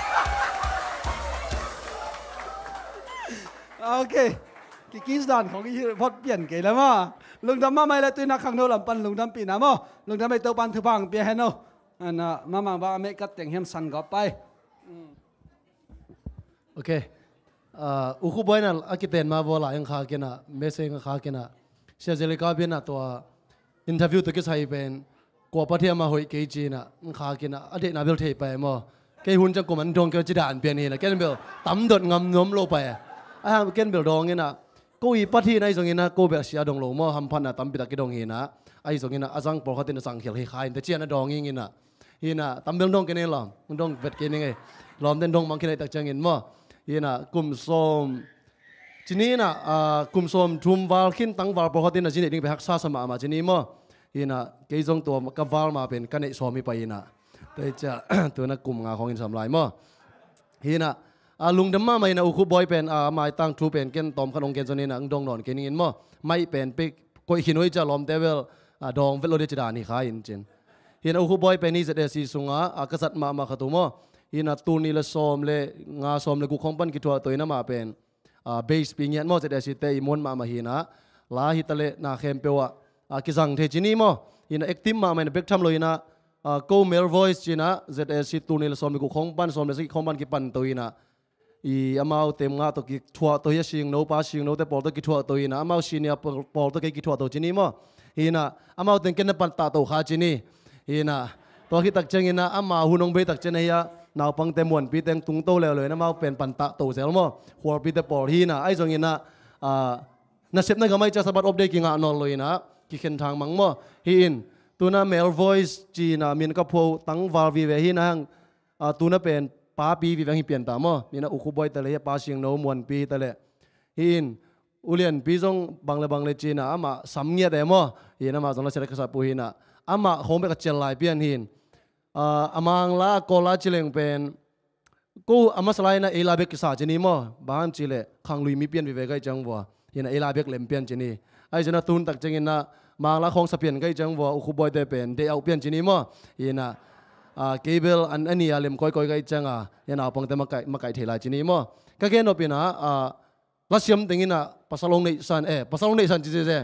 Ok. Kikis dan khong i hilh phot pian kei la maw. Lungdam mahmah ei le, tu ina khangno lam pan lungdampihna maw. Lungdam ei, Topan thupha hong pia hen aw. Ana, Mamang bang a mei kat teng hiam san gawp pai. Ok. Ah, U Khup Bawi in ah a kiten ma bawl a eng khak in ah, message eng khak in ah. Sia Jelika Bian ah tua interview tawh kisai pen, kua Pathian mah hoih kei ci in ah, eng khak in ah, a deihna bel thei pai maw. Kei hun ciang kum an dong kei ci dan pian hi in ah, ken bel tam dot ngam nuam lo pai. A hang ken bel dong in ah, ko i Pathian ahi zongin ah, ko bel sia dong lo maw, hamphatna tampi tak kidong hi in ah, ahi zongin ah, a zang pawlkhat in a zang khial hi kha in, te cian a dong ing in ah. Hi in ah, tam bel dong kei ning lawm, dong vet kei ning ei. Lawmten dong mang khin ahih tak ciangin maw. Hi in ah, kum sawm, ci ni in ah, ah, kum sawm thum val khin tang val pawlkhat in ah, ci ni ding pen haksa sa mahmah ci ni maw. Hi in ah, kei zong tua ka val ma pen ka neih sawm hi pai in ah. Tua hi ciah, tu in ah kum nga khawng in sam lai maw. Hi in ah, a lungdam mahmah in ah, U Khup Bawi pen, a maitang thu pen ken tawm khat hong gen zon in ah, hong dong nawn kei ning in maw. Maih pen pek koih khin uh hi ciah lawmte bel, a dawng vet lo ding ci dan hi kha in cin. Hi in ah, U Khup Bawi pen hi Z S C sungah, a ka zat mahmah khat uh maw. Hi in ah, tul nih le sawm le nga, sawm le guk khawng pan kithuah to in amah pen, a, bass pi ngiat maw, Z S C te i muan mahmah hi in ah. La hi ta leh na khempeuh ah, a, kizang thei ci ni maw. Hi in ah, active mahmah in ah, bek tham lo in ah, a, ko male voice ci in ah, Z S C tul nih le sawm le guk khawng pan, sawm le sagih khawng pan kipan to in ah. I amau tem ngah tawh kithuah to hi a, singno pa singno te pawl tawh kithuah to in ah, amau senior pawl, pawl tawh kei kithuah to ci ni maw. Hi in ah, amau teng ken na pan tah to kha ci ni. Hi in ah, tua khit tak ciangin ah, ama hun hong bei tak ciang hi a, naupangte muanpi teng tung to leuleu in amau pen pan tah to zel maw. Khualpite pawl hi in ah, ahi zongin ah, ah, nasepna gam ahi ciah Sabbath off day kingah nawn lo in ah, kikhen thang mang maw. Hi in, tuna male voice ci-in ah min ka phuah tangval vive hi in ah, tuna pen papi vive hong hi pian ta maw. Hi in ah U Khup Bawi te le hi a, Pa Siangno Muanpi hi ta le. Hi in, U Lianpi zong bang le bang le ci-in ah amah sam ngiat e maw. Hi in amah zong la siat ka sa pu hi in ah, amah khawng bek a cial lai pian hi in. A Mangla a Kawl a ci leng pen, ko a masa lai in ah ei la bek kisa ci ni maw. Bang hang ci leh khanglui mi pian vive ka hih ciang vua. Hi in ah ei la bek lem pian ci ni. Ahi zongin ah tun tak ciangin ah Mangla khawng sa pian ka hih ciang vua, U Khup Bawi te pen deih auh pian ci ni maw. Hi in ah, a, kei bel an a ni a lem kawikawi ka hih ciang a, hi in ah naupangte makaih, makaih thei lai ci ni maw. Ka gen nop in ah, a, lasiam teng in ah pasal hong neihsan, eh, pasal hong neihsan ci ci ci.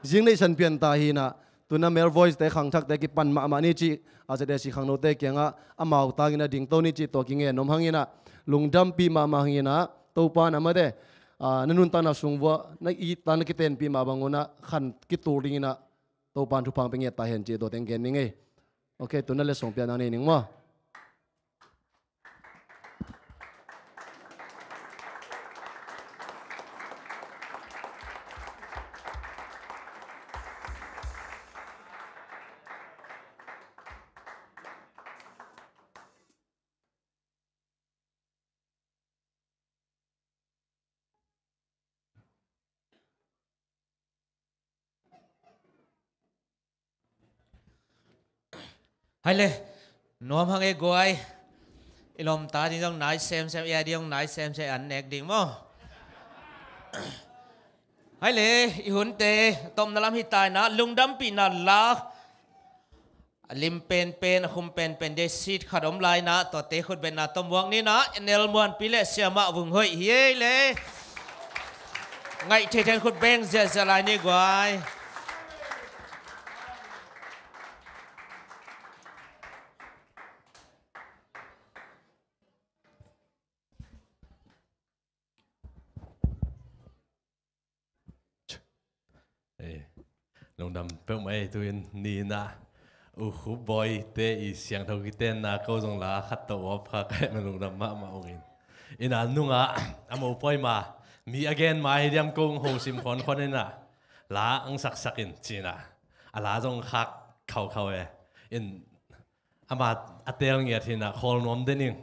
Zing neihsan pian ta hi in ah, tuna male voice te khangthakte kipan mahmah ni cih, a, Z A C khangnote kiangah amau tangin ah dingto ni cih tua kingen nuam hang in ah, lungdampih mahmah hang in ah, Topa in ah mate, a, na nuntakna sung vuah na itna na kitenpih mah bang un ah khan kitul ding in ah Topa in thupha hong pia ngiat ta hen cih tua teng gen ning ei. Ok, tuna letsong piakna nei ning maw. Hai le, nuam hang e guai. I lawmta ding zong nai semsem, i a ding zong nai semsem, an nek ding maw. Hai le, i hunte, tomna lam hi ta in ah, lungdampihna la. A lim penpen, a khum penpen, dei seat khat om lai in ah, tuate khutbetna tawh muak ni in ah, N L Muanpi le Siamah Vung Hoih hi ei le. Ngaih theih theih in khut beng ziahziah lai ni guai. Eh, lungdam peuhmah ei, tu-in ni in ah U Khup Bawi te i siangtho kitenna ko zong la khat tawh uap kha ka hih man lungdam mahmah ung in. In ah nungah a mopawi ma, mi a gen ma hi diam, ko hong hosim khawnkhawng in ah, la hong saksak in ci in ah, a la zong khak khaukhau e. In ama a teel ngiat hi in ah, khawl nuam den ing.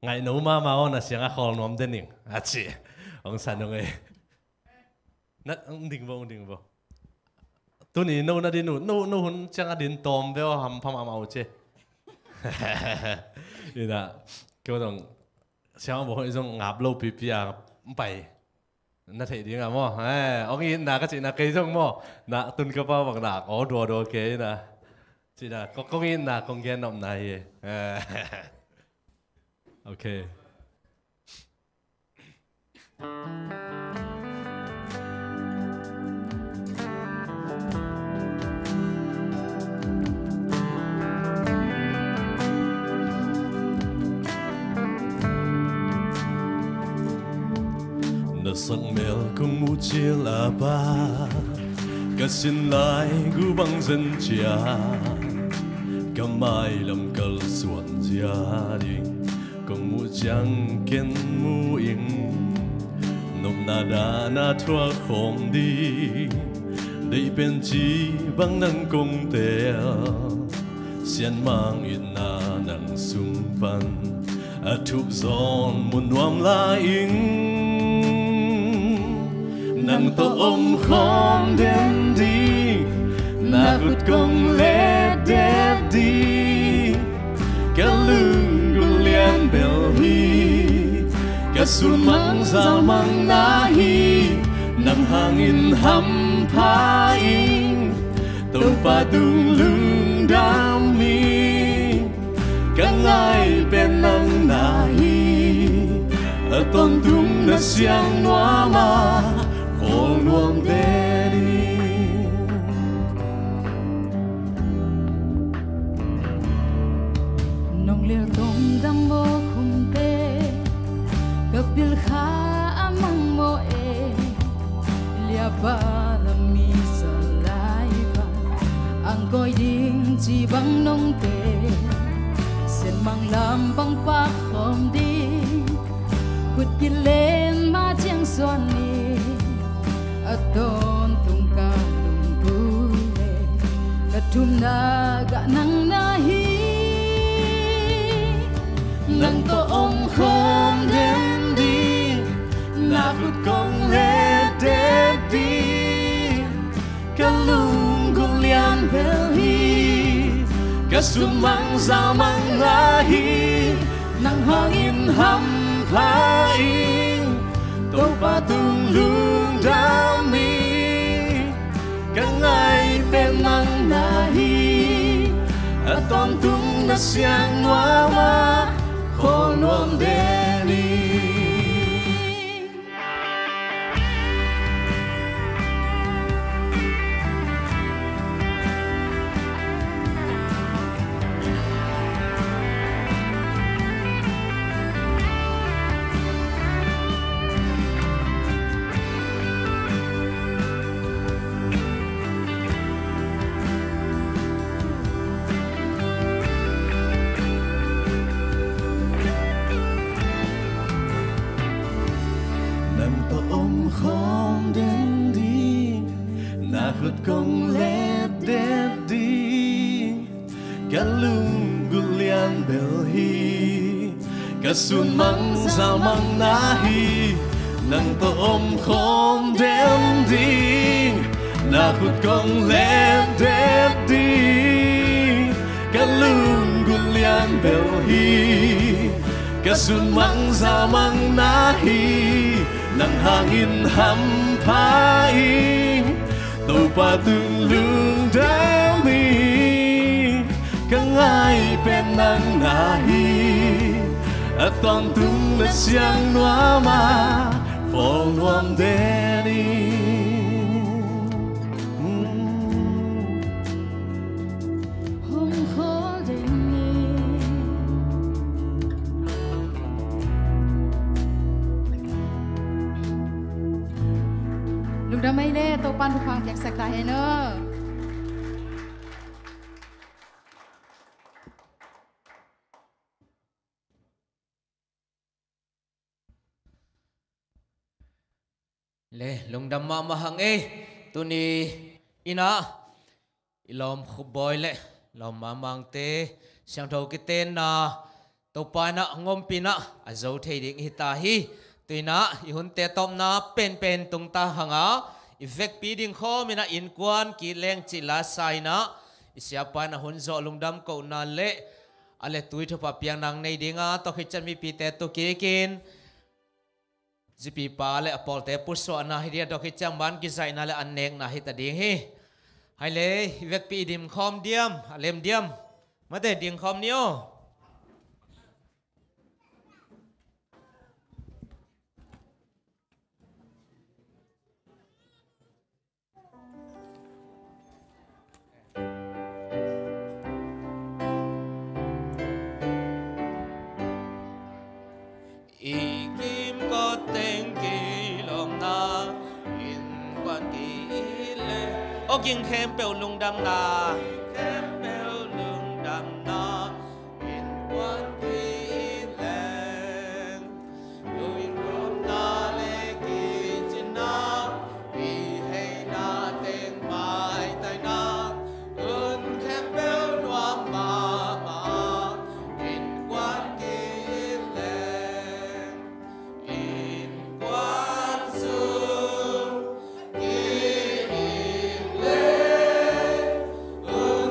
Ngaihno mahmah aw, na siang a khawl nuam den ing, a ci. Hong san hong ei. Na, hong ding vo, hong ding vo. Tuni no na din uh, no, no hun ciang a din tawm ve aw, hampha mahmah uh ci. In ah, kei zong, siang a bo hong i zong ngap lo pipi a, hong pai. Na theih ding a maw. Eh, hong itna ka cihna kei zong maw. Na tun ka pau bang nak aw duadua kei na. Cihna, ko, kong itna, kong gen nopna hi. Eh. Ok. Na sak mel kong muh ciang a pa, ka sin lai gu bang zen ciang, ka mai lam kalsuan zia ding kong muh ciang ken mu ing. Nopna dan a thuak khawm ding, deih pen ci bang nang kong teel, sianmang itna nang sung pan a thup zawn mu nuam lai ing. Nang tawh om khawm den ding, na khut kong let det ding. Ka lunggulh lian bel hi, ka sun mang zal mang na hi, nang hangin hampha ing. Topa tung lungdam ing, ka ngai pen nang na hi. A tawntung na siang nuam a, khawl nuam den ing. Nong lel tong dam bo khumte, ka pil kha a mang mo e. Liapa lam mi salai pa, ang koi ding ci bang nong te. Sianmang lam bang pak khawm ding, khut kilen ma ciang suan ni. A tawntung ka lungput Thumna gah nang na hi, nang tawh om khawm den ding, na khut kong let det ding. Ka lunggulh lian bel hi, ka sunmang zalmang na hi, nang hangin hampha ing, Topa tung lungdam ing. Ka ngai pen nang na hi, a tawntung na siang nuam a, khawl nuam den ing. Nang tawh om khawm den ding, na khut kong let det ding. Ka lunggulh lian bel hi, ka sunmang zalmang na hi, nang tawh om khawm den ding, na khut kong let det ding. Ka lunggulh lian bel hi, ka sunmang zalmang na hi, nang hangin hampha ing, Topa tung lungdam ing. Ka ngai pen nang na hi, a tawntung na siang nuam a, khawl nuam den ing. Hong khawl den ing. Lungdam ei le, Topa'n thupha piaksak ta hen aw. Le, lungdam mahmah hang ei. Tuni in ah i lawm Khupbawi le lawm Mamangte siangtho kitenna Topa in ah hong ompih in ah a zo thei ding hi ta hi. Tu in ah i hunte tawpna penpen tung ta hang a, i vekpi ding khawm in ah innkuan ki-it leng cih la sa in ah, i siapa in ah hun zawh lungdam kohna le a le tui thupha piakna nei ding a, tua khit ciang mipite tu kik in zipipa le a pawlte pusuahna hi ding a, tua khit ciang man kizaihna le an nekna hi ta ding hi. Hai le, i vekpi i dim khawm diam, a lem diam? Mate, ding khawm ni aw. I kimkot teng kilawmna, innkuan ki-it le, aw, ging khempeuh lungdamna, khempeuh lungdamna, innkuan ki-it leng. Lungdamna le kicinna, i heina teng maitaina, hun khempeuh nuam mahmah, innkuan ki-it leng, innkuan sung ki-it leng, hun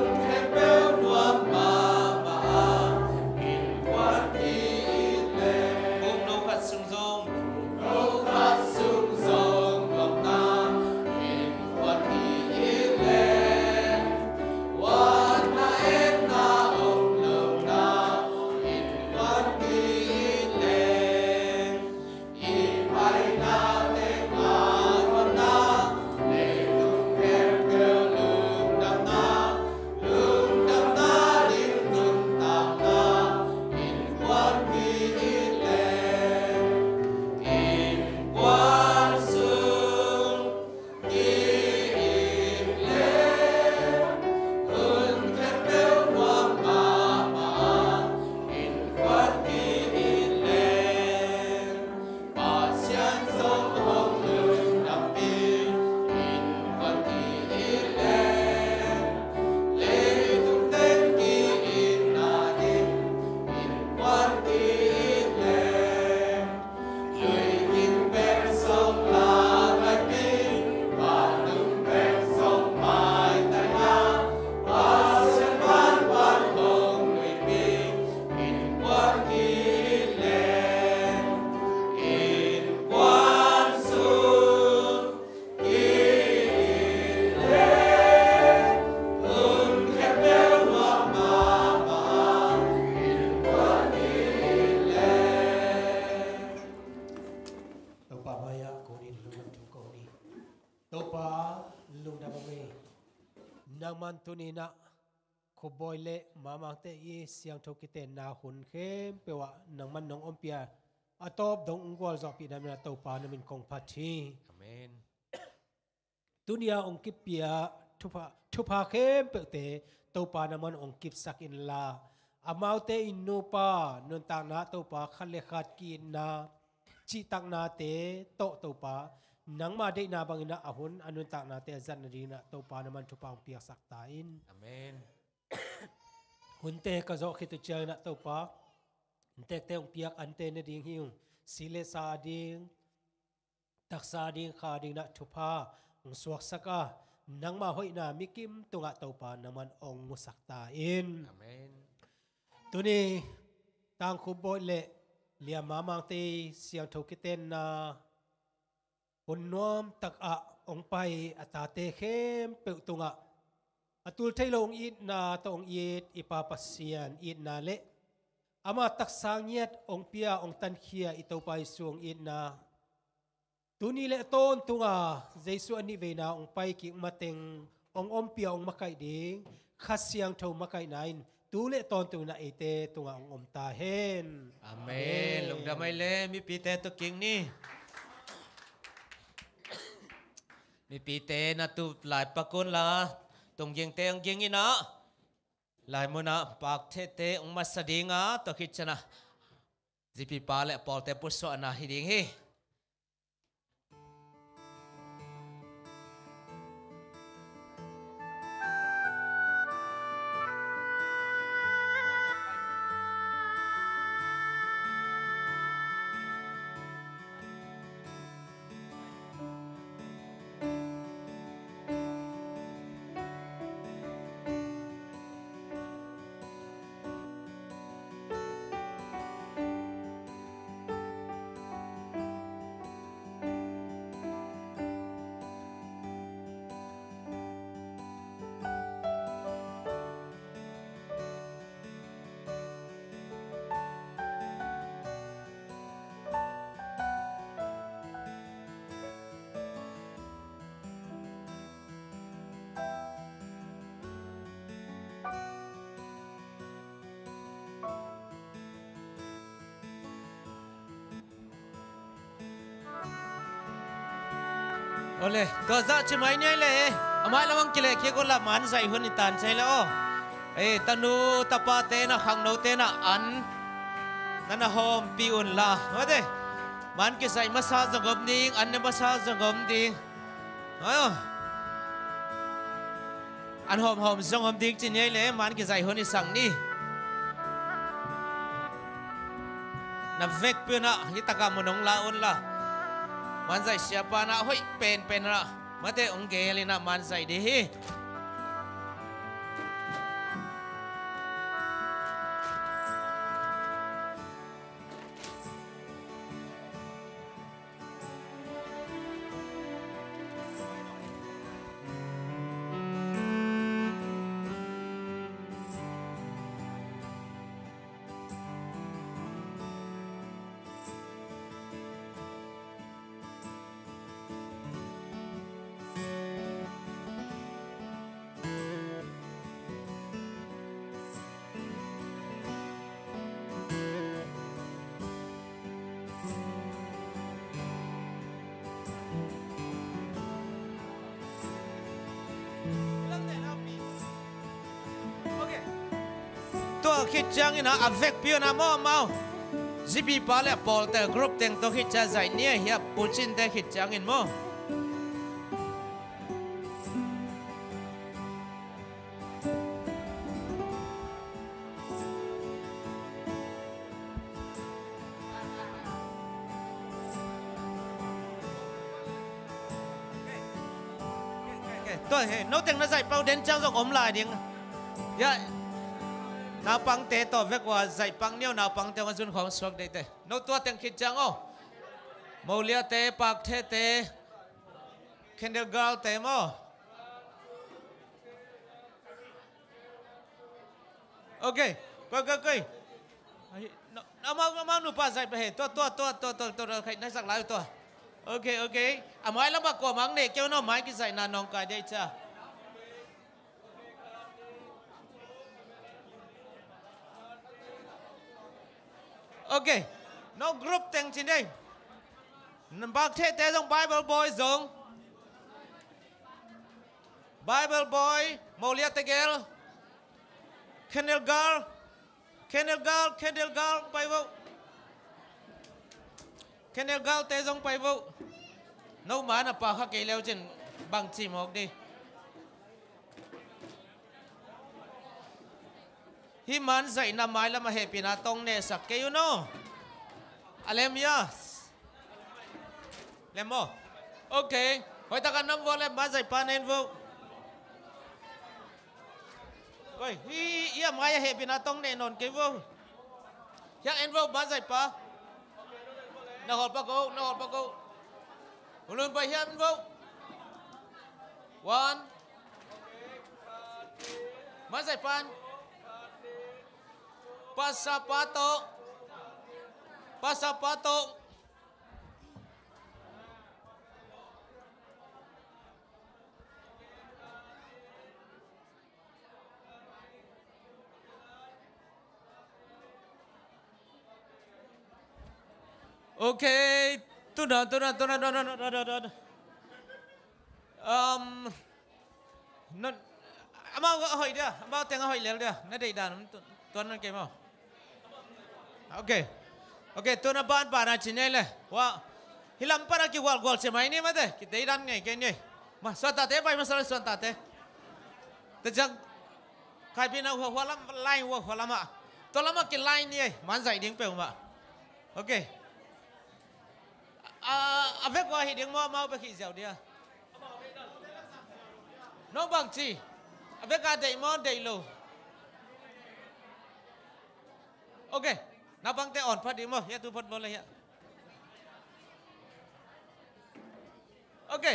Ninah Khupbawi le Mamangte i siangtho kitenna hun khempeuh ah nangman nong ompia a tawp dong ung gualzawhpihna min ah Topa na min kong phat hi. Amen. Tunia ong kipia thupha, thupha khempeuhte Topa nangman ong kipsak inla, amaute in nupa nuntakna Topa khat le khat ki-itna cihtaknate tawh Topa nangma deihna bangin ah a hun a nuntaknate a zat nadingin ah Topa nangman thupha ong piaksak ta in. Amen. Hunte ka zawh khit uh ciangin ah Topa, inntekte ong piak ante nading hi ung. Si le sa ading, taksa ding kha ding na thupha ong suaksak a, nangma hoihna mikim tungah Topa nangman ong musak ta in. Amen. Tuni Tangkhupbawi le Lian Mamangte siangtho kitenna hun nuam takah ong pai a tate khempeuh tungah a tul thei lo ong itna tawh ong it i Pa Pasian itna le ama taksa ngiat ong pia ong tankhia i Topa Jesu ong itna, tuni le tawntunga Jesu a nihveina ong pai kik mateng ong ompia ong makaih ding Kha Siangtho makaihna in tu le tawntung in ah eite tungah ong om ta hen. Amen. Amen. Lungdam ai le mipite tu kik ni. Mipite na tu lai pak unla, tunggingte ong ging in ah, lai munah pakthehte ong masa dinga, tua khit ciangah zipipa le pawlte pusuahna hi ding hi. Ole, tua zah ci mai ni ai le. A mai lamah kilehkhia unla, man zaih hun i tan ci ai le aw. Ei, tanu tapate na khangnote na an na na hawmpih unla, mate. Man kizaih masa zong om ding, an ne masa zong om ding. Aw. An hawmhawm zong om ding ci ni ai le, man kizaih hun i sang ni. Na vekpi unah hi takah mun ong la unla, man zaih siapa na hoih penpen unah mate ong geel in ah man zaih ding hi. Tua khit ciangin ah a vekpi unah maw, amau zipipa le a pawlte group teng tua khit ciang zaih ni a, hi a pucinte khit ciangin maw. Tua he, no teng na zaih pau den ciang zong om lai ding. Ya, naupangte tawh vek ua zaih pang niau naupangte ong a zun khawng suak deite. No tua teng khit ciang aw. Moliate, Pakthete, Candle Girl te maw. Ok. Koi, koi, koi. Amau, amau nupa zaih pah e. Tua, tua, tua, tua, tua, tua, khai na sak lai tua. Ok, ok. A mai lamah kuamah ang neh kei un aw, mai kizaihna nawngkai dei cia. Ok. No group teng ci ni ei. Bakthehte zong, Bible boy zong. Bible boy, Molia tegel. Kennel girl. Kennel girl, kennel girl, pai vo. Kennel girl te zong pai vo. No man a pa kha kei leu cin bang ci mawk di. Hih man zaihna mailam a hehpihna tawng nehsak kei un aw. A lem ia. Lem maw. Ok. Hoih takin nam vo lem, man zaihpa na en vo. Koi, hih, hih a mai a hehpihna tawng neh nawn kei vo. Hiah en vo, man zaihpa. Na hawl pak o, na hawl pak o. Hulun pai hiah en vo. One. Man zaihpa. Pasapa tawh. Pasapa tawh. Ok. Tuna, tuna, tuna, tuna, tuna, tuna, tuna. Um, non, amau a hoih dia, amau teng a hoih lel dia, na deih dan, tu-, tuan non kei maw. Ok. Ok, tuna ban ban a ci ni ei le. Wa, hih lam pan a kigualgual cia mai ni mate, kideidan ngei kei ni. Ma, suantate pai masa le, suantate. Te ciang, Khaipihna hua, hua lam, line hua, hua lam ah. Tua lam ah ki line ni ei, man zaih ding peuhmah. Ok. A, a vek ua hi ding maw, amau bek hi ziau dia. No bang ci. A vek a deih maw, deih lo. Ok. Naupangte awn pha ding maw, hiah tu phot vo le hiah. Ok.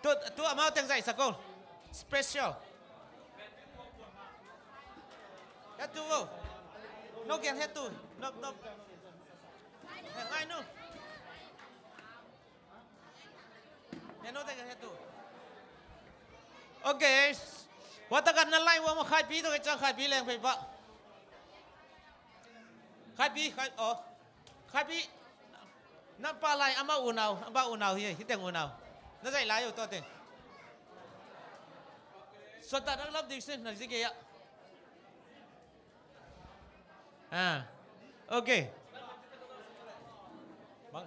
Tu, tu amau teng zaihsak o. Special. Hiah tu vo. No gen hiah tu. Nop, nop. Ngai nu. Hiah no teng hiah tu. Ok. Hua takin na lai ua maw, Khaipi tawh kei ciang Khaipi leng phei pah. Khaipi, Khai, aw. Khaipi. Na pa lai, amah unau, amah unau hi, hih teng unau. Na zaih lai uh tua teng. Suantak na lap ding sin, na zi kei ah. Ah. Ok. Bang.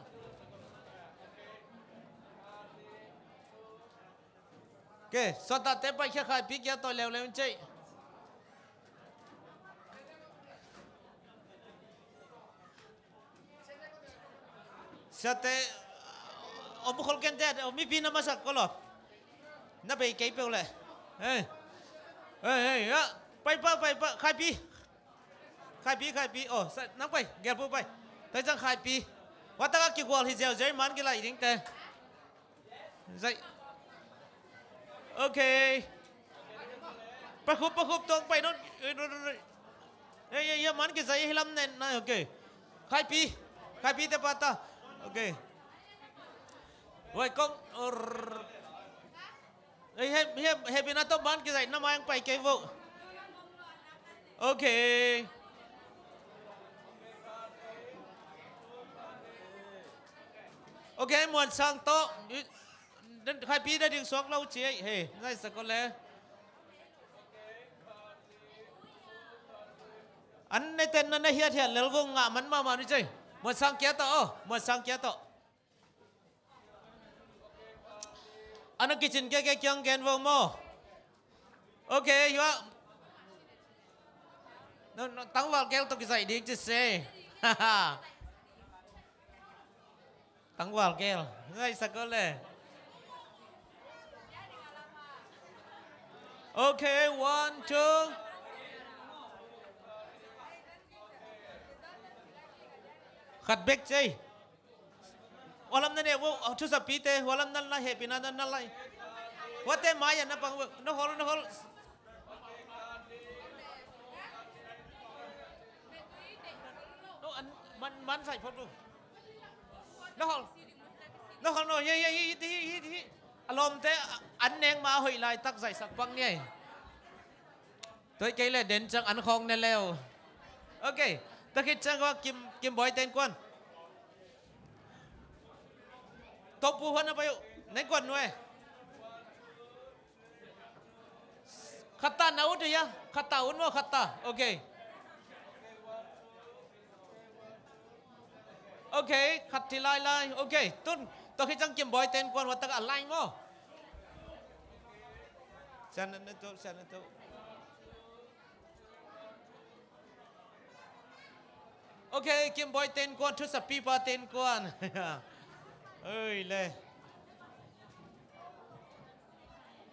Ok, suantakte paikhia, Khaipi kia tawi leuleu in cei. Siate, om khol kente, om mipi na masak ko lo. Na bei kei peuh le. Hei. Hei, hei, ya. Pai pa, pai pa, Khaipi. Khaipi, Khaipi. Oh, sa, nang pai, gelpu pai. Tai cang Khaipi. Wataka kigual hi ziauziau man kilaih dingte. Zai. Ok. Pakhup, pakhup, tong pai non. Ei, ei, ei, man kizai hi lam nen na, ok. Khaipi. Khaipi te pata. Ok. Wai kong. Ei, he, he, he bina to man kizai na mayang pai kei vo. Ok. Ok, Muan Sang to. Khaipi da ding suak lo ci ei, he, ngai sa ko le. An ne ten na na hiat hiat lel vong ngah man mama ni cei. Muan Sang kia to, oh, Muan Sang kia to. An a kicin kia kia kiang gen vong mo. Ok, yua. No, no, tangval kel to kizai ding ci se. Tangval kel. Ngai sa ko le. Ok, one, two. Khat bek cei. Walam na ne, wo, thusapite, walam na lai, hehpihna na lai. Wate maya na pang, na hol, na hol. No, an, man, man sai phot bu. Na hol. Na hol no, hi, hi, hi. Alom te, an neng ma hoi lai tak zai sak pang ni. Toi kei le den cang an khong ne leo. Ok. Tua khit ciang kua Kim, Kim Boy ten kuan. Tokpu huan na pai uh. Nai kuan nuai. Khat ta na ut uh hia? Khat ta ut maw, khat ta. Ok. Ok, khat thi lai lai. Ok, tun. Tua khit ciang Kim Boy ten kuan hua tak a lai maw. Sian na tu, sian na tu. Ok, Kim Boy ten kuan, thusapipa ten kuan. Oi le.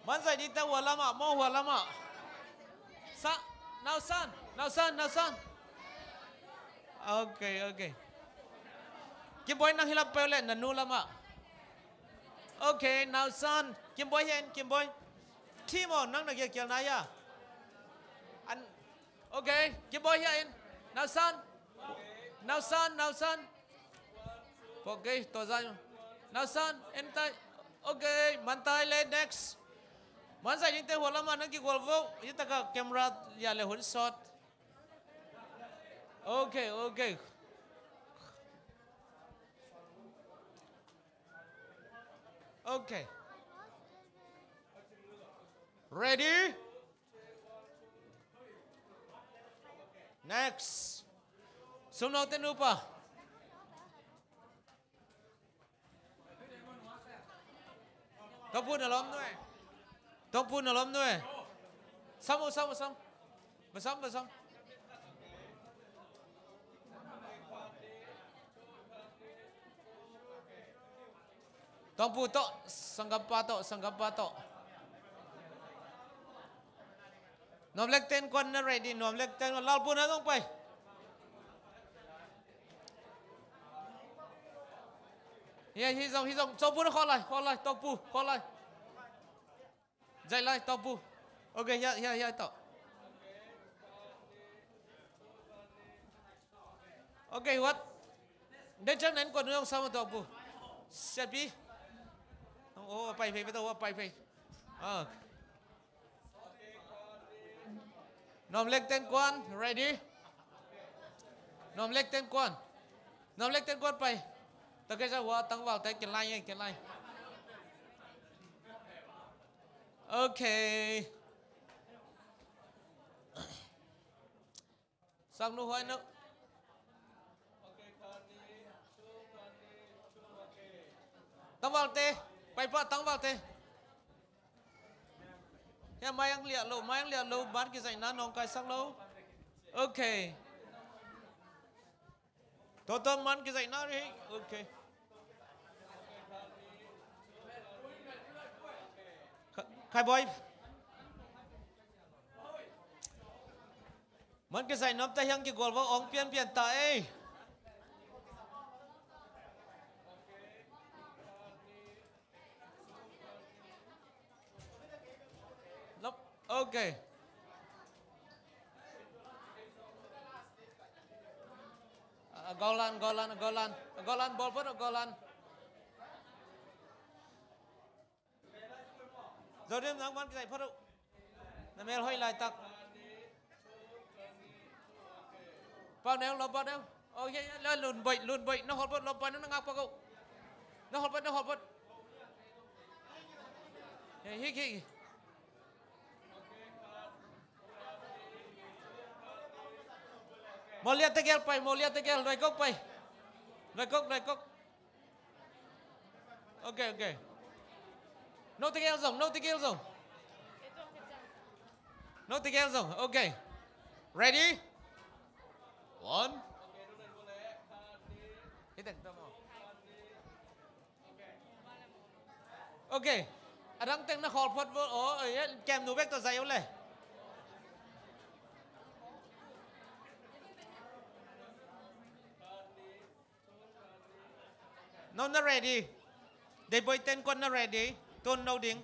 Man zaih ding ta hua lamah maw, hua lamah. Sa, nausan, nausan, nausan. Ok, ok. Kim Boy nang hi lam peuh le, na nu lamah. Ok, nausan. Kim Boy hiah in, Kim Boy. Thi maw, nang na giakial na hia? An, ok, Kim Boy hiah in. Nausan. Nausan, nausan. Ok, tua zai. Nausan, en tai. Ok, man tai le, next. Man zaih dingte hua lamah nang kigual vo. Hi taka camera ya le hun sawt. Ok, ok. Ok. Ready? Next. Sumno te nupa. Tokpu na lawm nuai. Tokpu na lawm nuai. Sam uh, sam uh, sam. Ba sam, ba sam. Tokpu tawh, sanggampa tawh, sanggampa tawh. Nuam lek ten kuan na ready, nuam lek ten kuan, Lalpu na zong pai. Hia, hi zong, hi zong, Tokpu na khawl lai, khawl lai, Tokpu, khawl lai. Zaih lai, Tokpu. Ok, hia, hia, hia, tawh. Ok, what? Dei ciang nen kuan nuai ong sama, Tokpu. Siapi. Oh, pai phei, pai tawh, pai phei. Ah. Nuam lek ten kuan, ready? Nuam lek ten kuan. Nuam lek ten kuan pai. Ta kei sa hua tangval te ken lai, ken lai. Ok. Sang nu huai no. Tangvalte, pai pah tangvalte. Hia mai ang liah lo, mai ang liah lo, man kizaihna nawngkaisak lo. Ok. Tawtaw man kizaihna hi. Ok. Kha-, Khai Boy. Man kizaih nuam ta hiang, kigual vo, ong pianpian ta ei. Lop, ok. A golan, golan, golan. Golan, ball phot, golan. Zo diam, nang man kizaih phot uh. Na mel hoih laitak. Pau neu, lom pau neu. Oh, hia, hia, lun boih, lun boih. Na hol phot, lom pau neu, na ngak pau ko. Na hol phot, na hol phot. Hia, hik, hik. Mawliate gel pai, mawliate gel, luai kok pai. Luai kok, luai kok. Ok, ok. No tegel zong, no tegel zong. No tegel zong, ok. Ready? One. Hi teng tawh maw. Ok. A dang teng na khawl phot vo. Oh, eh, kem nu bek tawh zai uh le. No na ready. Deiboy ten kuan na ready. Tun no ding.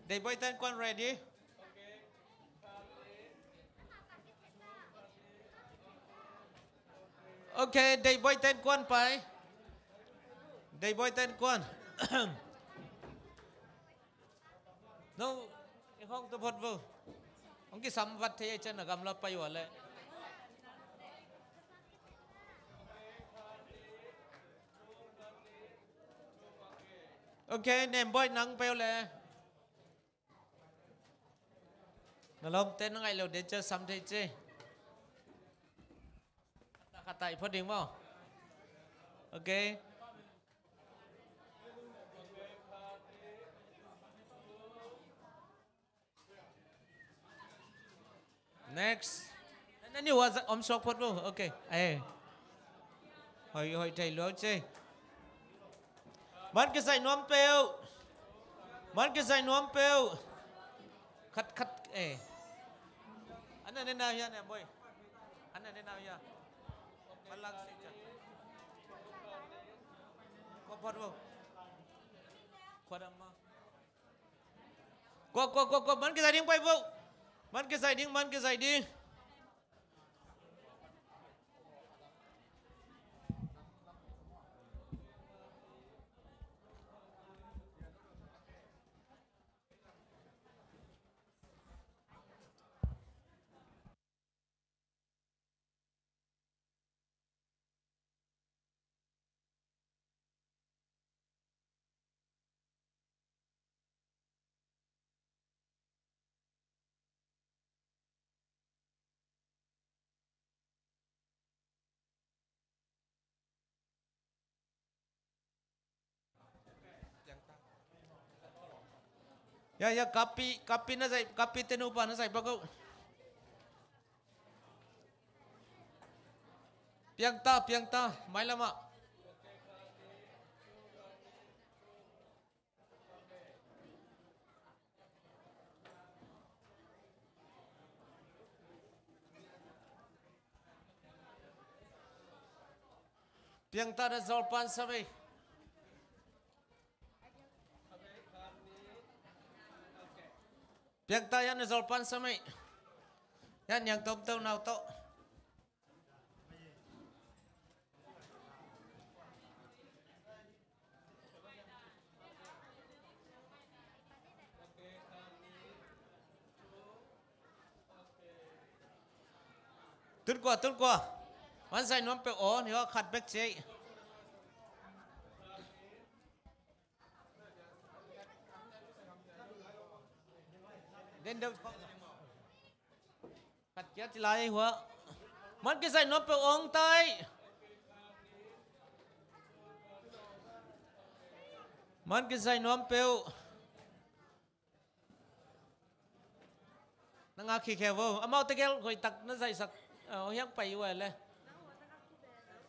Deiboy ten kuan ready. Ok, Deiboy ten kuan pai. Deiboy ten kuan. No, i hong tu phot vo. Hong kisam vat thei ai cian a gamla pai ua le. Ok, nem bawi nang peuh le. Na lawmte na ngaih lo de cia sam thei ci. Khatai phot ding maw? Ok. Next. Na niu a om suak phot vo. Ok. Eh. Hoih, hoih thei lua ci. Man kizaih nuam peuh. Man kizaih nuam peuh. Khat, khat, eh. An na ne nau hia ne boy. An na ne nau hia. Man lang si ca. Ko phot vo. Ko dam ma. Kua, kua, kua, kua, man kizaih ding pai vo. Man kizaih ding, man kizaih ding. Ya, ya, kapi, kapi na zaih, kapi te nupa na zaih pak o. Piang ta, piang ta, mailam ah. Piang ta, na zawl pan sam ei. Piang ta, yan na zawl pan sam ei. Yan niang tomto nau tawh. Tun kua, tun kua. Man zaih nuam peuh aw, ni aw khat bek ci ei. Den deuh. Khat kia ci lai hua. Man kizaih nuam peuh ong tai. Man kizaih nuam peuh. Na ngak khikhe vo. Amau tegel hoih tak na zaihsak. Aw, hiang pai uh a le.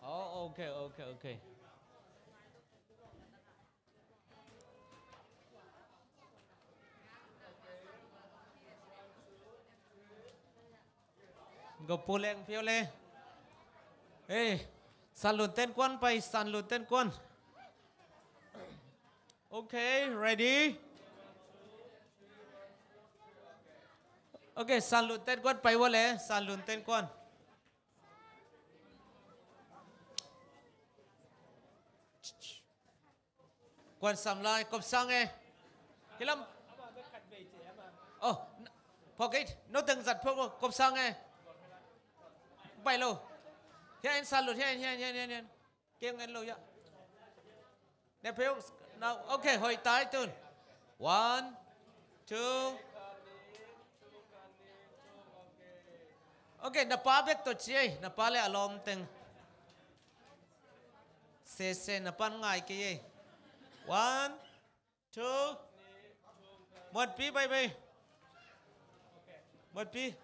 Oh, ok, ok, ok. Go pu leng piau le. Ei, Sanlun Ten Kuan pai, Sanlun Ten Kuan. Ok, ready? Ok, Sanlun Ten Kuan pai ua le, Sanlun Ten Kuan. Kuan sam lai, Kop Sang e. Hilam. Oh, n-, phawk ei, no teng zat phawk, Kop Sang e. Pai lo. Hian, Sanlun, hian, hian, hian, hian, hian. Keng en lo ya. Ne pheu, now, ok, hoih tai tun. One, two. Ok, na pa bek tawh ci ei, na pa le a lawm teng. Sese, na pan ngai kei ei. One, two. Muanpi bai bai. Muanpi.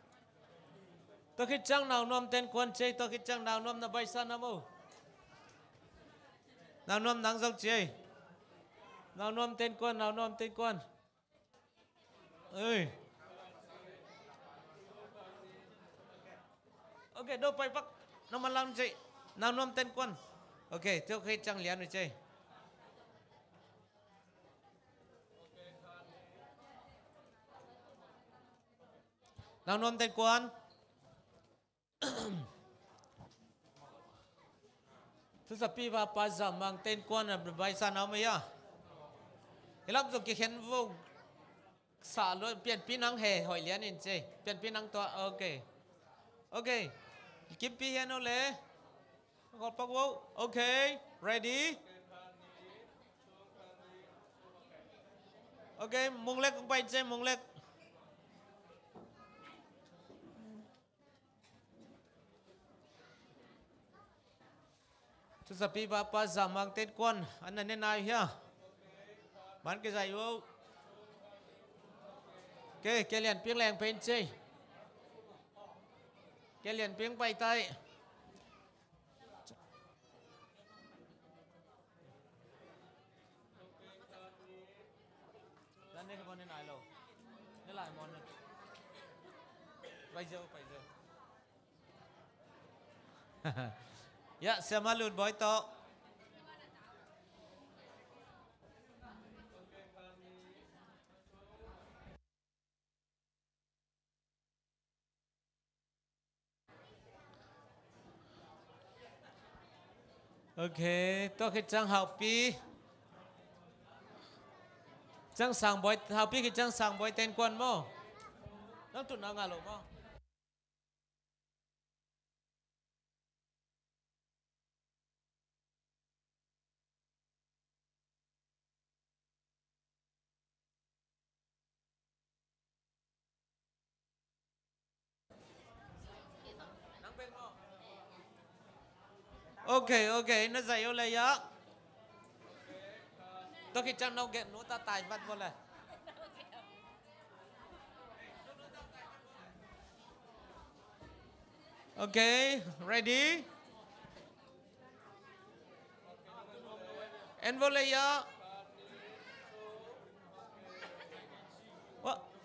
Tua khit ciang Nau Nuam Ten Kuan ci ei, tua khit ciang Nau Nuam na baisa na mo. Nau Nuam nang zong ci ei. Nau Nuam Ten Kuan, Nau Nuam Ten Kuan. Ei. Ok, do pai pak. Nau man lang ci ei. Nau Nuam Ten Kuan. Ok, tua khit ciang lian uh ci ei. Nau Nuam Ten Kuan. Thusapi va pa Za Mang Ten Kuan a baisa nau mai a. Hilam zong kikhen vo. Sa lo, pianpi nang he, hoih lian in ci ei. Pianpi nang tua, ok. Ok. Kimpi hian o le. Kol pak vo. Ok. Ready? Ok, Mung Lek kong pai in ci, Mung Lek. Thusapi papa Za Mang ten kuan an na ne nai hia? Man ke zai u. Ke, ke lian ping leng pen ci. Ke lian ping pai tai. Lan ne ka mon ne nai lo. Ne lai mon ne. Pai zo, pai zo. Ya, siama Lun Bawi tawh. Ok, tua khit ciang Haupi. Ciang Sang Bawi, Haupi khit ciang Sang Bawi ten kuan maw? Nang tun na ngah lo maw? Ok, ok, na zai o le ya. Tua khit ciang nong gen nu ta tai vat vo le. Ok, ready? En vo le ya.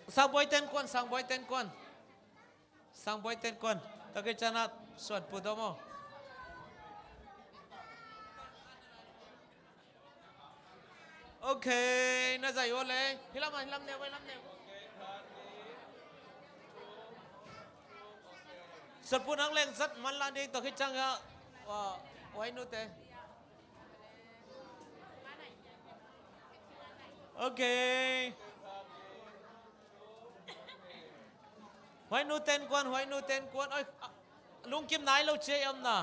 Sang Bawi ten kuan, Sang Bawi ten kuan. Sang Bawi ten kuan. Tua khit ciang a suan pu tawh maw? Ok, na zai o le. Hi lam a, hi lam neu, hi lam neu. Suan pu nang leng zat man la ding, tua khit ciang a. Wa, wa, nu te. Ok. Huai nu ten kuan, huai nu ten kuan. Oi, lungkim nai lo cia i om na.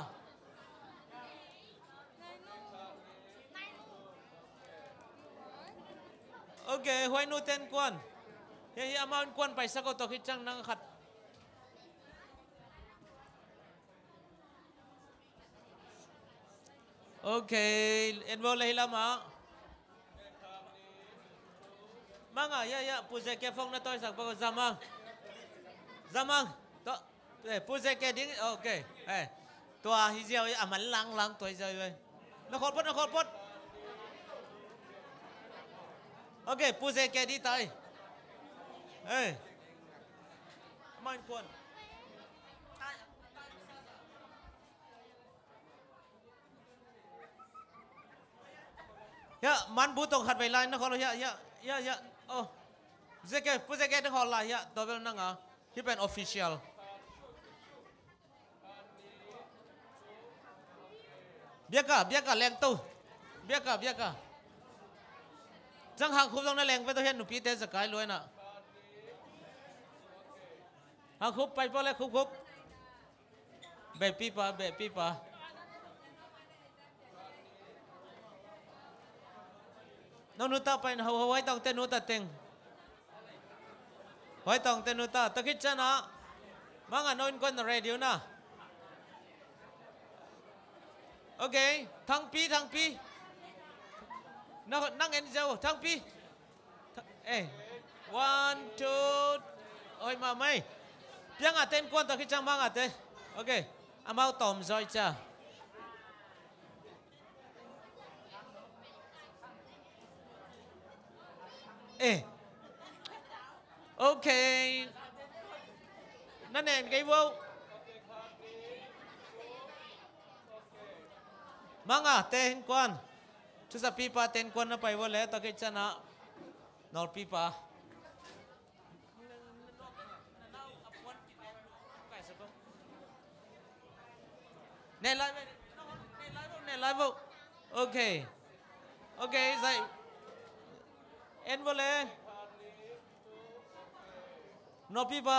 Ok, huai nu ten kuan. Hia, hia, amau in kuan paisak o, tua khit ciang nang khat. Ok, en vo le hi lam a. Mang a, ya, ya, Pu Zeke phone na tawisak bak o, Za Mang. Za Mang, tua, eh, Pu Zeke ding, ok, eh. Tua hi ziau, a man lang lang tua hi ziau, eh. Na khawl phot, na khawl phot. Ok, Pu Zeke di tai. Eh. Mang kuan. Hia, man bu tong khat vei lai na khawl hia, hia, hia, hia. Oh. Zeke, Pu Zeke na khawl lai hia, tua bel nang a. Hih pen official. Biaka, biaka leng to. Biaka, biaka. Ciang Hang Khup zong na leng ve to hian nupite zakai luai na. Hang Khup pai pawh le Khup Khup. Beh pipa, beh pipa. No nu ta pai na ho, ho, huai tawng te nu ta teng. Huai tawng te nu ta. Tua khit ciang a. Mang a no in kuan na ready uh na. Ok. Thangpi, Thangpi. Na, nang en ziau, Thangpi. Eh, one, two, oi, ma mai. Piang a ten kuan, tua khit ciang Mang a te. Ok. Amau tawm zaw i cia. Eh. Ok. Na nen kei vo. Mang a ten kuan. Thusapipa ten kuan na pai vo le, tua khit ciang a. Nawlpipa. Nen lai ve, nen lai vo. Ok. Ok, zai. En vo le. Nawlpipa.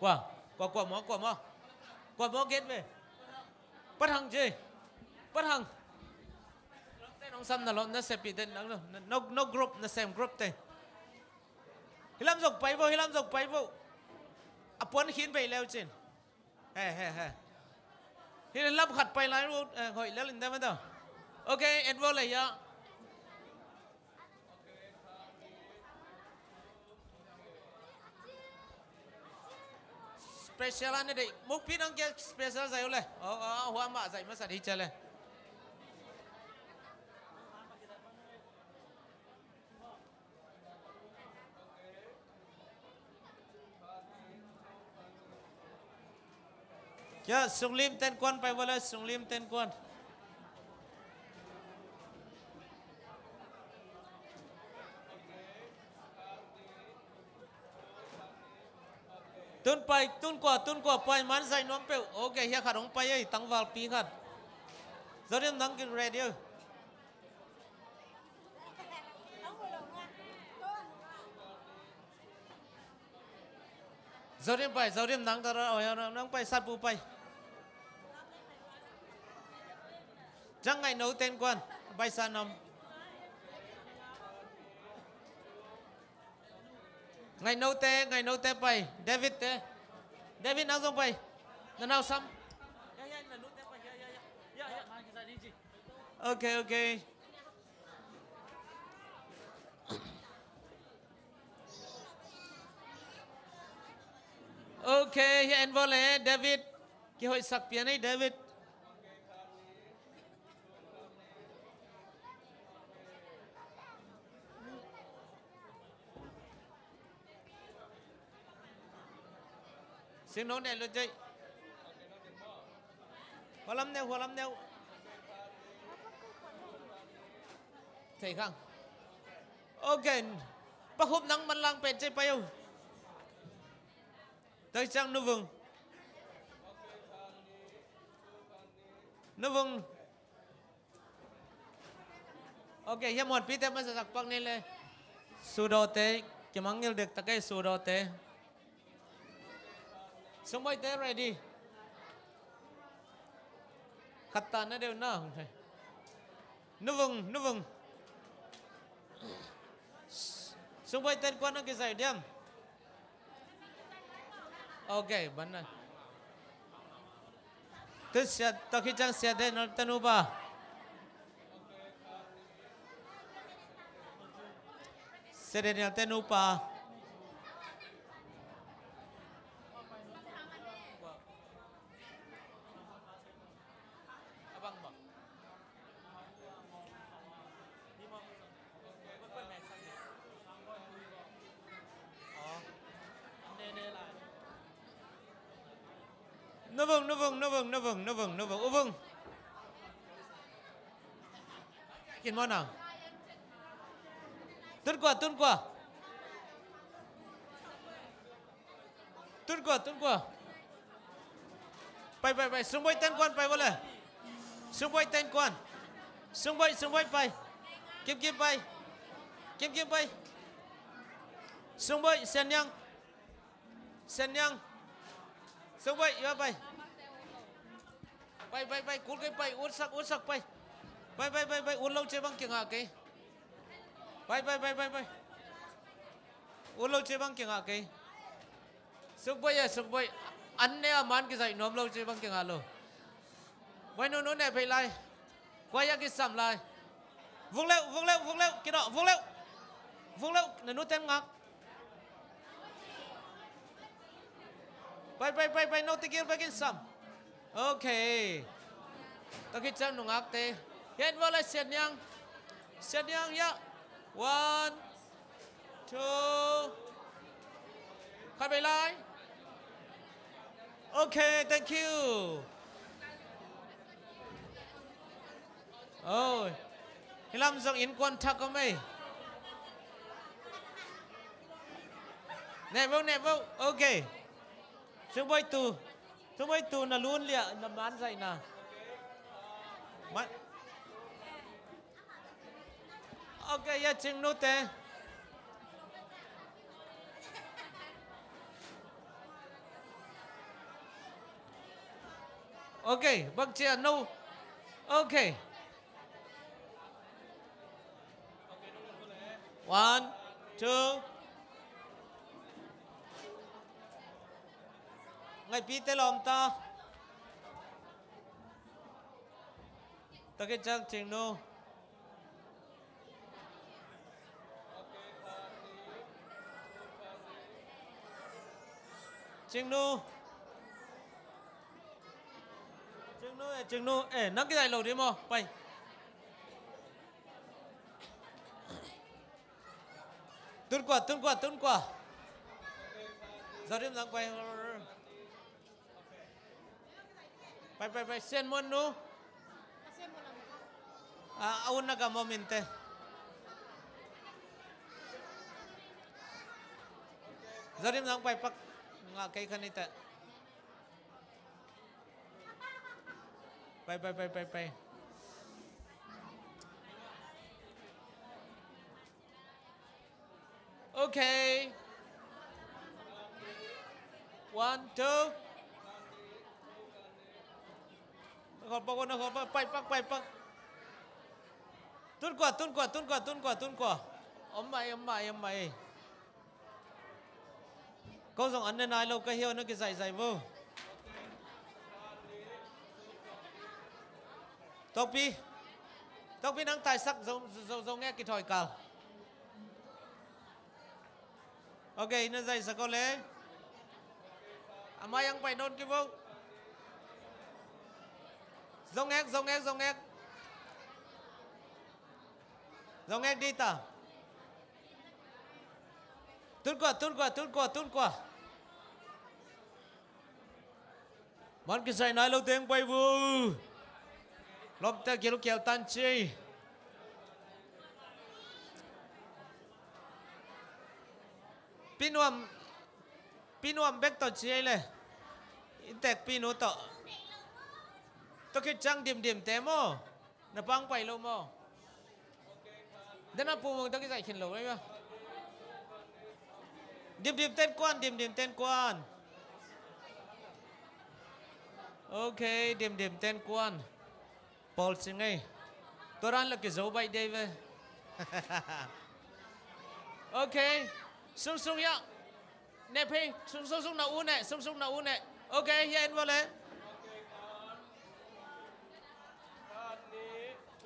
Kua, kua, kua maw, kua maw? Kua maw gate ve? Pat hang ci. Pat hang. Lawmte nong sam na lawm na sepih den nang lo. No, no group, na sem group te. Hih lam zong pai vo, hih lam zong pai vo. A puan khin bei leu cin. He, he, he. Hih lam khat pai lai vo, eh, hoih lel in dam a daw. Ok, en vo le ya. Special a na deih. Mukpi nang kia special zai uh le. Oh, oh, hua mah zai masa dih cia le. Kia sunglim ten kuan pai vo le, sunglim ten kuan. Tun pai, tun kua, tun kua pai, man zaih nuam peuh. Ok, hiah khat hong pai ei, tangvalpi khat. Zodim nang ki ready ei. Zodim pai, Zodim nang tara, oh, nang pai, Satpu pai. Ciang Ngaihno ten kuan, pai sa nam. Ngaihno te, Ngaihno te pai. David te. David nang zong pai. Na nau sam. Ok, ok. Ok, hiah en vo le, David. Kihoihsak pian ei, David. Sing no ne lo jai. Hualam neu, hualam neu. Thei khang. Ok. Pakhup nang man lang pen cei pai uh. Tei ciang Nu Vung. Nu Vung. Ok, hiah muanpite masa sak pak ni le. Sudo te, kimangngilh dektak ei Sudo te. Sungbawi te ready. Khat ta na deuh na. Nu Vung, Nu Vung. Sungbawi ten kuan na kizaih diam. Ok, ban na. Tu sia, tua khit ciang sia Daniel te nupa. Sia Daniel te nupa. Nu Vung, Nu Vung, Nu Vung, Nu Vung, Nu Vung, Nu Vung, U Vung. Kin mawh na. Tun kua, tun kua. Tun kua, tun kua. Pai, pai, pai. Sungbawi ten kuan pai vo le. Sungbawi ten kuan. Sungbawi, Sungbawi pai. Kim Kim pai. Kim Kim pai. Sungbawi, Sian Niang. Sian Niang. Sungbawi, ya pai. Pai, pai, pai. Kul kei pai. Utsak, utsak pai. Pai, pai, pai, pai. Ut lo ci bang kingah kei. Pai, pai, pai, pai, pai. Ut lo ci bang kingah kei. Sukboi a, sukboi. An ne a man kizaih nuam lo ci bang kingah lo. Bai nu nu ne phei lai. Kuai a kisam lai. Vung leuh, vung leuh, vung leuh. Kidawh, vung leuh. Vung leuh. Na nu ten ngak. Pai, pai, pai, pai. No tikil pai kisam. Ok. Tua khit ciang nungakte. Hian vo lai Sian Niang. Sian Niang hiah. One, two. Khat vei lai. Ok, thank you. Oh. Hih lam zong innkuan thak om ei. Neh vo, neh vo. Ok. Sungbawi tu. Sungbawi tu na lun liah na man zaihna. Ma-, ok, ya cing nute. Ok, bang cia no. Ok. One, two. Ngaihpih teh lawm ta. Takhi ciang Cingnu. Cingnu. Cingnu, eh, Cingnu, eh, nang kizaih lo ding maw? Pai. Tunkua, Tunkua, Tunkua. Zarim nang pai. Pai, pai, pai, Sian Muan nu. A, a un na gam om inteh. Zarim nang pai pak. Ngah kei kha ni teh. Pai, pai, pai, pai, pai. Ok. One, two. Na khol pak, na khol pak, pai pak, pai pak. Tunkua, Tunkua, Tunkua, Tunkua, Tunkua. Om mai, om mai, om mai. Ko zong an ne nai lo ka hi aw, na kizaihzaih vo. Tokpi. Tokpi nang taisak zo, zo, zo ngek kithawi kal. Ok, na zaihsak aw le. A mai ang pai nawn ki vo. Zo ngek, zo ngek, zo ngek. Zo ngek dita. Tunkua, Tunkua, Tunkua, Tunkua. Man kizaih nai lo teng pai vo. Lawmte gilkial tan ci. Pinuam, Pinuam bek tawh ci ei le. Inntek Pinu tawh. Tawh khit ciang Dimdim te maw? Na pang pai lo maw? Dena pumung tawh kizaih khin lo ei maw? Dimdim ten kuan, Dimdim ten kuan. Ok, Dimdim ten kuan. Pawl ci ngei. Tua dan la kizo baih dei ve. Ok. Sungsung hiah. Ne phei. Sungsung, sung na u ne. Sungsung na u ne. Ok, hiah en vawle.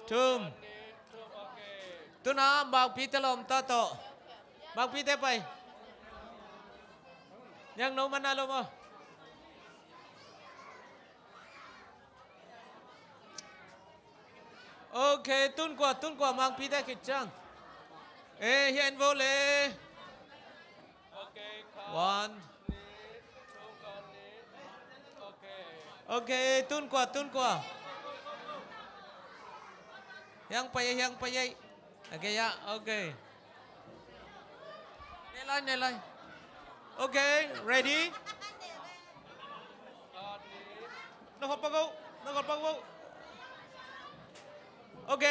Thum. Tuna Mangpi te lawm ta tawh. Mangpi te pai. Niang no man na lo maw? Ok, Tunkua, Tunkua, Mangpi te khit ciang. Eh, hiah en vawle. One. Ok, Tunkua, Tunkua. Hiang pai ei, hiang pai ei. Ok, ya, ok. Ne lai, ne lai. Ok, ready? Na khol pak vo, na khol pak vo. Ok.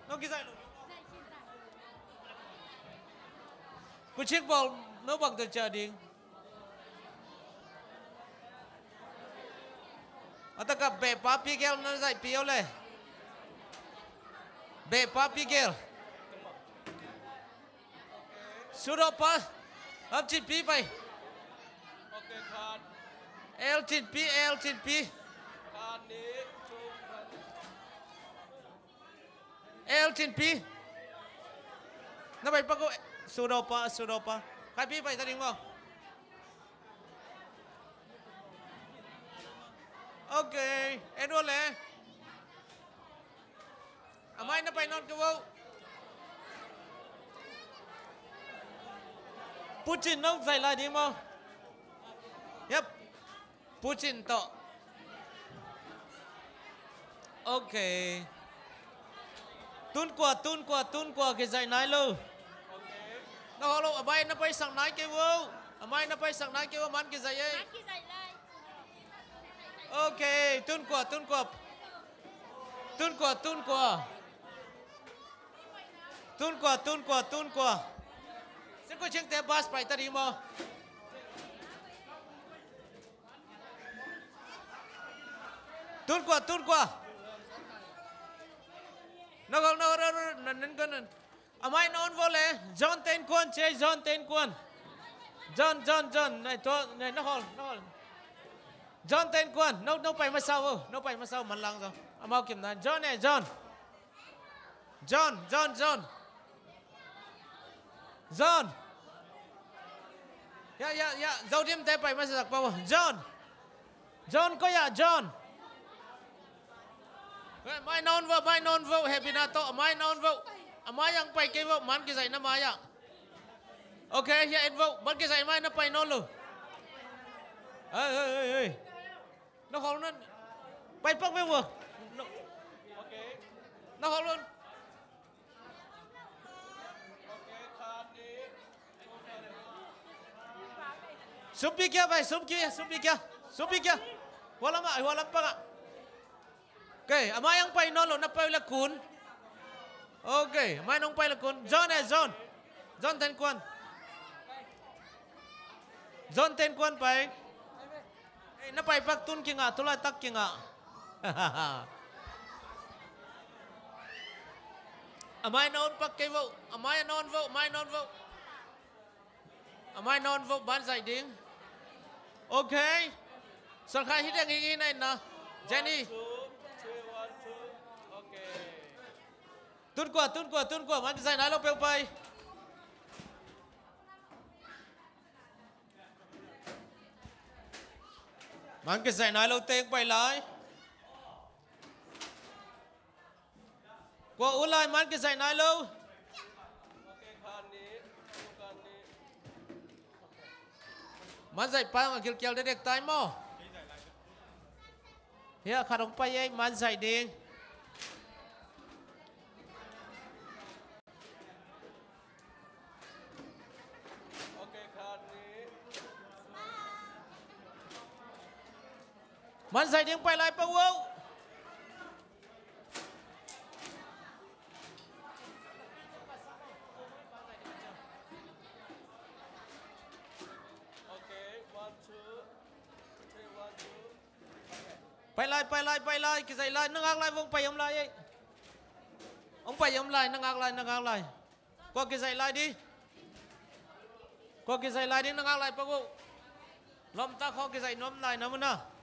No kizaih lo. Kucing bawl no bang tawh ciah ding. A takah beh pa pi gel na zaih pi aw le. Beh pa pi gel. Sudawpa. Lam cin pi pai. El cin pi, el cin pi. El cin pi. Na pai pak uh. Sudawpa, Sudawpa. Kai pi pai ta ding maw? Ok. En vawle. A mai na pai nawn ka vo. Pucin nong zaih lai ding maw? Yep. Pucin tawh. Ok. Tunkua, Tunkua, Tunkua kizaih nai lo. Na hawh lo, a mai na paisak nai kei vo. A mai na paisak nai kei vo, man kizaih ei. Ok, Tunkua, Tunkua. Tunkua, Tunkua. Tunkua, Tunkua, Tunkua. Singkung cingte bas pai ta ding maw? Tun kua, tun kua. Na khol, na khol, na khol, na, na, na, na. A mai na on vo le. John Ten Kuan ci ei, John Ten Kuan. John, John, John. Nai to, nai na khol, na khol. John Ten Kuan. No, no pai masa vo. No pai masa vo, manlang zo. Amau kim na. John eh, John. John, John, John. John. Ya, ya, ya. Zo dim te pai masa zak pa vo. John. John, koi ah, John. Mai na on vo, mai na on vo, hehpihna tawh, mai na on vo. A mai ah hong pai kei vo, man kizaihna mai ah. Ok, hiah et vo, man kizaih mai na pai nawn lo. Hei, hei, hei, hei. Na khol na. Pai pak ve vo. Na khol un. Sumpi kia pai, sumpi kia, sumpi kia. Sumpi kia. Hua lam ah, hua lam pang ah. Ok, a mai ah hong pai nawn lo, na pai uh le kun. Ok, a mai ah hong pai le kun. John eh, John. John Ten Kuan. John Ten Kuan pai. Ei, na pai pak tun kingah, tu laitak kingah. A mai na on pak kei vo, a mai na on vo, mai na on vo. A mai na on vo, ban zaih ding. Ok. Suan khai hi deng hi, hi na in na. Jenny. Tun kua, tun kua, tun kua, man kizaih nai lo peuh pai. Man kizaih nai lo teng pai lai. Kua u lai man kizaih nai lo. Man zaih pa hong a kilkial dedek tai maw. Hiah khat hong pai ei, man zaih ding. Man zaih ding pai lai pah uh. Pai lai, pai lai, pai lai, kizaih lai, na ngak lai, hong pai om lai ei. Hong pai om lai, na ngak lai, na ngak lai. Kua kizaih lai di. Kua kizaih lai di, na ngak lai pah uh. Lawmta khaw kizaih nuam lai na mun a.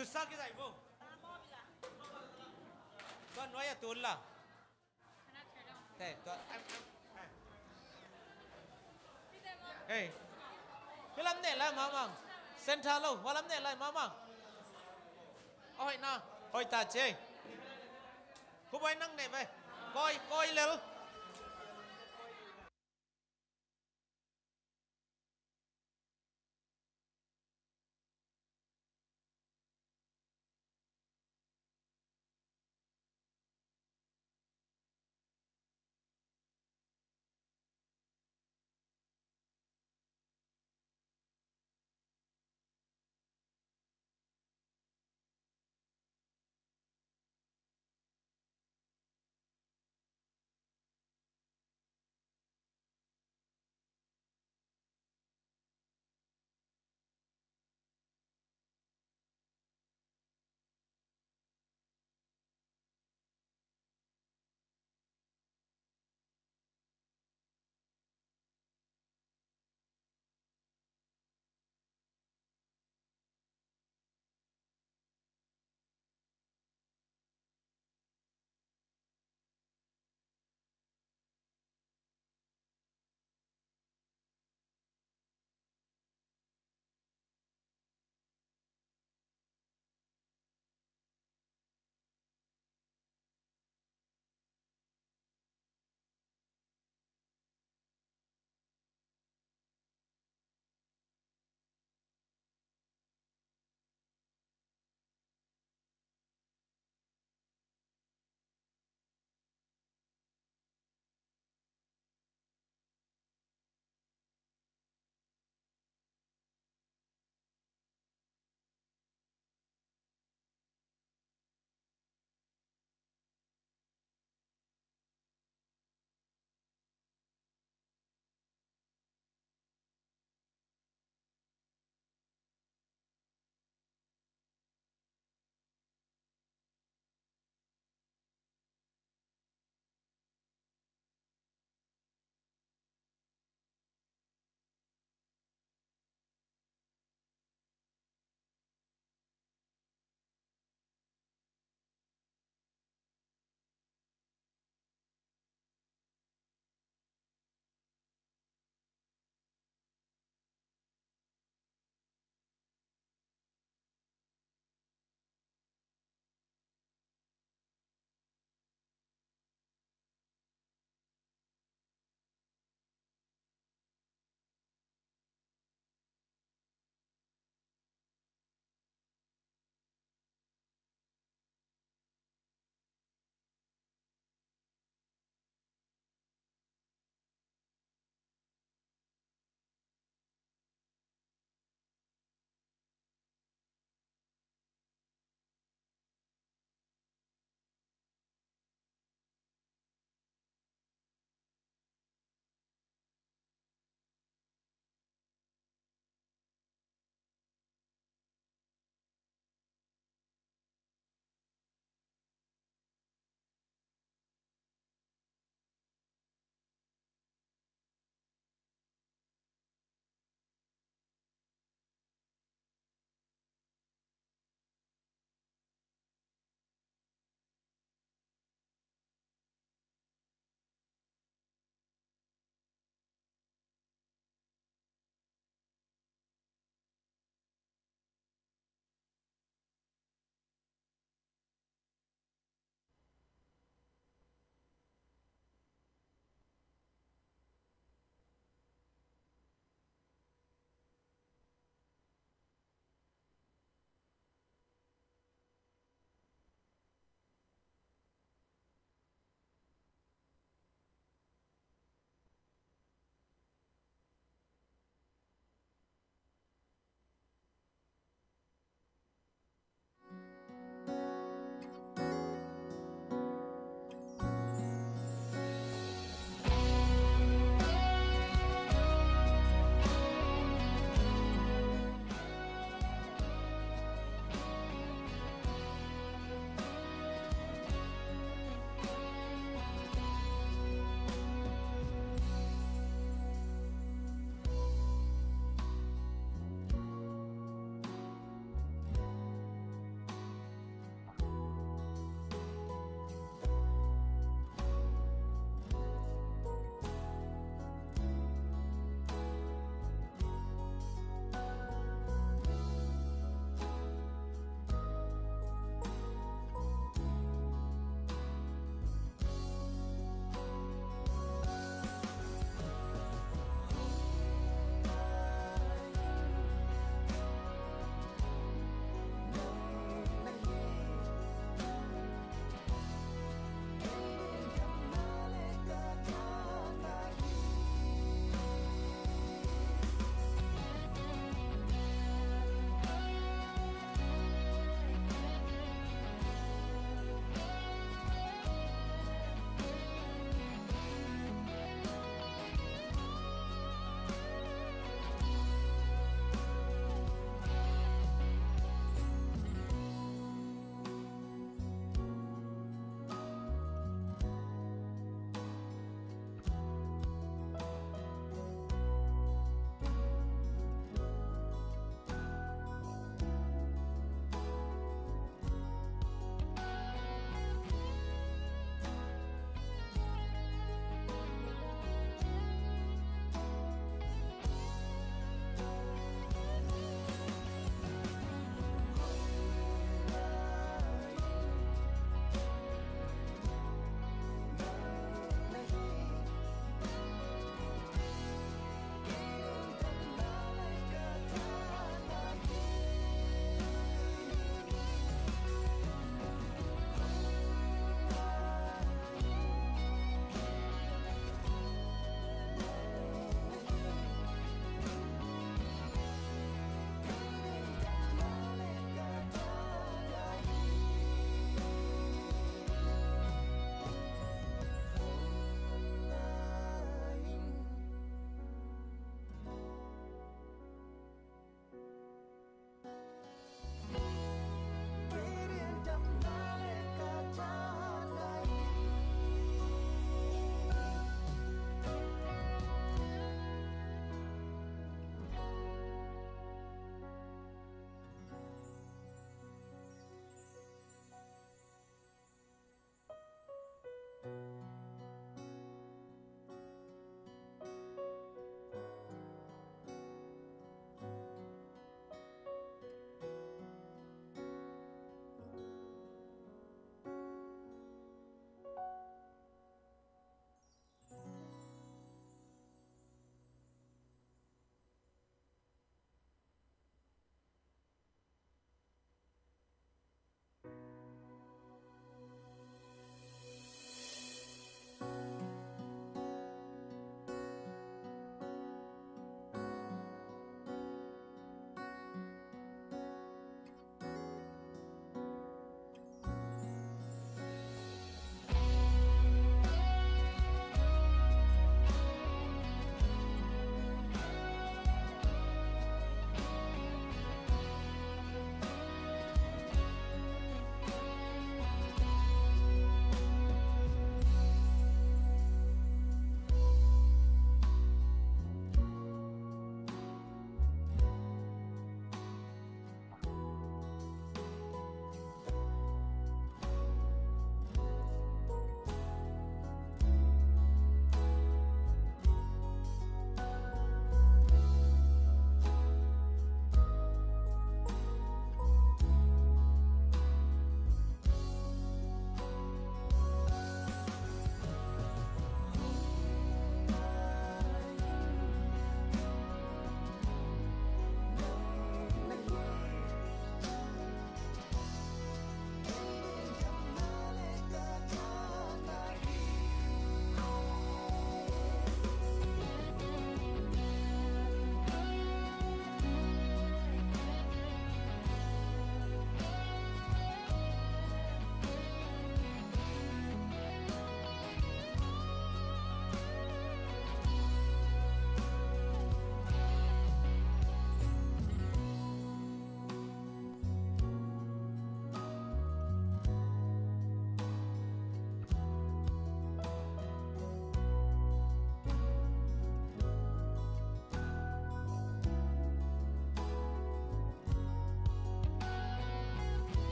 Tusa kizaih vo. Tua nuai a tun la. Hey, hua lam neh lai mahmah. Center lo, hua lam neh lai mahmah. A hoih na, hoih ta ci ei. Khubai nang neh ve. Kawi, kawi lel.